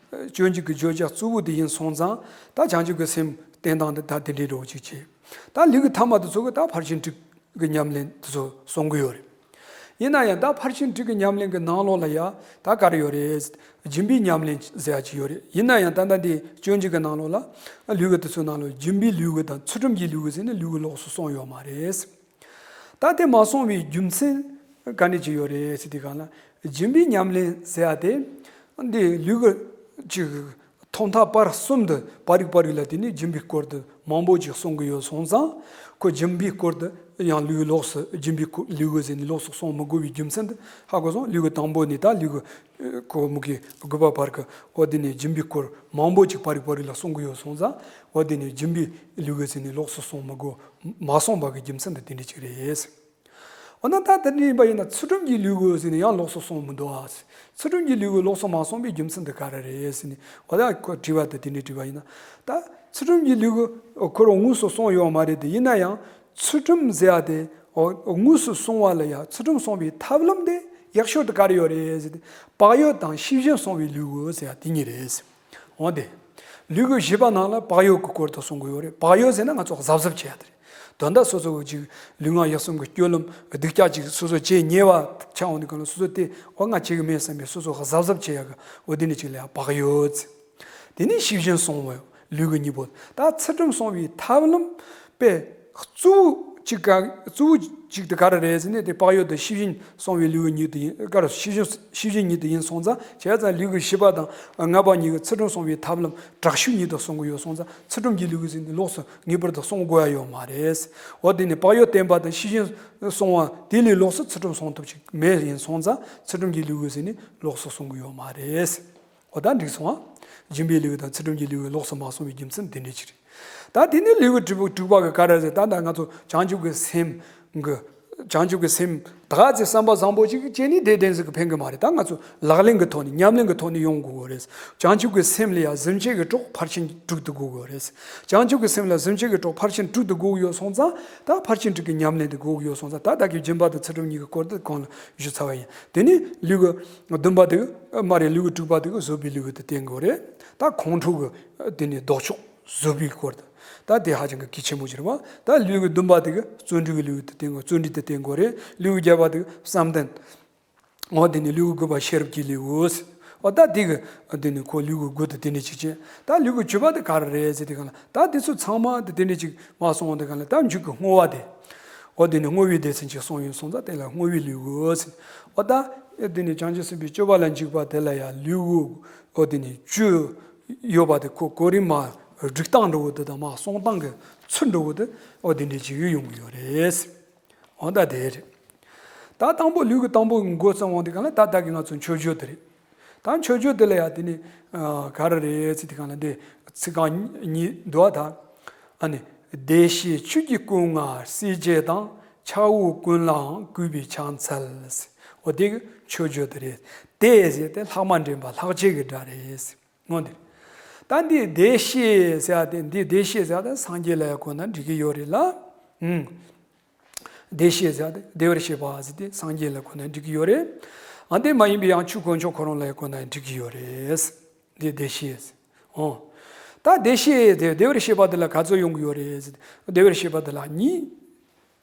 སྤྱོད་འཇུག་གི་བརྗོད་བྱ་གཙོ་བོ་དེ་ཡིན་སོང་ཙང་། ད་བྱང་ཆུབ་ཀྱི་སེམས་བསྟེན་སྟངས་དེ་ད་དེ་འདྲའི་འདྲ་བོ་ཅིག་བྱས། ད་ལུས་ཀྱི་ཐ་མ་དེ་ཚོ་གི་ད་ཕར་ཕྱིན་དྲུག་གི་ཉམས་ལེན་དེ་ཚོ་གསུང་གི་ཡོད་རེད། ཡིན་ན་ཡང་ད་ཕར་ཕྱིན་དྲུག་གི་ཉམས་ལེན་གྱི་ནང་ལོགས་ལ་ཡ་ད་ག་རེ་ཡོད་རེད། སྦྱིན་པའི་ཉམས་ལེན་ཟེར་ཡ་ཅིག་ཡོད་རེད། ཡིན་ན་ཡང་ད་ལྟ་འདི་སྤྱོད་འཇུག་གི་ནང་ལོགས་ལ་ལུས་ཀྱི་དེ་ཚོའི་ནང་ལོགས་སྦྱིན་པའི་ལུས་ཀྱི་དང་ཚུལ་ཁྲིམས་ཀྱི་ལུས་ཀྱི་ཟེར་ནས་ལུས་ཀྱི་ལོགས་སུ་གསུངས་ཡོད་མ་རེད། ད་དེ་མ་གསུངས་པའི་རྒྱུ་མཚན་ག་འདྲ་ཅིག་ཡོད་རེད་ཟེར་དུས་སྒང་ལ། སྦྱིན་པའི་ཉམས་ལེན་ཟེར་ཡ་དེ་འདི་ལུས་ཀྱི་ཅིག་ཐོག་མཐའ་བར་གསུམ་དུ་པར་རིས་པར་རིས་ལ་དེ་ནི་སྦྱིན་པའི་སྐོར་དུ་མང་པོ་ཅིག་གསུང་གི་ཡོད་སོང་ཙང་། ཁོ་སྦྱིན་པའི་སྐོར་དུ་ཡང་ལུས་ཀྱི་ལོགས་སུ་སྦྱིན་པའི་སྐོར་ལུས་ཀྱི་ཟེར་ནས་ལོགས་སུ་གསུང་མི་དགོས་པའི་རྒྱུ་མཚན་དེ་ཧ་གོ་སོང་། ལུས་ཀྱི་དང་པོ་ནས་ད་ལུས་ཀྱི་ཁོ་མུ་གེ་དགུ་པ་བར་གྱི་འོ་དེ་ནས་སྦྱིན་པའི་སྐོར་མང་པོ་ཅིག་པར་རིས་པར་རིས་ལ་གསུང་གི་ཡོད་སོང་ཙང་། འོ་དེ་ནས་སྦྱིན་པའི་ལུས་ཀྱི་ཟེར་ནས་ལོགས་སུ་གསུང་མི་དགོས་མ་གསུངས་པ་གི་རྒྱུ་མཚན་དེ་དེ་འདྲ་ཅིག་རེད། འོ་ན་ད་དེ་འདྲ་ཡིན་པ་ཡིན་ན་ཚུལ་ཁྲིམས་ཀྱི་ལུས་ཀྱི་ཟེར་ནས་ཡང་ལོགས་སུ་གསུངས་མི་འདུག་ཨ། ཚུལ་ཁྲིམས་ཀྱི་ལུས་ཀྱི་ལོགས་སུ་མ་གསུངས་པའི་རྒྱུ་མཚན་དེ་ག་རེ་རེད་ཟེར་ནས་འོ་ད་ཁོ་དྲི་བ་དེ་དེ་འདྲ་དྲི་བ་ཡིན་ན། ད་ཚུལ་ཁྲིམས་ཀྱི་ལུས་ཀྱི་ཁོ་རང་དངོས་སུ་གསུངས་ཡོད་མ་རེད་དེ། ཡིན་ན་ཡང་ཚུལ་ཁྲིམས་ཟེར་ཡ་དེ་འོ་དངོས་སུ་གསུངས་པ་ལ་ཡང་ཚུལ་ཁྲིམས་གསུངས་པའི་ཐབས་ལམ་དེ་ཡག་ཤོས་དེ་ག་རེ་ཡོད་རེད་ཟེར་ཏེ། བག་ཡོད་དང་ཤེས་བཞིན་བསྲུང་བའི་ལུས་ཀྱི་ཟེར་ཡ་དེ་གཉིས་རེད། འོ་དེ། ལུས་ཀྱི་བཞི་པ་ནང་ལ་བག་ཡོད་ཀྱི་སྐོར་དུ་གསུང་གི་ཡོད་རེད། བག་ཡོད་ཟེར་ན་ང་ཚོ་གཟབ་གཟབ་བྱེད་ཡ་དེ་རེད། དོན་དག་སོ་སོ་གི་ཅིག་ལུས་ངག་ཡིད་གསུམ་གྱི་སྤྱོད་ལམ་སྡུག་ཅག་ཅིག་སོ་སོ་བྱས་ཉེས་པ་ཆགས་འོང་དུས་གང་ལ་སོ་སོ་དེ་འོ་ང་བྱེད་གི་མེད་བསམ་པའི་སོ་སོ་གཟབ་གཟབ་བྱེད་ཡག་གི་འོ་དེ་ནི་ཅིག་ལ་ཡང་བག་ཡོད། དེ་ནས་ཤེས་བཞིན་སོང་བའི་ལུས་ཀྱི་གཉིས་པོ། ད་ཚུལ་ཁྲིམས་སྲུང་བའི་ཐབས་ལམ་པས་གཙོ་བོ་གཅིག་ག་གཙོ་བོ་གཅིག་དེ་ག་རེ་རེད་ཟེར་ནས་དེ་བག་ཡོད་དེ་ཤེས་བཞིན་སྲུང་བའི་ལུས་ཀྱི་གཉིས་དེ་ཡིན། ག་རེ་ཤེས་བཞིན་ཤེས་བཞིན་གཉིས་དེ་ཡིན་སོང་ཙང་བྱས་ཙང་ལུས་ཀྱི་བཞི་པ་དང་ལྔ་པ་གཉིས་ཀྱི་ཚུལ་ཁྲིམས་སྲུང་བའི་ཐབས་ལམ་དྲག་ཤུལ་གཉིས་དེ་སྲུང་གི་ཡོད་སོང་ཙང་ཚུལ་ཁྲིམས་ཀྱི་ལུས་ཀྱི་ཟེར་ནས་ལོགས་སུ་ངེས་པར་དུ་སྲུང་དགོས་ཡ་ཡོད་མ་རེད། འོ་དེ་ནས་བག་ཡོད་བསྟེན་པ་དང་ཤེས་བཞིན་སྲུང་བ་དེ་ལས་ལོགས་སུ་ཚུལ་ཁྲིམས་སྲུང་ཐུབ་ཅིག་མེད་ཡིན་སོང་ཙང་ཚུལ་ཁྲིམས་ཀྱི་ལུས་ཀྱི་ཟེར་ནས་ལོགས་སུ་སྲུང་གི་ཡོད་མ་རེད། འོ་ད་འགྲིག་སོང་ཨ། སྦྱིན་པའི་ལུས་དང་ཚུལ་ཁྲིམས་ཀྱི་ལུས་ལོགས་སུ་མ་སོང་བའི་རྒྱུ་མཚན་དེ་འདྲ་ཅིག་རེད། ད་དེ་ནས་ལུས་ཀྱི་དྲུག་པ་དྲུག་པ་གི་ག་རེ་ཟེར་ད་ད་ང་ཚོ་བྱང་ཆུབ་ཀྱི་སེམས་ཀྱི་བྱང་ཆུབ་ཀྱི་སེམས་ད་ག་ཚེ་བསམ་པ་བཟང་པོ་ཅིག་སྐྱེས་ནས་དེ་གཏན་ཚིགས་ཀྱི་ཕན་གི་མ་རེད། ད་ང་ཚོ་ལག་ལེན་གྱི་ཐོག་ནས་ཉམས་ལེན་གྱི་ཐོག་ནས་ཡོང་དགོས་གི་རེད། བྱང་ཆུབ་ཀྱི་སེམས་ལ་ཡང་གཟིམ་ཆེན་གྱི་གྲོགས་ཕར་ཕྱིན་དྲུག་ཏུ་དགོས་གི་རེད། བྱང་ཆུབ་ཀྱི་སེམས་ལ་གཟིམ་ཆེན་གྱི་གྲོགས་ཕར་ཕྱིན་དྲུག་ཏུ་དགོས་ཡོད་སོང་ཙང་ད་ཕར་ཕྱིན་དྲུག་གི་ཉམས་ལེན་དེ་དགོས་ཡོད་སོང་ཙང་ད་ད་གི་སྦྱིན་པ་དང་ཚུལ་ཁྲིམས་གཉིས་ཀྱི་སྐོར་དེ་གོང་ལ་ཞུ་ཚར་བ་ཡིན། དེ་ནི་ལུས་ཀྱི་བདུན་པ་དེ་གི་མ་རེད། ལུས་ཀྱི་དྲུག་པ་དེ་གི་བཟོད་པའི་ལུས་ཀྱི་དེ་བསྟེན་དགོས་རེད། ད་ཁོང་ཁྲོ་གི་དེ་ནི་ལྡོག་ཕྱོགས་བཟོད་པའི་སྐོར་དེ་ད་དེ་ཧ་ཅང་གི་གལ་ཆེན་པོ་ཅིག་རེད་བ། ད་ལུས་ཀྱི་བདུན་པ་དེ་གི་བརྩོན་འགྲུས་ཀྱི་ལུས་ཀྱི་དེ་བསྟེན་དགོས། བརྩོན་འགྲུས་དེ་བསྟེན་དགོས་རེད། ལུས་ཀྱི་བརྒྱད་པ་དེ་གི་བསམ་གཏན། འོ་དེ་ནི་ལུས་ཀྱི་དགུ་པ་ཤེས་རབ་ཀྱི་ལེའུ། འོ་ད་དེ་གི་དེ་ནི་ཁོ་ལུས་ཀྱི་དགུ་དེ་དེ་འདྲ་ཅིག་བྱས། ད་ལུས་ཀྱི་བཅུ་པ་དེ་ག་རེ་རེད་ཟེར་དེ་གང་ལ་ད་དེ་ཚོ་ཚང་མ་དེ་དེ་འདྲ་ཅིག་མ་སོང་དེ་གང་ལ་ད་མཇུག་གི་བསྔོ་བ་དེ། འོ་དེ་ནི་བསྔོ་བའི་སྡེ་ཚན་ཅིག་སོང་ཡོད་སོང་ཙང་དེ་ལ་བསྔོ་བའི་ལུས་ཀྱི། འོ་ད་དེ་ནི་བྱང་ཆུབ་སེམས་དཔའི་སྤྱོད་པ་ལ་འཇུག་པ་དེ་ལ་ཡང་ལུས་ཀྱི་འོ་དེ་ནི་བཅུ་ཡོད་པ་དེ་ཁོ་གོ་རིམ་མ་སྒྲིག་སྟངས་འདྲ་བོ་དེ་དང་མ་སོང་སྟངས་ཀྱི་ཚུལ་འདྲ་བོ་དེ་འོ་དེ་འདྲ་ཅིག་ཡོང་གི་ཡོད་རེད། འོ་ད་དེ་རེད། ད་དང་པོ་ལུས་ཀྱི་དང་པོ་འགོ་བརྩམས་འོང་དེ་གང་ལ་ད་ལྟ་གི་ང་ཚོ་མཆོད་བརྗོད་དེ་རེད། ད་མཆོད་བརྗོད་དེ་ལ་ཡ་དེ་ནི་ག་རེ་རེད་ཟེར་དེ་གང་ལ་འདི་ཚིག་རྐང་གཉིས་འདུག་ད། ཨ་ནི། བདེ་གཤེགས་ཆོས་ཀྱི་སྐུ་མངའ་སྲས་བཅས་དང་། ཕྱག་འོས་ཀུན་ལའང་གུས་པས་ཕྱག་འཚལ། འོ་དེ་གི་མཆོད་བརྗོད་དེ་རེད། དེ་ཟེར་ཏེ་ལྷག་མ་འདྲེན་པ་ལྷག་བཅས་ཀྱི་སྒྲ་རེད། ངོ་འདིར། ད་འདི་བདེ་གཤེགས་ཟེར་ཡ་དེ་འདི་བདེ་གཤེགས་ཟེར་ཡ་དེ་སངས་རྒྱས་ལ་ཡ་གོ་ན་འགྲིག་གི་ཡོད་རེད་ལ། ཨུམ། བདེ་གཤེགས་ཟེར་ཡ་དེ་བདེ་བར་གཤེགས་པ་ཟེར་ཏེ་སངས་རྒྱས་ལ་གོ་ན་འགྲིག་གི་ཡོད་རེད། ཨ་དེ་མ་ཡིན་པའི་ཡང་ཆོས་དཀོན་མཆོག་ཁོ་རང་ལ་ཡ་གོ་ན་འགྲིག་གི་ཡོད་རེད། འདི་བདེ་གཤེགས་ཟེར། ཨོ། ད་བདེ་གཤེགས་དེ་བདེ་བར་གཤེགས་པ་དེ་ལ་ག་ཚོད་ཡོང་གི་ཡོད་རེད་ཟེར་ཏེ་བདེ་བར་གཤེགས་པ་དེ་ལ་གཉིས།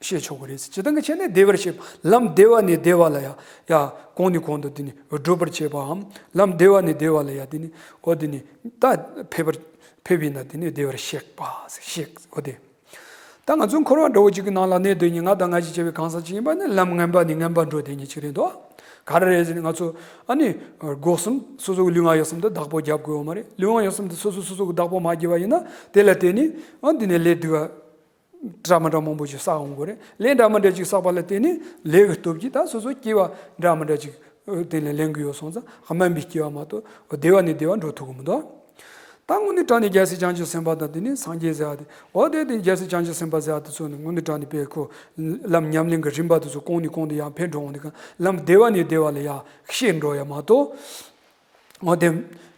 ཤེས་ཆོག་གི་རེད། སྤྱིར་བཏང་གི་ཆ་ནས་བདེ་བར་གཤེགས་པ་ལམ་བདེ་བ་ནས་བདེ་བ་ལ་ཡ་ཡ་གོང་ནས་གོང་དུ་དེ་ནི་བགྲོད་པར་བྱེད་པའམ་ལམ་བདེ་བ་ནས་བདེ་བ་ལ་ཡ་དེ་ནི་འོ་དེ་ནི་ད་ཕེབས་པར་ཕེབས་པས་ན་དེ་ནི་བདེ་བར་གཤེགས་པ་གཤེགས་འོ་དེ། ད་ང་ཚོ་འཁོར་བ་འདྲ་བོ་ཅིག་གི་ནང་ལ་གནས་སྡོད་མཁན་ང་དང་ང་ཞིག་བྱས་པའི་གང་ཟག་ཅིག་ཡིན་པ་ནི་ལམ་ངན་པ་ནས་ངན་པ་འགྲོ་བསྡད་མཁན་ཅིག་རེད་འདུག་ག་རེ་རེད་ཟེར་ན་ང་ཚོ་ཨ་ནི་སྒོ་གསུམ་སོ་སོ་གི་ལུས་ངག་ཡིད་གསུམ་དུ་བདག་པོ་རྒྱབ་དགོས་ཡོད་མ་རེད། ལུས་ངག་ཡིད་གསུམ་དུ་སོ་སོ་སོ་སོ་གི་བདག་པོ་མ་བརྒྱབ་པ་ཡིན་ན་དེ་ལ་བརྟེན་ནས་ཨ་འདི་ནས་ལས་སྡུག་པ། འདྲ་མི་འདྲ་མང་པོ་ཞིག་བསགས་འོང་གི་རེད། ལས་འདྲ་མི་འདྲ་ཅིག་བསགས་པ་ལ་བརྟེན་ནས་ལས་ཀྱི་སྟོབས་ཀྱིས་ད་སོ་སོ་སྐྱེ་བ་འདྲ་མི་འདྲ་ཅིག་དེ་ལས་ལེན་གྱི་ཡོད་སོང་ཙང་དམན་པའི་སྐྱེ་བ་མ་གཏོགས་བདེ་བ་ནས་བདེ་བ་འགྲོ་ཐུབ་ཀྱི་མི་འདུག་ད་དངོས་གནས་དྲང་ནས་རྒྱལ་སྲས་བྱང་ཆུབ་སེམས་དཔའ་དང་དེ་ནས་སངས་རྒྱས་ཟེར་བ་དེ་འོ་དེ་དེ་རྒྱལ་སྲས་བྱང་ཆུབ་སེམས་དཔའ་ཟེར་བ་དེ་ཚོ་ནི་དངོས་གནས་དྲང་ནས་དཔེ་ཁོ་ལམ་ཉམས་ལེན་གྱི་རིམ་པ་དེ་ཚོ་གོང་ནས་གོང་དུ་ཡང་འཕེལ་འགྲོ་འོང་དུས་གང་ལམ་བདེ་བ་ནས་བདེ་བ་ལ་ཡང་གཤེགས་འགྲོ་ཡ་མ་གཏོགས། འོ་དེ་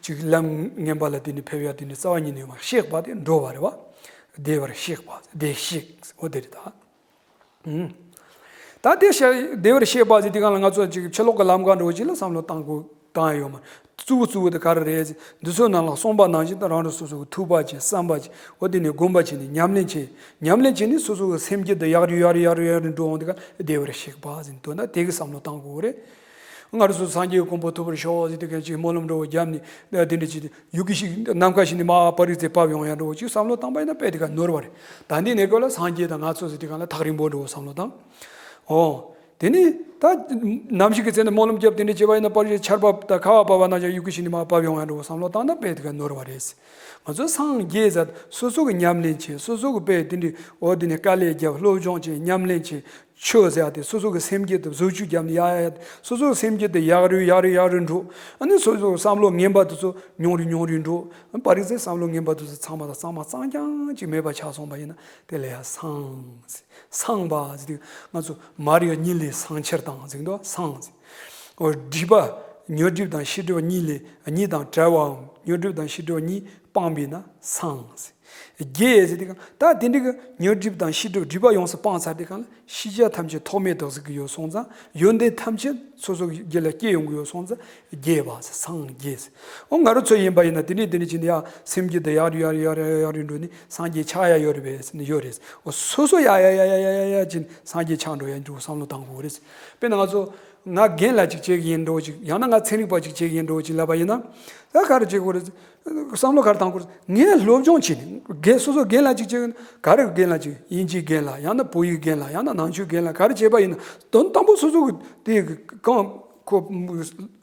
ཅིག་ལམ་ངན་པ་ལ་དེ་ནི་ཕེབས་ཡ་དེ་ནི་རྩ་བ་ཉིད་ནས་མ་གཤེགས་པ་དེ་འགྲོ་བ་རེད་བ། བདེ་བར་གཤེགས་པ་བདེ་གཤེགས་འོ་དེ་རེད་ད། ཨུམ། ད་དེ་ཤ་བདེ་བར་གཤེགས་པ་ཟེར་དུས་གང་ལ་ང་ཚོ་ཅིག་ཕྱི་ལོགས་ཀྱི་ལམ་ཁ་འགྲོ་ཅིག་ལ་བསམ་བློ་བཏང་དགོས་བཏང་ཡ་ཡོད་མ་རེད། གཙོ་བོ་གཙོ་བོ་དེ་ག་རེ་རེད་ཟེར་འདི་ཚོའི་ནང་ལ་གསུངས་པ་ནང་བཞིན་དུ་རང་རང་སོ་སོ་གི་ཐོས་པ་བྱས་བསམ་པ་བྱས་འོ་དེ་ནས་སྒོམ་པ་བྱས་ནས་ཉམས་ལེན་བྱས་ཉམས་ལེན་བྱས་ནས་སོ་སོ་གི་སེམས་རྒྱུད་དེ་ཡག་རུ་ཡག་རུ་ཡག་རུ་ཡག་རུ་འགྲོ་འོང་དུས་གང་ལ་བདེ་བར་གཤེགས་པ་ཟེར་འདོད་ན་དེ་གི་བསམ་བློ་བཏང་དགོས་རེད། ང་རང་ཚོ་སངས་རྒྱས་ཀྱི་གོ་འཕང་ཐོབ་པར་ཤོག་ཟེར་དུས་གང་ཅིག་སྨོན་ལམ་འདྲ་བོ་བརྒྱབ་ནས་དེ་འདྲ་ཅིག་ཡུལ་གྱི་ཞིག་ནམ་མཁའ་ཞིག་ནས་མར་པར་རིས་ཚེ་བབས་ཡོང་ཡ་འདྲ་བོ་ཅིག་བསམ་བློ་བཏང་པ་ཡིན་ན་དཔེ་དེ་ག་ནོར་བ་རེད། ད་འདི་ནས་ཀོ་ལ་སངས་རྒྱས་དང་ང་ཚོ་ཟེར་དུས་གང་ལ་ཐག་རིང་པོ་འདྲ་བོ་བསམ་བློ་བཏང་། འོ། དེ་ནས་ད་ནམ་ཞིག་གི་ཚེ་ནས་སྨོན་ལམ་བརྒྱབ་དེ་འདྲ་བྱས་པ་ཡིན་ན་པར་རིས་ཆར་པ་དང་ཁ་བ་བབས་པ་ན་ཡང་ཡུལ་གྱི་ཞིག་ནས་མར་བབས་ཡོང་ཡ་འདྲ་བོ་བསམ་བློ་བཏང་ན་དཔེ་དེ་ག་ནོར་བ་རེད། ང་ཚོ་སངས་རྒྱས་ཟེར་སོ་སོ་གི་ཉམས་ལེན་བྱེད་སོ་སོ་གི་དཔེ་དེ་འདྲའི་འོ་དེ་ནས་དཀའ་ལས་བརྒྱབ་སློབ་སྦྱོང་བྱེད་ཉམས་ལེན་བྱེད། ཆོས་ཟེར་ཡ་དེ་སོ་སོ་གི་སེམས་རྒྱུད་དུ་བཟོ་བཅོས་བརྒྱབ་ནས་ཡ་ཡ་ཡ་སོ་སོ་གི་སེམས་རྒྱུད་དུ་ཡག་རུ་ཡག་རུ་ཡག་རུ་འགྲོ། ཨ་ནི་སོ་སོ་གི་བསམ་བློ་ངན་པ་དེ་ཚོ་ཉུང་རུ་ཉུང་རུ་འགྲོ། པར་རིས་ཚེ་བསམ་བློ་ངན་པ་དེ་ཚོ་ཚང་མ་དང་གཙང་མ་གཙང་རྐྱང་ཅིག་མེད་པ་ཆགས་སོང་བ་ཡིན་ན་དེ་ལ་ཡ་སངས་ཟེར། སངས་པ་ཟེར་དུས་ང་ཚོ་མ་རིག་ཉིད་ལས་སངས་ཕྱིར་དང་ཟེར་འདུག་སངས་ཟེར། འོ་སྒྲིབ་པ་ ཉོན་སྒྲིབ་དང་ཤེས་སྒྲིབ་གཉིས་ལས་གཉིས་དང་བྲལ་བའམ་ཉོན་སྒྲིབ་དང་ཤེས་སྒྲིབ་གཉིས་སྤངས་པས་ན་སངས། རྒྱས་ཟེར་དུས་གང་ད་དེ་འདྲའི་གི་ཉོན་སྒྲིབ་དང་ཤེས་སྒྲིབ་སྒྲིབ་པ་ཡོངས་སུ་སྤངས་ཚར་དུས་གང་ལ་ཤེས་བྱ་ཐམས་ཅད་ཐོགས་མེད་དུ་གཟིགས་ཀྱི་ཡོད་སོང་ཙང་ཡོན་ཏན་ཐམས་ཅད་སོ་སོ་གི་རྒྱུད་ལ་སྐྱེ་ཡོང་གི་ཡོད་སོང་ཙང་རྒྱས་པ་སངས་རྒྱས། འོ་ང་རང་ཚོ་ཡིན་པ་ཡིན་ན་དེ་འདྲའི་དེ་འདྲའི་ཅི་འདི་ཡ་སེམས་རྒྱུད་དུ་ཡར་ཡར་ཡར་ཡར་ཡར་འགྲོ་ནས་སངས་རྒྱས་ཆགས་ཡ་ཡོད་རེད་པས་ཟེར་ནས་ཡོད་རེད། འོ་སོ་སོ་ཡ་ཡ་ཡ་ཅིན་སངས་རྒྱས་ཆགས་འགྲོ་ཡ་འགྲོ་བསམ་བློ་བཏང་དགོས་རེད། དཔེར་ན་ང་ཚོ་ང་རྒན་ལགས་ཅིག་བྱེད་ཀྱི་ཡིན་འགྲོ་ཅིག་ཡང་ན་ང་ཚན་རིག་པ་ཅིག་བྱེད་ཀྱི་ཡིན་འགྲོ་ཅིག་ལབ་པ་ཡིན་ན། ད་ག་རེ་བྱེད་དགོས་རེད། བསམ་བློ་ག་རེ་བཏང་དགོས་རེད། ངས་སློབ་སྦྱོང་བྱས་ནས་རྒན་སོ་སོ་རྒན་ལགས་ཅིག་བྱེད་ཀྱི་ཡིན་ག་རེ་རྒན་ལགས་ཅིག་དབྱིན་ཇིའི་རྒན་ལགས་ཡང་ན་བོད་ཡིག་རྒན་ལགས་ཡང་ན་ནང་ཆོས་རྒན་ལགས་ག་རེ་བྱས་པ་ཡིན་ན་དོན་དང་པོ་སོ་སོ་གི་དེ་གང་ཁོ་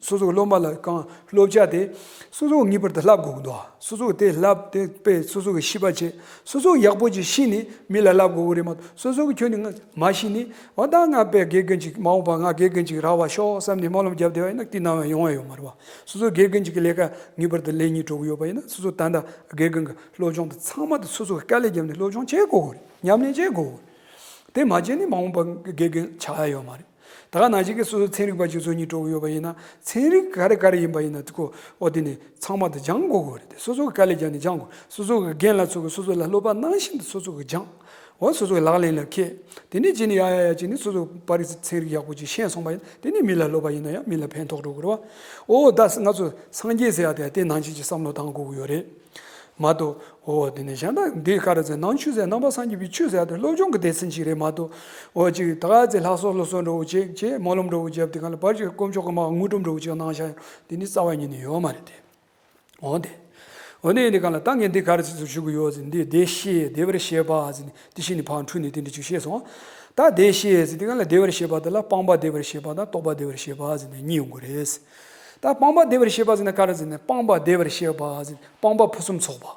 སོ་སོ་གི་སློབ་མ་ལ་གང་སློབ་བྱ་དེ་སོ་སོ་ངེས་པར་དུ་བསླབ་དགོས་ཀྱི་འདུག་སོ་སོ་གི་དེ་བསླབ་དེ་དཔེ་སོ་སོ་གི་ཤེས་པ་བྱས་སོ་སོ་ཡག་པོ་ཅིག་ཤེས་ནས་མི་ལ་བསླབ་དགོས་ཀྱི་རེད་མ་གཏོགས་སོ་སོ་གི་ཁྱོན་ནས་ང་མ་ཤེས་ནས་འོ་ད་ང་དཔེ་དགེ་རྒན་ཅིག་མ་འོངས་པ་ང་དགེ་རྒན་ཅིག་རག་པ་ཤོག་བསམ་ནས་སྨོན་ལམ་བརྒྱབ་བསྡད་པ་ཡིན་ན་དེ་ནམ་ཡང་ཡོང་ཡ་ཡོད་མ་རེད་བ། སོ་སོ་དགེ་རྒན་ཅིག་གི་ལས་ཀ་ངེས་པར་དུ་ལས་གཉིས་འགྲོ་གི་ཡོད་པ་ཡིན་ན་སོ་སོ་ད་ལྟ་དགེ་རྒན་གྱི་སློབ་སྦྱོང་དེ་ཚང་མ་དེ་སོ་སོ་གི་དཀའ་ལས་བརྒྱབ་ནས་སློབ་སྦྱོང་བྱེད་དགོས་ཀྱི་རེད། ཉམས་ལེན་བྱེད་དགོས་ཀྱི་རེད། དེ་མ་བྱས་ནས་མ་འོངས་པ་དགེ་རྒན་ཆགས་ཡ་ཡོད་མ་རེད། ད་ག་ནང་བཞིན་གྱི་སོ་སོ་ཚན་རིག་པ་ཅིག་བཟོ་སྙིང་འདོད་ཀྱི་ཡོད་པ་ཡིན་ན་ཚན་རིག་ག་རེ་ག་རེ་ཡིན་པ་ཡིན་ན་དེ་ཁོ་འོ་དེ་ནས་ཚང་མ་དེ་སྦྱང་དགོས་ཀྱི་རེད། དེ་སོ་སོ་གི་དཀའ་ལས་བརྒྱབ་ནས་སྦྱང་དགོས། སོ་སོ་གི་རྒན་ལགས་ཚོ་གི་སོ་སོ་ལ་སློབ་པ་གནང་བཞིན་དུ་སོ་སོ་གི་སྦྱང་། འོ་སོ་སོ་གི་ལག་ལེན་ལ་འཁྱེར། དེ་ནས་བྱས་ནས་ཡ་ཡ་ཡ་བྱས་ནས་སོ་སོ་པར་རིས་ཚན་རིག་ཡག་པོ་ཅིག་ཤེས་སོང་བ་ཡིན་དེ་ནས་མི་ལ་སློབ་པ་ཡིན་ན་ཡང་མི་ལ་ཕན་ཐོགས་འགྲོ་གི་རེད་བ། འོ་ད་ང་ཚོ་སངས་རྒྱས་ཟེར་ཡ་དེ་དེ་ནང་བཞིན་གྱི་བསམ་བློ་བཏང་དགོས་ཀྱི་ཡོད་རེད། མ་གཏོགས་འོ་དེ་ནས་གཞན་དག་འདི་ག་རེ་ཟེར་ནང་ཆོས་ཟེར་ནང་པ་སངས་རྒྱས་པའི་ཆོས་ཟེར་ཡ་དེ་སློབ་སྦྱོང་གི་སྡེ་ཚན་ཅིག་རེད་མ་གཏོགས་འོ་ཅིག་ད་ག་ཚེ་ལྷ་གསོལ་སློབ་གསོལ་འགྲོ་བོ་ཅིག་ཅེས་སྨོན་ལམ་འགྲོ་བོ་བརྒྱབ་དེ་གང་ལ་བར་གྱི་དཀོན་མཆོག་གི་མ་དངོས་གྲུབ་འགྲོ་བོ་ཅིག་གནང་བཞག་ཡང་དེ་ནི་རྩ་བ་ཉིད་ནས་ཡོད་མ་རེད་དེ། འོ་དེ། འོ་ནས་འདི་གང་ལ་ད་ངས་འདི་ག་རེ་ཟེར་ཞུ་གི་ཡོད་ཟེར་འདི་བདེ་གཤེགས་བདེ་བར་གཤེགས་པ་ཟེར་ནས་དེ་བཞིན་ནི་ཕར་འཁྲུལ་ནས་དེ་འདྲ་ཅིག་བཤད་སོང་། ད་བདེ་གཤེགས་ཟེར་འདི་གང་ལ་བདེ་བར་གཤེགས་པ་དེ་ལ་སྤངས་པ་བདེ་བར་གཤེགས་པ་དང་རྟོགས་པ་བདེ་བར་གཤེགས་པ་ཟེར་ནས་གཉིས་ཡོང་གི་རེད། ད་སྤངས་པ་བདེ་བར་གཤེགས་པ་ཟེར་ན་ག་རེ་ཟེར་ན་སྤངས་པ་བདེ་བར་གཤེགས་པ་ཟེར་སྤངས་པ་ཕུན་སུམ་ཚོགས་པ།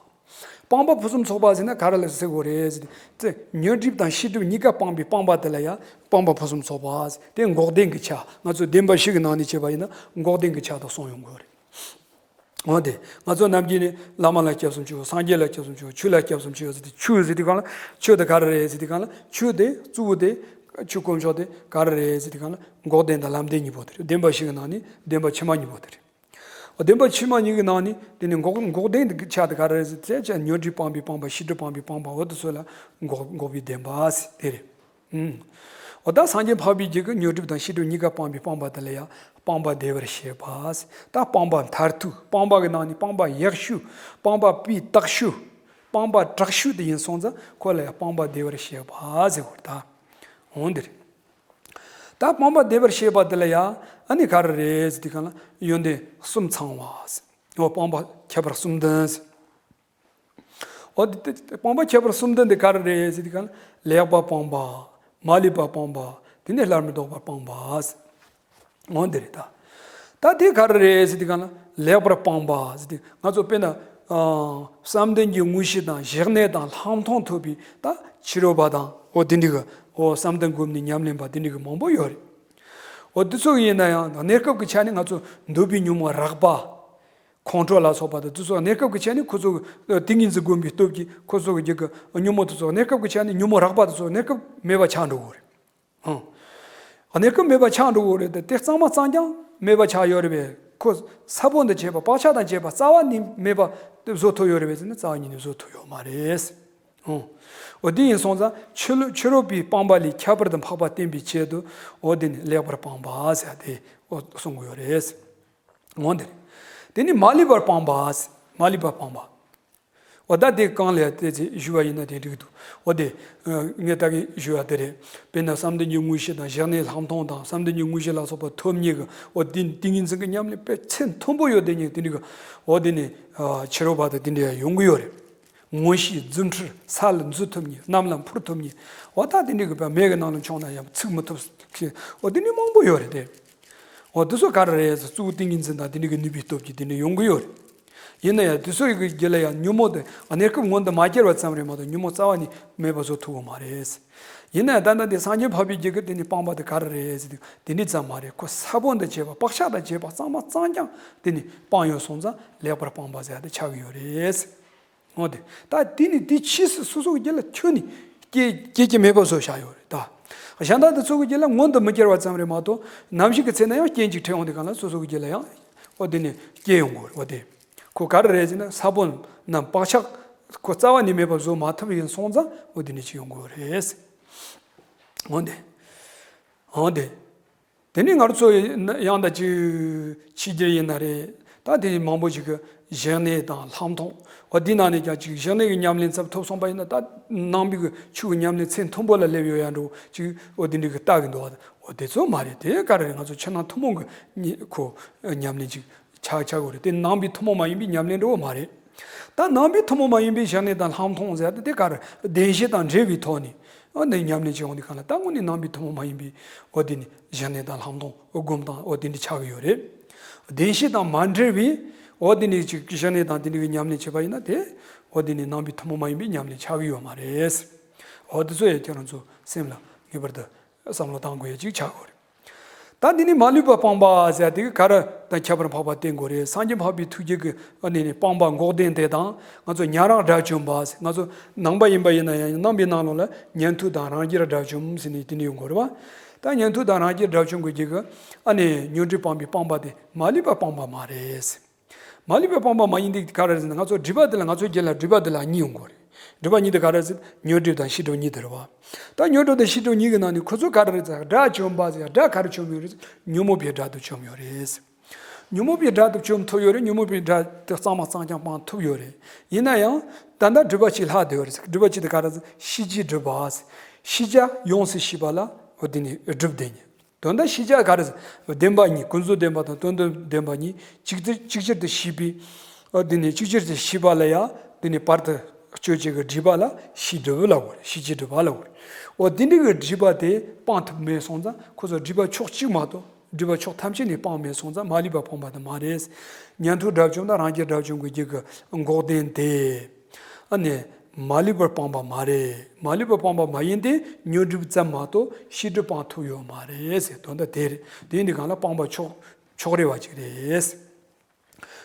སྤངས་པ་ཕུན་སུམ་ཚོགས་པ་ཟེར་ན་ག་རེ་ལ་ཟེར་དགོས་རེད་ཟེར་ཏེ་ཉོན་སྒྲིབ་དང་ཤེས་སྒྲིབ་གཉིས་ཀ་སྤངས་པའི་སྤངས་པ་དེ་ལ་ཡང་སྤངས་པ་ཕུན་སུམ་ཚོགས་པ་ཟེར་ཏེ་འགོག་བདེན་གྱི་ཆ་ང་ཚོ་བདེན་པ་བཞི་གི་ནང་ནས་བྱས་པ་ཡིན་ན་འགོག་བདེན་གྱི་ཆ་དང་གསུངས་ཡོང་དགོས་རེད། འོ་དེ། ང་ཚོ་ནམ་རྒྱུན་ནས་བླ་མ་ལ་སྐྱབས་སུ་མཆིའོ། སངས་རྒྱས་ལ་སྐྱབས་སུ་མཆིའོ། ཆོས་ལ་སྐྱབས་སུ་མཆིའོ་ཟེར་ཏེ་ཆོས་ཟེར་དུས་གང་ལ་ཆོས་དེ་ག་རེ་རེད་ཟེར་དུས་གང་ལ་ཆོས་དེ་གཙོ་བོ་དེ་ཆོས་དཀོན་མཆོག་དེ་ག་རེ་རེད་ཟེར་དུས་གང་ལ་འགོག་བདེན་དང་ལམ་བདེན་གཉིས་པོ་དེ་རེད། བདེན་པ་བཞི་གི་ནང་ནས་བདེན་པ་ཕྱི་མ་གཉིས་པོ་དེ་རེད། འོ་བདེན་པ་ཕྱི་མ་གཉིས་ཀྱི་ནང་ནས་དེ་ནས་འགོག་འགོག་བདེན་གྱི་ཆ་དེ་ག་རེ་རེད་ཟེར་ཏེ་ཆ་ཉོན་སྒྲིབ་སྤངས་པའི་སྤངས་པ་ཤེས་སྒྲིབ་སྤངས་པའི་སྤངས་པ་འོ་དེ་ཚོ་ལ་འགོག་འགོག་པའི་བདེན་པ་ཟེར་དེ་རེད། ཨུམ། འོ་ད་སངས་རྒྱས་འཕགས་པའི་རྒྱུད་ཀྱི་ཉོན་སྒྲིབ་དང་ཤེས་སྒྲིབ་གཉིས་ཀ་སྤངས་པའི་སྤངས་པ་དེ་ལ་ཡང་སྤངས་པ་བདེ་བར་གཤེགས་པ་ཟེར། ད་སྤངས་པ་མཐར་ཐུག་སྤངས་པ་གི་ནང་ནས་སྤངས་པ་ཡག་ཤོས་སྤངས་པ་སྤུས་དག་ཤོས་སྤངས་པ་དྲག་ཤོས་དེ་ཡིན་སོང་ཙང་ཁོ་ལ་ཡང་སྤངས་པ་བདེ་བར་གཤེགས་པ་ཟེར་བར་ད། འོང་འདིར། ད་སྤངས་པ་བདེ་བར་གཤེགས་པ་དེ་ལ་ཡང་ཨ་ནི་ག་རེ་རེད་ཟེར་དུས་གང་ལ་ཡོན་ཏན་གསུམ་ཚང་བ་ཟེར། འོ་སྤངས་པ་ཁྱད་པར་གསུམ་ལྡན་ཟེར། འོ་དེ་དེ་སྤངས་པ་ཁྱད་པར་གསུམ་ལྡན་དེ་ག་རེ་རེད་ཟེར་དུས་གང་ལ་ལེགས་པར་སྤངས་པ། མ་ལུས་པར་སྤངས་པ། དེ་ནས་སླར་མི་ལྡོག་པར་སྤངས་པ་ཟེར། འོ་འདི་རེད་ད། ད་དེ་ག་རེ་རེད་ཟེར་དུས་གང་ལ་ལེགས་པར་སྤངས་པ་ཟེར་དུས་ང་ཚོ་དཔེར་ན་ཨ་བསམ་གཏན་གྱི་དངོས་གཞི་དང་གཞི་གནས་དང་ལྷག་མཐོང་ཐོབ་པའི་ད་ཕྱི་རོལ་པ་དང་འོ་དེ་འདྲ་གི་འོ་བསམ་གཏན་སྒོམ་ནས་ཉམས་ལེན་པ་དེ་འདྲ་གི་མང་པོ་ཡོད་རེད། འོ་དེ་ཚོ་ཡིན་ན་ཡང་གནས་སྐབས་ཀྱི་ཆ་ནས་ང་ཚོ་འདོད་པའི་ཉོན་མོངས་རགས་པ། ཁོང་ཁྲོ་ལ་སོགས་པ་དང་དེ་ཚོ་གནས་སྐབས་ཀྱི་ཆ་ནས་ཁོ་ཚོ་གི་ཏིང་ངེ་འཛིན་སྒོམ་པའི་སྟོབས་ཀྱིས་ཁོ་ཚོ་གི་རྒྱུད་ཀྱི་ཉོན་མོངས་དེ་ཚོ་གནས་སྐབས་ཀྱི་ཆ་ནས་ཉོན་མོངས་རགས་པ་དེ་ཚོ་གནས་སྐབས་མེད་པ་ཆགས་འགྲོ་གི་རེད། ཧང་། གནས་སྐབས་མེད་པ་ཆགས་འགྲོ་གི་རེད་དེ་དེ་གཙང་མ་གཙང་རྐྱང་མེད་པ་ཆགས་ཡོད་རེད་པས་ཁོ་ས་བོན་དང་བཅས་པ་བག་ཆགས་དང་བཅས་པ་རྩ་བ་ནས་མེད་པ་བཟོ་ཐུབ་ཡོད་རེད་པས་ཟེར་ན་རྩ་བ་ཉིད་ནས་བཟོ་ཐུབ་ཡོད་མ་རེད། ཧང་། འོ་དེ་ཡིན་སོང་ཙང་ཕྱི་ལོ་ཕྱི་རོལ་པའི་སྤངས་པ་ལས་ཁྱད་པར་དུ་འཕགས་པ་བསྟན་པའི་ཆེད་དུ་འོ་དེ་ནི་ལེགས་པར་སྤངས་པ་ཟེར་ཏེ་འོ་གསུང་གི་ཡོད་རེད། འོ་འདིར། དེ་ནི་མ་ལུས་པར་སྤངས་པ། མ་ལུས་པར་སྤངས་པ། འོ་ད་དེ་གང་ལས་དེ་ཚེ་ཞུ་བ་ཡིན་ན་དེ་འགྲིག་འདུག་འོ་དེ། ངས་ད་གིན་ཞུ་བ་དེ་རེད། དཔེར་ན་བསམ་གཏན་གྱི་དངོས་གཞི་དང་གཞི་གནས་ལྷག་མཐོང་དང་བསམ་གཏན་གྱི་དངོས་གཞི་ལ་སོགས་པ་ཐོབ་ཉེ་གི་འོ་དེ་ཏིང་ངེ་འཛིན་གྱི་ཉམས་ལེན་དཔེ་ཚད་མཐོན་པོ་ཡོད་དེ་ཉེ་དེ་འགྲིག་གི་འོ་དེ་ནི་ཕྱི་རོལ་པ་དང་དེ་འདྲ་ཡང་ཡོང་གི་ཡོད་རེད། མངོན་ཤེས་རྫུ་འཕྲུལ་ས་ལ་འཛུལ་ཐུབ་ཉེ་གནམ་ལ་འཕུར་ཐུབ་ཉེ་འོ་ད་དེ་འདྲ་གི་བ་མེ་གི་ནང་ལ་མཆོང་ན་ཡང་ཚིག་མི་ཐུབ་མཁན་འོ་དེ་འདྲ་མང་པོ་ཡོད་རེད་དེ། འོ་དེ་ཚོ་ག་རེ་རེད་ཟེར་གཙོ་བོ་ཏིང་ངེ་འཛིན་དང་དེ་འདྲ་གི་ནུས་པའི་སྟོབས་ཀྱིས་དེ་འདྲ་ཡོང་གི་ཡོད་རེད། ཡིན་ན་ཡང་དེ་ཚོ་ཡི་གི་རྒྱུད་ལ་ཡང་ཉོན་མོངས་དེ་གནས་སྐབས་མངོན་དུ་མ་གྱུར་བ་ཙམ་རེད་མ་གཏོགས་ཉོན་མོངས་རྩ་བ་ནས་མེད་པ་བཟོ་ཐུབ་ཀྱི་མ་རེད། ཡིན་ན་ཡང་ད་ལྟ་འདི་སངས་རྒྱས་འཕགས་པའི་རྒྱུད་ཀྱི་དེ་ནི་སྤངས་པ་དེ་ག་རེ་རེད་ཟེར་དུས་དེ་འདྲ་ཙམ་མ་རེད་ཁོ་ས་བོན་དང་བཅས་པ་བག་ཆགས་དང་བཅས་པ་གཙང་མ་གཙང་རྐྱང་དེ་ནི་སྤངས་ཡོད་སོང་ཙང་ལེགས་པར་སྤངས་པ་ཟེར་ཡ་དེ་ཆགས་ཀྱི་ཡོད་རེད། འོ་དེ་ད་དེ་ནི་དེ་ཕྱིས་སུ་སོ་སོ་གི་རྒྱུད་ལ་ཁྱོན་ནས་སྐྱེ་སྐྱེ་ཀྱི་མེད་པ་བཟོ་བཞག་ཡོད་རེད་ད། གཞན་དག་དེ་ཚོ་གི་རྒྱུད་ལ་མངོན་དུ་མི་གྱུར་བ་ཙམ་རེད་མ་གཏོགས། ནམ་ཞིག་གི་ཚེ་ན་ཡང་རྐྱེན་ཅིག་འཕྲད་ཡོང་དུས་གང་ལ་སོ་སོ་གི་རྒྱུད་ལ་ཡང་འོ་དེ་ནི་སྐྱེ་ཡོང་གི་རེད། འོ་དེ་ཁོ་ག་རེ་རེད་ཟེར་ན། ས་བོན་རྣམས་བག་ཆགས་ཁོ་རྩ་བ་ནས་མེད་པ་བཟོ་མ་ཐུབ་ཡིན་སོང་ཙང་འོ་དེ་ནི་ཅིག་ཡོང་གི་རེད། འོ་དེ། འོ་དེ། དེ་ནས་ང་ཚོ་ཡང་ད་ཅིག་ཕྱི་རྒྱལ་ཡིན་ན་རེད། ད་དེ་མང་པོ་ཞིག་གི་བཞེས་གནས་དང་ལྷག་མཐོང་། འོ་དེ་ནང་ནས་ཀྱང་ཅིག་བཞེས་གནས་ཀྱི་ཉམས་ལེན་ཚབ་ཐོབ་སོང་པ་ཡིན་ན། ད་ནང་པའི་གི་ཆོས་ཀྱི་ཉམས་ལེན་ཚད་མཐོན་པོ་ལ་སླེབས་ཡོད་ཡ་འགྲོ་ཅིག་འོ་དེ་འདྲ་གི་ལྟ་གི་འདུག་འོ་དེ་ཚོ་མ་རེད། དེ་ག་རེ་རེད། ང་ཚོ་ཕྱི་ནང་ཐུན་མོང་གི་ཉི་ཁོ་ཉམས་ལེན་ཅིག་ཆགས་ཆགས་དགོས་རེད། དེ་ནང་པའི་ཐུན་མོང་མ་ཡིན་པའི་ཉམས་ལེན་འདྲ་བོ་མ་རེད། ད་ནང་པའི་ཐུན་མོང་མ་ཡིན་པའི་བཞེས་གནས་དང་ལྷག་མཐོང་ཟེར་ཡ་དེ་དེ་ག་རེ། བདེན་བཞི་དང་འབྲེལ་བའི་ཐོག་ནས། འོ་འདི་ཉམས་ལེན་བྱེད་འོང་དུས་གང་ལ་ད་དངོས་གནས་ནང་པའི་ཐུན་མོང་མ་ཡིན་པའི་འོ་དེ་ནི་བཞེས་གནས་དང་ལྷག་མཐོང་སྒོམ་སྟངས་འོ་དེ་འདྲ་ཆགས་ཀྱི་ཡོད་རེད། བདེན་བཞི་དང་མ་འབྲེལ་བའི་འོ་དེ་ནི་ཅིག་བཞེས་གནས་དང་དེ་འདྲ་གི་ཉམས་ལེན་བྱེད་པ་ཡིན་ན། དེ་འོ་དེ་ནི་ནང་པའི་ཐུན་མོང་མ་ཡིན་པའི་ཉམས་ལེན་ཆགས་ཀྱི་ཡོད་མ་རེད། འོ་དེ་ཚོ་ཡང་ཁྱེད་རང་ཚོ་སེམས་ལ་ངེས་པར་དུ་བསམ་བློ་བཏང་དགོས་ཡ་ཅིག་ཆགས་དགོས་རེད། ད་འདི་ནི་མ་ལུས་པ་སྤངས་པ་ཟེར་དེ་ག་རེ་དང་ཁྱད་པར་འཕགས་པ་བསྟེན་དགོས་རེད། སངས་རྒྱས་འཕགས་པའི་ཐུགས་རྗེ་གི་ཨ་ནི་ནི་སྤངས་པ་འགོག་བདེན་དེ་དང་། ང་ཚོ་ཉན་རང་དགྲ་བཅོམ་པ་ཟེར། ང་ཚོ་ནང་པ་ཡིན་པ་ཡིན་ན་ཡང་རྣམ་པའི་ནང་ལོགས་ལ་ཉན་ཐོས་དང་རང་རྒྱལ་དགྲ་བཅོམ་ཟེར་ནས་དེ་འདྲ་ཡོང་དགོས་རེད་བ། ད་ཉན་ཐོས་དང་རང་རྒྱལ་དགྲ་བཅོམ་གྱི་རྒྱུད་ཀྱི་ཨ་ནི་ཉོན་སྒྲིབ་སྤངས་པའི་སྤངས་པ་དེ་མ་ལུས་པ་སྤངས་པ་མ་རེད་ཟེར། མ་ལུས་པའི་སྤངས་པ་མ་ཡིན་དེ་ག་རེ་ཟེར་ན། ང་ཚོ་སྒྲིབ་པ་དེ་ལ་ང་ཚོའི་རྒྱུད་ལ་སྒྲིབ་པ་དེ་ལ་གཉིས་ཡོང་གི་རེད། སྒྲིབ་པ་གཉིས་དེ་ག་རེ་ཟེར། ཉོན་སྒྲིབ་དང་ཤེས་སྒྲིབ་གཉིས་དེ་རེད་བ། ད་ཉོན་སྒྲིབ་དང་ཤེས་སྒྲིབ་གཉིས་ཀྱི་ནང་ནས་ཁོ་ཚོ་ག་རེ་རེད་ཟེར། དགྲ་བཅོམ་པ་ཟེར་ཡ་དགྲ་ག་རེ་བཅོམ་ཡོད་རེད་ཟེར། ཉོན་མོངས་པའི་དགྲ་དེ་བཅོམ་ཡོད་རེད། ཉོན་མོངས་པའི་དགྲ་དེ་བཅོམ་ཐུབ་ཡོད་རེད། ཉོན་མོངས་པའི་དགྲ་དེ་གཙང་མ་གཙང་རྐྱང་སྤང་ཐུབ་ཡོད་རེད། ཡིན་ན་ཡང་ད་ལྟ་སྒྲིབ་པ་གཅིག་ལྷག་བསྡད་ཡོད་རེད་ཟེར། སྒྲིབ་པ་གཅིག་དེ་ག་རེ་ཟེར། ཤེས་བྱའི་སྒྲིབ་པ་ཟེར། ཤེས་བྱ་ཡོངས་སུ་ཤེས་པ་ལ་འོ་དེ་ནི་སྒྲིབ་བསྡད་ཉེ། དོན་དག་ཤེས་བྱ་ག་རེ་ཟེར། བདེན་པ་གཉིས། ཀུན་རྫོབ་བདེན་པ་དང་དོན་དམ་བདེན་པ་གཉིས་གཅིག་ཏུ་གཅིག་ཅར་དུ་ཤེས་པའི། ཨ་དེ་ནི་གཅིག་ཅར་དུ་ཤེས་པ་ལ་ཡང་དེ་ནི་བར་དུ་གཅོད་བྱེད་ཀྱི་སྒྲིབ་པ་ལ་ཤེས་སྒྲིབ་ལབ་དགོས་རེད། ཤེས་བྱའི་སྒྲིབ་པ་ལབ་དགོས་རེད། འོ་དེ་འདྲ་གི་སྒྲིབ་པ་དེ་སྤང་ཐུབ་མེད་སོང་ཙང་། ཁོ་ཚོ་སྒྲིབ་པ་ཕྱོགས་གཅིག་མ་གཏོགས་སྒྲིབ་པ་ཕྱོགས་ཐམས་ཅད་ནས་སྤངས་མེད་སོང་ཙང་མ་ལུས་པ་སྤངས་པ་དེ་མ་རེད། ཉན་ཐོས་དགྲ་བཅོམ་དང་རང་རྒྱལ་དགྲ་བཅོམ་གྱི་རྒྱུད་ཀྱི་འགོག་བདེན་དེ། ཨ་ནི་མ་ལུས་པར་སྤངས་པ་མ་རེད། མ་ལུས་པར་སྤངས་པ་མ་ཡིན་ཏེ་ཉོན་སྒྲིབ་ཙམ་མ་གཏོགས་ཤེས་སྒྲིབ་སྤང་ཐུབ་ཡོད་མ་རེད་ཟེར། དོན་དག་དེ་རེད། དེ་ཡིན་དུས་གང་ལ་སྤངས་པ་ཕྱོགས་ཕྱོགས་རེ་བ་ཅིག་རེད།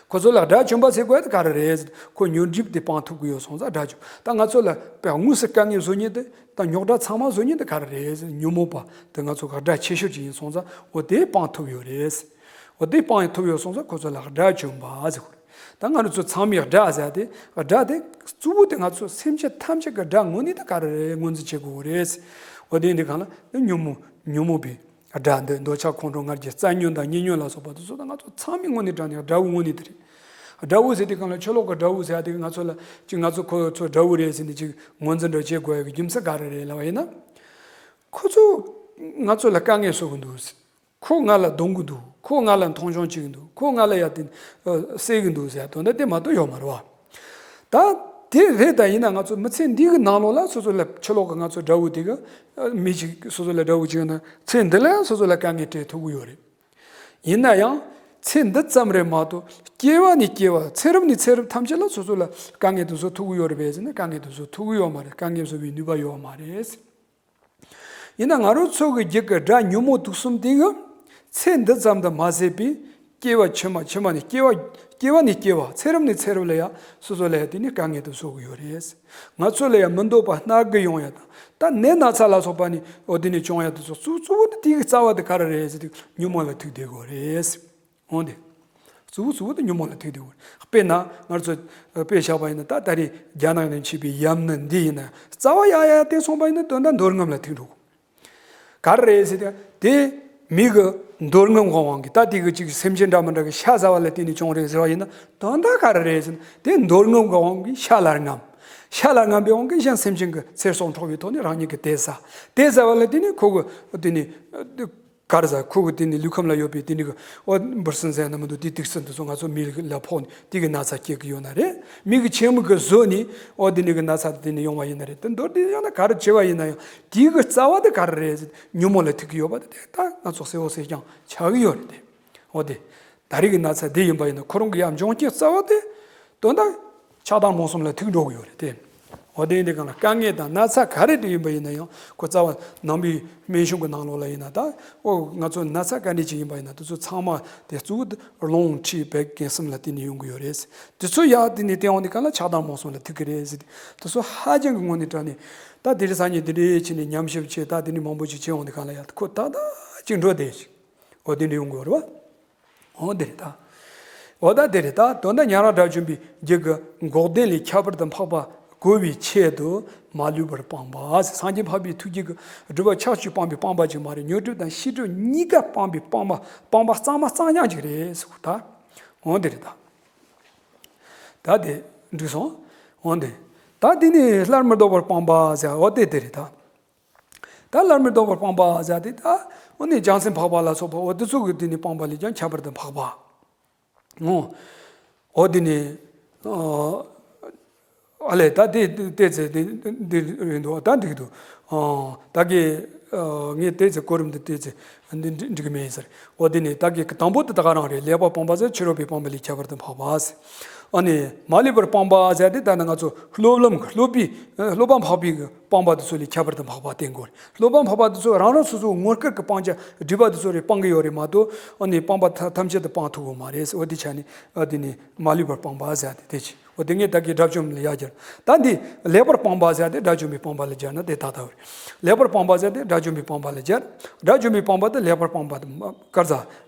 ཁོ་ཚོ་ལ་དགྲ་བཅོམ་པ་ཟེར་དགོས་དེ་ག་རེ་རེད་ཟེར། ཁོ་ཉོན་སྒྲིབ་དེ་སྤང་ཐུབ་ཀྱི་ཡོད་སོང་ཙང་དགྲ་བཅོམ། ད་ང་ཚོ་ལ་དཔེ་དངོས་སུ་དཀའ་ངལ་བཟོ་མཁན་དེ་དང་རྙོག་དྲ་ཚང་མ་བཟོ་མཁན་དེ་ག་རེ་རེད་ཟེར། ཉོན་མོངས་པ་དེ་ང་ཚོ་གི་དགྲ་ཆེ་ཤོས་ཅིག་ཡིན་སོང་ཙང་འོ་དེ་སྤང་ཐུབ་ཡོད་རེད། འོ་དེ་སྤང་ཐུབ་ཡོད་སོང་ཙང་ཁོ་ཚོ་ལ་དགྲ་བཅོམ་པ་ཟེར་གོ། ད་ང་རང་ཚོ་ཚང་མས་དགྲ་ཟེར་ཏེ། དགྲ་དེ་གཙོ་བོ་དེ་ང་ཚོ་སེམས་ཅན་ཐམས་ཅད་ཀྱི་དགྲ་དངོས་གནས་དེ་ག་རེ་རེད། ངོས་འཛིན་བྱེད་དགོས་རེད། འོ་དེ་འདི་གང་ལ་ཉོན་མོངས་ཉོན་མོངས་པའི་དགྲ་འདི་འདོད་ཆགས་ཁོང་ཁྲོ་ང་རྒྱལ་རྩ་ཉོན་དང་ཉེ་ཉོན་ལ་སོགས་པ་དེ་ཚོ་ད་ང་ཚོ་ཚང་མའི་དངོས་གནས་དགྲ་ནི་དགྲ་བོ་དངོས་གནས་དེ་རེད། དགྲ་བོ་ཟེར་དུས་གང་ལ་ཕྱི་ལོགས་ཀྱི་དགྲ་བོ་ཟེར་ཡ་དེ་ང་ཚོ་ལ་ཅིག་ང་ཚོ་ཁོ་ཚོ་དགྲ་བོ་རེད་ཟེར་ནས་ཅིག་ངོས་འཛིན་འདྲ་བྱེད་དགོས་ཡ་གི་རྒྱུ་མཚན་ག་རེ་རེད་ལབ་པ་ཡིན་ན། ཁོ་ཚོ་ང་ཚོ་ལ་དཀའ་ངལ་བཟོ་གི་འདུག་ཁོ་ང་ལ་རྡུང་གི་འདུག་ཁོ་ང་ལ་མཐོང་ཆུང་བྱེད་ཀྱི་འདུག་ཁོ་ང་ལ་ཡ་དེ་ཨ་བསད་ཀྱི་འདུག་ཟེར་དོན་དག་དེ་མ་གཏོགས་ཡོད་མ་རེད་བ། ད་དེ་རེད། ད་ཡིན་ན་ང་ཚོ་མི་ཚེ་འདི་གི་ནང་ལོགས་ལ་སོ་སོ་ལ་ཕྱི་ལོགས་ཀྱི་ང་ཚོ་དགྲ་བོ་དེ་གི་ཨ་མི་ཞིག་སོ་སོ་ལ་དགྲ་བོ་བྱུང་ན་ཚེ་འདི་ལ་ཡང་སོ་སོ་ལ་དཀའ་ངལ་འཕྲད་ཐུབ་ཀྱི་ཡོད་རེད། ཡིན་ན་ཡང་ཚེ་འདི་ཙམ་རེད་མ་གཏོགས་སྐྱེ་བ་ནས་སྐྱེ་བ་ཚེ་རབས་ནས་ཚེ་རབས་ཐམས་ཅད་ལ་སོ་སོ་ལ་དཀའ་ངལ་དེ་བཟོ་ཐུབ་ཀྱི་ཡོད་རེད་པས་ཟེར་ན་དཀའ་ངལ་དེ་བཟོ་ཐུབ་ཀྱི་ཡོད་མ་རེད། དཀའ་ངལ་བཟོ་བའི་ནུས་པ་ཡོད་མ་རེད། ཡིན་ན་ང་རང་ཚོ་གི་རྒྱུད་ཀྱི་དགྲ་ཉོན་མོངས་དུག་གསུམ་དེ་གི་ཚེ་འདི་ཙམ་དུ་མ་ཟད་པའི་སྐྱེ་བ་ཕྱི་མ་ཕྱི་མ་ནས་སྐྱེ་བ་སྐྱེ་བ་ནས་སྐྱེ་བ་ཚེ་རབས་ནས་ཚེ་རབས་ལ་ཡང་སོ་སོ་ལ་ཡང་དེ་ནི་དཀའ་ངལ་དུ་བཟོ་གི་ཡོད་རེད། ང་ཚོ་ལ་ཡང་མི་འདོད་པ་སྣ་དགུ་ཡོང་ཡ་དང་ད་ནད་ན་ཚ་ལ་སོགས་པ་ནི་འོ་དེ་ནི་བྱུང་ཡ་དེ་ཚོ་གཙོ་གཙོ་བོ་དེ་དེ་གི་རྩ་བ་དེ་ག་རེ་རེད་ཟེར་དུས་ཉོན་མོངས་ལ་ཐུག་བསྡད་དགོས་རེད། འོ་དེ། གཙོ་བོ་གཙོ་བོ་དེ་ཉོན་མོངས་ལ་ཐུག་བསྡད་དགོས། དཔེར་ན་ང་ཚོ་དཔེ་བཞག་པ་ཡིན་ན་ད་ད་རེས་རྒྱ་ནག་ནས་མཆེད་པའི་ཡམས་ནད་འདི་ཡིན་ན་རྩ་བ་ཡག་ཡག་དེ་སོང་པ་ཡིན་ན་དོན་དག་འདོད་རྔམ་ལ་ཐུག་འགྲོ་གི། ག་རེ་རེད་ཟེར་ཏེ་དེ་མི་གི་འདོད་རྔམ་གི་དབང་གིས་ད་དེ་གི་ཅིག་སེམས་ཅན་འདྲ་མི་འདྲ་གི་ཤ་ཟ་བ་ལ་བརྟེན་ནས་བྱུང་རེད་ཟེར་བ་ཡིན་ན་དོན་དག་ག་རེ་རེད་ཟེར་ན་དེ་འདོད་རྔམ་གི་དབང་གིས་ཤ་ལ་རྔམ། ཤ་ལ་རྔམ་པའི་དབང་གིས་གཞན་སེམས་ཅན་གི་ཚེ་སྲོག་འཕྲོག་པའི་ཐོག་ནས་རང་ཉིད་ཀྱི་དེ་ཟ། དེ་ཟ་བ་ལ་བརྟེན་ནས་ཁོ་གི་དེ་ནི། ག་རེ་ཟ། ཁོ་གི་དེ་ནི་ལུས་ཁམས་ལ་ཡོད་པའི་དེ་ནི་གི་འོ་འབུ་སྲིན་ཟེར་ན་མི་འདུག་དེ་དུག་སྲིན་དེ་ཚོ་ང་ཚོ་མི་ལ་ཕོག་ནས་དེ་གི་ན་ཚ་སྐྱེ་གི་ཡོད་ན་རེད། མི་གི་ཆེན་མོ་གི་བཟོ་ནི་འོ་དེ་ནི་གི་ན་ཚ་དེ་ནི་ཡོང་བ་ཡིན་ན་རེད། དེ་མདོར་བསྡུས་ཡང་ན་ག་རེ་བྱེད་པ་ཡིན་ན་ཡང་དེ་གི་རྩ་བ་དེ་ག་རེ་རེད་ཟེར་ཉོན་མོངས་ལ་ཐུག་གི་ཡོད་པ་དེ་ད་ང་ཚོ་གསལ་བོ་གསལ་རྐྱང་ཆགས་གི་ཡོད་རེད་དེ། འོ་དེ་ད་རེས་ཀྱི་ན་ཚ་དེ་ཡིན་པ་ཡིན་ན་ཁོ་རང་གི་ཡང་འབྱུང་རྐྱེན་རྩ་བ་དེ་དོན་དག་ཆགས་སྡང་རྨོངས་གསུམ་ལ་ཐུག་འགྲོ་གི་ཡོད་རེད་དེ། འོ་དེ་ཡིན་དུས་གང་ལ་དཀའ་ངལ་དང་ན་ཚ་ག་རེ་དེ་ཡིན་པ་ཡིན་ན་ཡང་ཁོ་རྩ་བ་ནང་པའི་སྨན་གཞུང་གི་ནང་ལོགས་ལ་ཡིན་ན་ད་ཨོ་ང་ཚོ་ན་ཚ་ག་འདྲ་ཅིག་ཡིན་པ་ཡིན་ན་དེ་ཚོ་ཚང་མ་དེ་གཙོ་བོ་དེ་རླུང་མཁྲིས་བད་ཀན་གསུམ་ལ་བརྟེན་ནས་ཡོང་གི་ཡོད་རེད། དེ་ཚོ་ཡག་དེ་ནས་བསྟེན་འོང་དུས་གང་ལ་ཆགས་སྡང་རྨོངས་གསུམ་ལ་ཐུག་གི་རེད་ཟེར་ཏེ་དེ་ཚོ་ཧ་ཅང་གི་ངོ་ནས་དྲག་ནས་ད་དེ་རིང་སང་ཉིན་དེ་འདྲའི་ཕྱིན་ནས་ཉམས་ཞིབ་བྱས་ད་དེ་ནས་མང་པོ་ཅིག་བྱས་འོང་དུས་གང་ལ་ཡག་ཁོ་ཏག་ཏག་ཅིག་འགྲོ་བསྡད་ཅིག་འོ་དེ་འདྲ་ཡོང་གི་ཡོད་རེད་བ། འོ་དེ་རེད་ད། འོ་ད་དེ་རེད་ད། དོན་དག་ཉན་རང་དགྲ་བཅོམ་པའི་རྒྱུད་ཀྱི་འགོག་བདེན་ལས་ཁྱད་པར་དུ་འཕགས་པ་གོ་བའི་ཆེད་དུ་མ་ལུས་པར་སྤངས་པ། སངས་རྒྱས་འཕགས་པའི་ཐུགས་རྒྱུད་ཀྱི་སྒྲིབ་པ་ཕྱོགས་གཅིག་སྤངས་པའི་སྤངས་པ་ཅིག་མ་རེད། ཉོན་སྒྲིབ་དང་ཤེས་སྒྲིབ་གཉིས་ཀ་སྤངས་པའི་སྤངས་པ་སྤངས་པ་གཙང་མ་གཙང་རྐྱང་ཅིག་རེད་ཟེར་གོ་ད། འོ་དེ་རེད་ད། ད་དེ་འགྲིག་སོང་། འོ་དེ། ད་དེ་ནི་སླར་མི་ལྡོག་པར་སྤངས་པ་ཟེར་འོ་དེ་དེ་རེད་ད། ད་སླར་མི་ལྡོག་པར་སྤངས་པ་ཟེར་དེ་ད་འོ་ནི་བྱང་སེམས་འཕགས་པ་ལ་སོགས་པ་འོ་དེ་ཚོ་གི་དེ་ནི་སྤངས་པ་ལས་ཀྱང་ཁྱད་པར་དུ་འཕགས་པ། འོ། འོ་དེ་ནི། ཨ་ལས་ད་དེ་དེ་ཚེ་དེ་འདི་རེད་འདུག་ད་འགྲིག་འདུག་ཨ་ད་གི་ཨ་ངས་དེ་ཚེ་གོ་རིམ་དེ་དེ་ཚེ་འདི་འགྲིག་འགྲིག་གི་མེད་ཟེར། འོ་དེ་ནི་ད་གི་དང་པོ་དེ་ད་ག་རང་རེད། ལེགས་པར་སྤངས་པ་ཟེར་ཕྱི་རོལ་པའི་སྤངས་པ་ལས་ཁྱད་པར་དུ་འཕགས་པ་ཟེར། ཨ་ནི་མ་ལུས་པར་སྤངས་པ་ཟེར་དེ་ད་ནི་ང་ཚོ་སློབ་ལམ་གི་སློབ་པའི་སློབ་པ་འཕགས་པའི་གི་སྤངས་པ་དེ་ཚོ་ལས་ཁྱད་པར་དུ་འཕགས་པ་བསྟན་དགོས་རེད། སློབ་པ་འཕགས་པ་དེ་ཚོ་རང་རང་སོ་སོའི་ངོ་སྐལ་གྱི་སྤང་བྱ་སྒྲིབ་པ་དེ་ཚོ་རེ་སྤང་གི་ཡོད་རེད་མ་གཏོགས་ཨ་ནི་སྤངས་པ་ཐ་ཐམས་ཅད་དུ་སྤང་ཐུབ་ཀྱི་མ་རེད། འོ་དེ་ཆ་ནི་ཨ་དེ་ནི་མ་ལུས་པར་སྤངས་པ་ཟེར་དེ་དེ་ཅི་འོ་དེ་ངས་ད་གི་དགྲ་བཅོམ་ལ་ཡར་སྦྱར། ད་འདི་ལེགས་པར་སྤངས་པ་ཟེར་དེ་དགྲ་བཅོམ་པའི་སྤངས་པ་ལ་སྦྱར་ན་དེ་ད་ལྟ་བུ་རེད། ལེགས་པར་སྤངས་པ་ཟེར་དེ་དགྲ་བཅོམ་པའི་སྤངས་པ་ལ་སྦྱར། དགྲ་བཅོམ་པའི་སྤངས་པ་དེ་ལེགས་པར་སྤངས་པ་དེ་མ་སྐར་ཚ་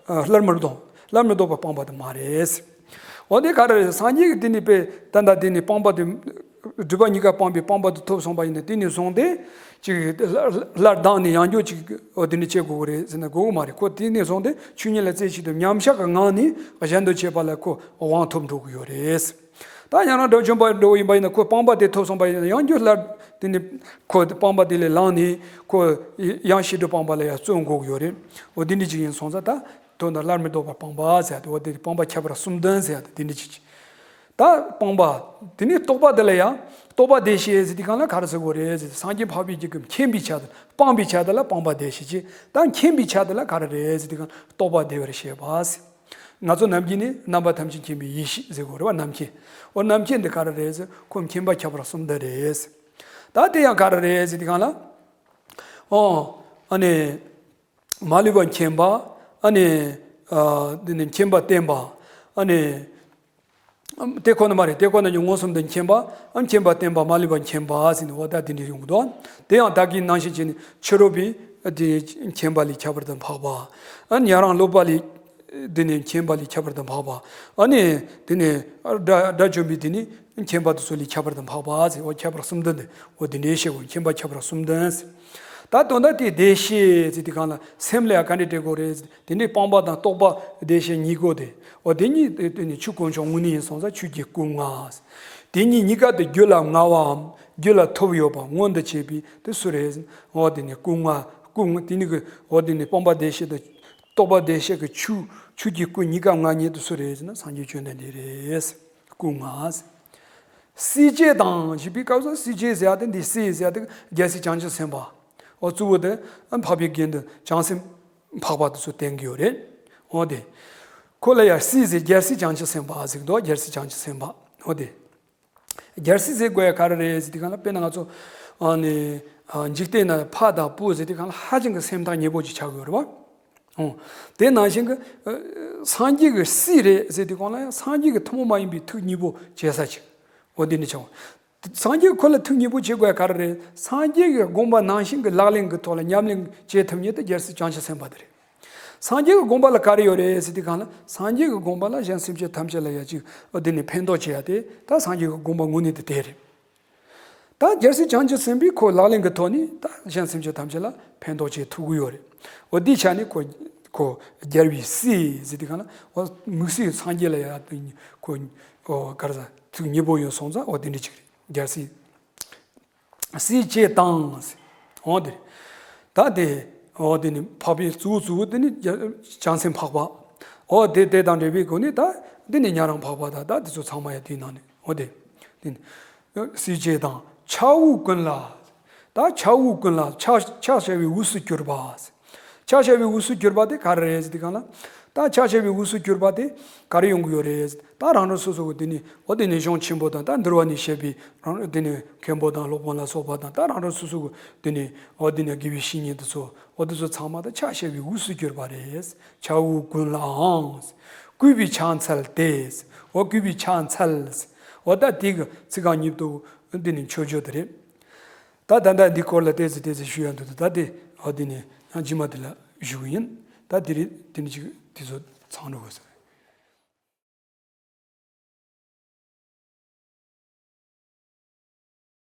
སླར་མི་ལྡོག་སླར་མི་ལྡོག་པར་སྤངས་པ་དེ་མ་རེད། འོ་དེ་ག་རེ་རེད། སངས་རྒྱས་ཀྱི་དེ་ནི་དཔེ་ད་ལྟ་དེ་ནི་སྤངས་པ་དེ་སྒྲིབ་པ་གཉིས་ཀ་སྤངས་པའི་སྤངས་པ་དེ་ཐོབ་སོང་པ་ཡིན་ན་དེ་ནས་བཟུང་སྟེ་ཅིག་སླར་ལྡང་ནས་ཡང་བསྐྱར་ཅིག་འོ་དེ་ནི་བྱེད་དགོས་ཀྱི་རེད་ཟེར་ན་དགོས་ཀྱི་མ་རེད། ཁོ་དེ་ནས་བཟུང་སྟེ་ཆོས་ཉིད་ལ་རྩེ་གཅིག་ཏུ་མཉམ་བཞག་གི་ངང་ནས་གཞན་དོན་བྱེད་པ་ལ་ཁོ་དབང་ཐོབ་འགྲོ་གི་ཡོད་རེད། ད་ཡང་ན་དགྲ་བཅོམ་པ་འདྲ་བོ་ཡིན་པ་ཡིན་ན་ཁོ་སྤངས་པ་དེ་ཐོབ་སོང་པ་ཡིན་ན་ཡང་བསྐྱར་སླར་དེ་ནི་ཁོ་སྤངས་པ་དེ་ལས་ལངས་ནས་ཁོ་ཡང་ཤེས་སྒྲིབ་སྤངས་པ་ལ་ཡང་བརྩོན་དགོས་ཀྱི་ཡོད་རེད། འོ་དེ་འདྲ་ཅིག་ཡིན་སོང་ཙང་ད་དོན་དག་སླར་མི་ལྡོག་པར་སྤངས་པ་ཟེར་ཏེ་འོ་དེ་སྤངས་པ་ཁྱད་པར་གསུམ་ལྡན་ཟེར་ཏེ་དེ་འདྲ་ཅིག་ཅིག་ད་སྤངས་པ། དེ་ནས་རྟོགས་པ་དེ་ལ་ཡང་རྟོགས་པ་བདེ་གཤེགས་ཟེར་དུས་གང་ལ་ག་རེ་ཟེར་དགོས་རེད་ཟེར་ཏེ་སངས་རྒྱས་འཕགས་པའི་རྒྱུད་ཀྱི་མཁྱེན་པའི་ཆ་དེ་སྤངས་པའི་ཆ་དེ་ལ་སྤངས་པ་བདེ་གཤེགས་ཅེས། ད་མཁྱེན་པའི་ཆ་དེ་ལ་ག་རེ་རེད་ཟེར་དུས་གང་རྟོགས་པ་བདེ་བར་གཤེགས་པ་ཟེར། ང་ཚོ་ནམ་རྒྱུན་ནི་རྣམ་པ་ཐམས་ཅད་མཁྱེན་པའི་ཡེ་ཤེས་ཟེར་དགོས་རེད་བ། རྣམ་མཁྱེན། འོ་རྣམ་མཁྱེན་འདི་ག་རེ་རེད་ཟེར་ཁོ་མཁྱེན་པ་ཁྱད་པར་གསུམ་ལྡན་རེད་ཟེར། ད་དེ་ཡང་ག་རེ་རེད་ཟེར་དུས་གང་ལ། ཨོ། ཨ་ནི། མ་ལུས་པ་མཁྱེན་པ། ཨ་ནི། ཨ་འདི་ནི་མཁྱེན་པ་བརྟན་པ། ཨ་ནི། དེ་ཁོ་ན་མ་རེད། དེ་ཁོ་ན་ཉིད་མངོན་སུམ་དུ་མཁྱེན་པ། ཨ་མཁྱེན་པ་བརྟན་པ་མ་ལུས་པ་མཁྱེན་པ་ཟེར་ནས་འོ་ད་དེ་འདྲ་ཡོང་གི་འདུག་དེ་ཡང་ད་གིན་ནང་བཞིན་བྱས་ནས་ཕྱི་རོལ་པའི་དེ་མཁྱེན་པ་ལས་ཁྱད་པར་དུ་འཕགས་པ། ཨ་ཉན་རང་སློབ་པ་ལས་དེ་ནས་མཁྱེན་པ་ལས་ཁྱད་པར་དུ་འཕགས་པ། ཨ་ནི་དེ་ནས་དགྲ་དགྲ་བཅོམ་པའི་དེ་ནས་མཁྱེན་པ་དེ་ཚོ་ལས་ཁྱད་པར་དུ་འཕགས་པ་ཟེར་འོ་ཁྱད་པར་གསུམ་ལྡན་དེ་འོ་དེ་འདྲའི་བཤད་དགོས། མཁྱེན་པ་ཁྱད་པར་གསུམ་ལྡན་ཟེར། ད་དོན་དག་དེ་བདེ་གཤེགས་ཟེར་དུས་གང་ལ་སེམས་ལ་ཡང་ག་འདྲས་སྤྲད་དགོས་རེད་ཟེར། དེ་འདྲའི་སྤངས་པ་དང་རྟོགས་པ་བདེ་གཤེགས་གཉིས་པོ་དེ། འོ་དེ་གཉིས་དེ་དེ་ནི་ཆོས་དཀོན་མཆོག་དངོས་གནས་ཡིན་སོང་ཙང་ཆོས་ཀྱི་སྐུ་ལྔ། དེ་གཉིས་གཉིས་ཀ་དེ་རྒྱུད་ལ་མངའ་བའམ་རྒྱུད་ལ་ཐོབ་ཡོད་པ་མངོན་དུ་བྱས་པའི་དེ་སུ་རེད་ཟེར། འོ་དེ་ནི་སྐུ་ལྔ་སྐུ་ལྔ་དེ་ནི་གི་འོ་དེ་ནི་སྤངས་པ་བདེ་གཤེགས་དང་རྟོགས་པ་བདེ་གཤེགས་ཀྱི་ཆོས་ཆོས་ཀྱི་སྐུ་གཉིས་ཀ་མངའ་མཁན་དེ་སུ་རེད་ཟེར་ན་སངས་རྒྱས་བཅོམ་ལྡན་འདས་རེད། སྐུ་ལྔ། སྲིད་བཅས་དང་ཞེས་པའི་སྐབས་སུ་སྲིད་བཅས་ཟེར་ཡ་དེ་འདི་སྲིད་ཟེར་ཡ་དེ་རྒྱལ་སྲས་བྱང་ཆུབ་སེམས་དཔའ། འོ་གཙོ་བོ་དེ་འཕགས་པའི་དགེ་འདུན་བྱང་སེམས་འཕགས་པ་དེ་ཚོ་བསྟན་གྱི་ཡོད་རེད། འོ་དེ། ཁོ་ལ་ཡང་སྲིད་ཟེར་རྒྱལ་སྲས་བྱང་ཆུབ་སེམས་དཔའ་ཟེར་གི་འདུག་རྒྱལ་སྲས་བྱང་ཆུབ་སེམས་དཔའ། འོ་དེ། རྒྱལ་སྲས་ཟེར་དགོས་ཡ་ག་རེ་རེད་ཟེར་དུས་གང་ལ་དཔེར་ན་ང་ཚོ་ཨ་ནི་ཨ་འཇིག་རྟེན་ན་ཕ་དང་བུ་ཟེར་དུས་གང་ལ་ཧ་ཅང་གི་སེམས་ཐག་ཉེ་པོ་ཅིག་ཆགས་ཡོད་རེད་བ། ཨོ། དེ་ནང་བཞིན་གྱི་ཨ་སངས་རྒྱས་ཀྱི་སྲས་རེད་ཟེར་དུས་གང་ལ་ཡང་སངས་རྒྱས་ཀྱི་ཐུན་མོང་མ་ཡིན་པའི་ཐུགས་མཉེས་པོ་བྱེད་ས་ཅིག་འོ་འདི་ནི་ཆགས། སངས་རྒྱས་ཁོ་ལ་ཐུགས་མཉེས་པོ་བྱེད་དགོས་ག་རེ་རེད། སངས་རྒྱས་ཀྱི་དགོངས་པ་ནང་བཞིན་གྱི་ལག་ལེན་གྱི་ཐོག་ལ་ཉམས་ལེན་བྱེད་ཐུབ་མཁན་དེ་རྒྱལ་སྲས་བྱང་ཆུབ་སེམས་དཔའ་དེ་རེད། སངས་རྒྱས་ཀྱི་དགོངས་པ་ལ་ག་རེ་ཡོད་རེད་ཟེར་དུས་གང་ལ་སངས་རྒྱས་ཀྱི་དགོངས་པ་ལ་གཞན་སེམས་ཅན་ཐམས་ཅད་ལ་ཡ་ཅིག་འོ་འདི་ནི་ཕན་ཐོགས་བྱེད་ཡ་དེ་ད་སངས་རྒྱས་ཀྱི་དགོངས་པ་དངོས་གནས་དེ་དེ་རེད། ད་རྒྱལ་སྲས་བྱང་ཆུབ་སེམས་དཔས་ཁོ་ལག་ལེན་གྱི་ཐོག་ནས་ད་གཞན་སེམས་ཅན་ཐམས་ཅད་ལ་ཕན་ཐོགས་བྱེད་ཐུབ་ཀྱི་ཡོད་རེད། འོ་འདི་ཆ་ནས་ཁོ་ཁོ་རྒྱལ་བའི་སྲས་ཟེར་དུས་གང་ལ་འོ་དམིགས་བསལ་སངས་རྒྱས་ལ་ཡ་ཁོ་འོ་ག་རེ་ཟ་ཐུགས་མཉེས་པོ་ཡོད་སོང་ཙང་འོ་དེ་འདྲ་ཅིག་རེད། རྒྱལ་སྲས་སྲས་བཅས་དང་། འོ་དེ་རེད། ད་དེ་འོ་དེ་ནི་འཕགས་པའི་གཙོ་བོ་གཙོ་བོ་དེ་ནི་རྒྱ་བྱང་སེམས་འཕགས་པ། འོ་དེ་དེ་དང་འབྲེལ་བའི་སྒོ་ནས་ད་དེ་ནི་ཉན་རང་འཕགས་པ་དང་ད་དེ་ཚོ་ཚང་མ་ཡ་དེའི་ནང་ནས་འོ་དེ། དེ་ནི། སྲས་བཅས་དང་ཕྱྭ་འུག་ཀུན་ལ། ད་ཕྱྭ་འུག་ཀུན་ལ་ཕྱྭ་ཕྱྭ་ཞབས་པའི་དབུས་སུ་གྱུར་པ། ཕྱྭ་ཞབས་པའི་དབུས་སུ་གྱུར་པ་དེ་ག་རེ་རེད་ཟེར་དུས་གང་ལ། ད་ཕྱག་བྱ་བའི་དབུས་སུ་གྱུར་པ་དེ་ག་རེ་ཡོང་གི་ཡོད་རེད། ད་རང་རང་སོ་སོ་གི་དེ་ནི་འོ་དེ་ནི་གཞུང་ཆེན་པོ་དང་ད་འདུལ་བ་ནས་བཤད་པའི་རང་དེ་ནི་མཁན་པོ་དང་སློབ་དཔོན་ལ་སོགས་པ་དང་ད་རང་རང་སོ་སོ་གི་དེ་ནི་འོ་དེ་ནི་དགེ་བའི་བཤེས་གཉེན་དེ་ཚོ་འོ་དེ་ཚོ་ཚང་མ་ད་ཕྱག་བྱ་བའི་དབུས་སུ་གྱུར་པ་རེད། ཕྱག་དབུ་ཀུན་ལའང་། གུས་པས་ཕྱག་འཚལ་ཏེ། འོ་གུས་པས་ཕྱག་འཚལ། འོ་ད་དེ་གི་ཚིག་རྐང་གཉིས་པོ་དེ་ནི་མཆོད་བརྗོད་དེ་རེད། ད་ད་ལྟ་འདི་སྐོར་ལ་ཏོག་ཙམ་ཏོག་ཙམ་ཞུ་ཡ་འདུག་ད་དེ་འོ་དེ་ནི་ཡང་རྗེས་མ་དེ་ལ་ཞུ་གི་ཡིན། ད་དེ་རེད། དེ་ནི་ཅིག་དེ་ཚོ་ཚང་འགྲོ་དགོས་ཟེར།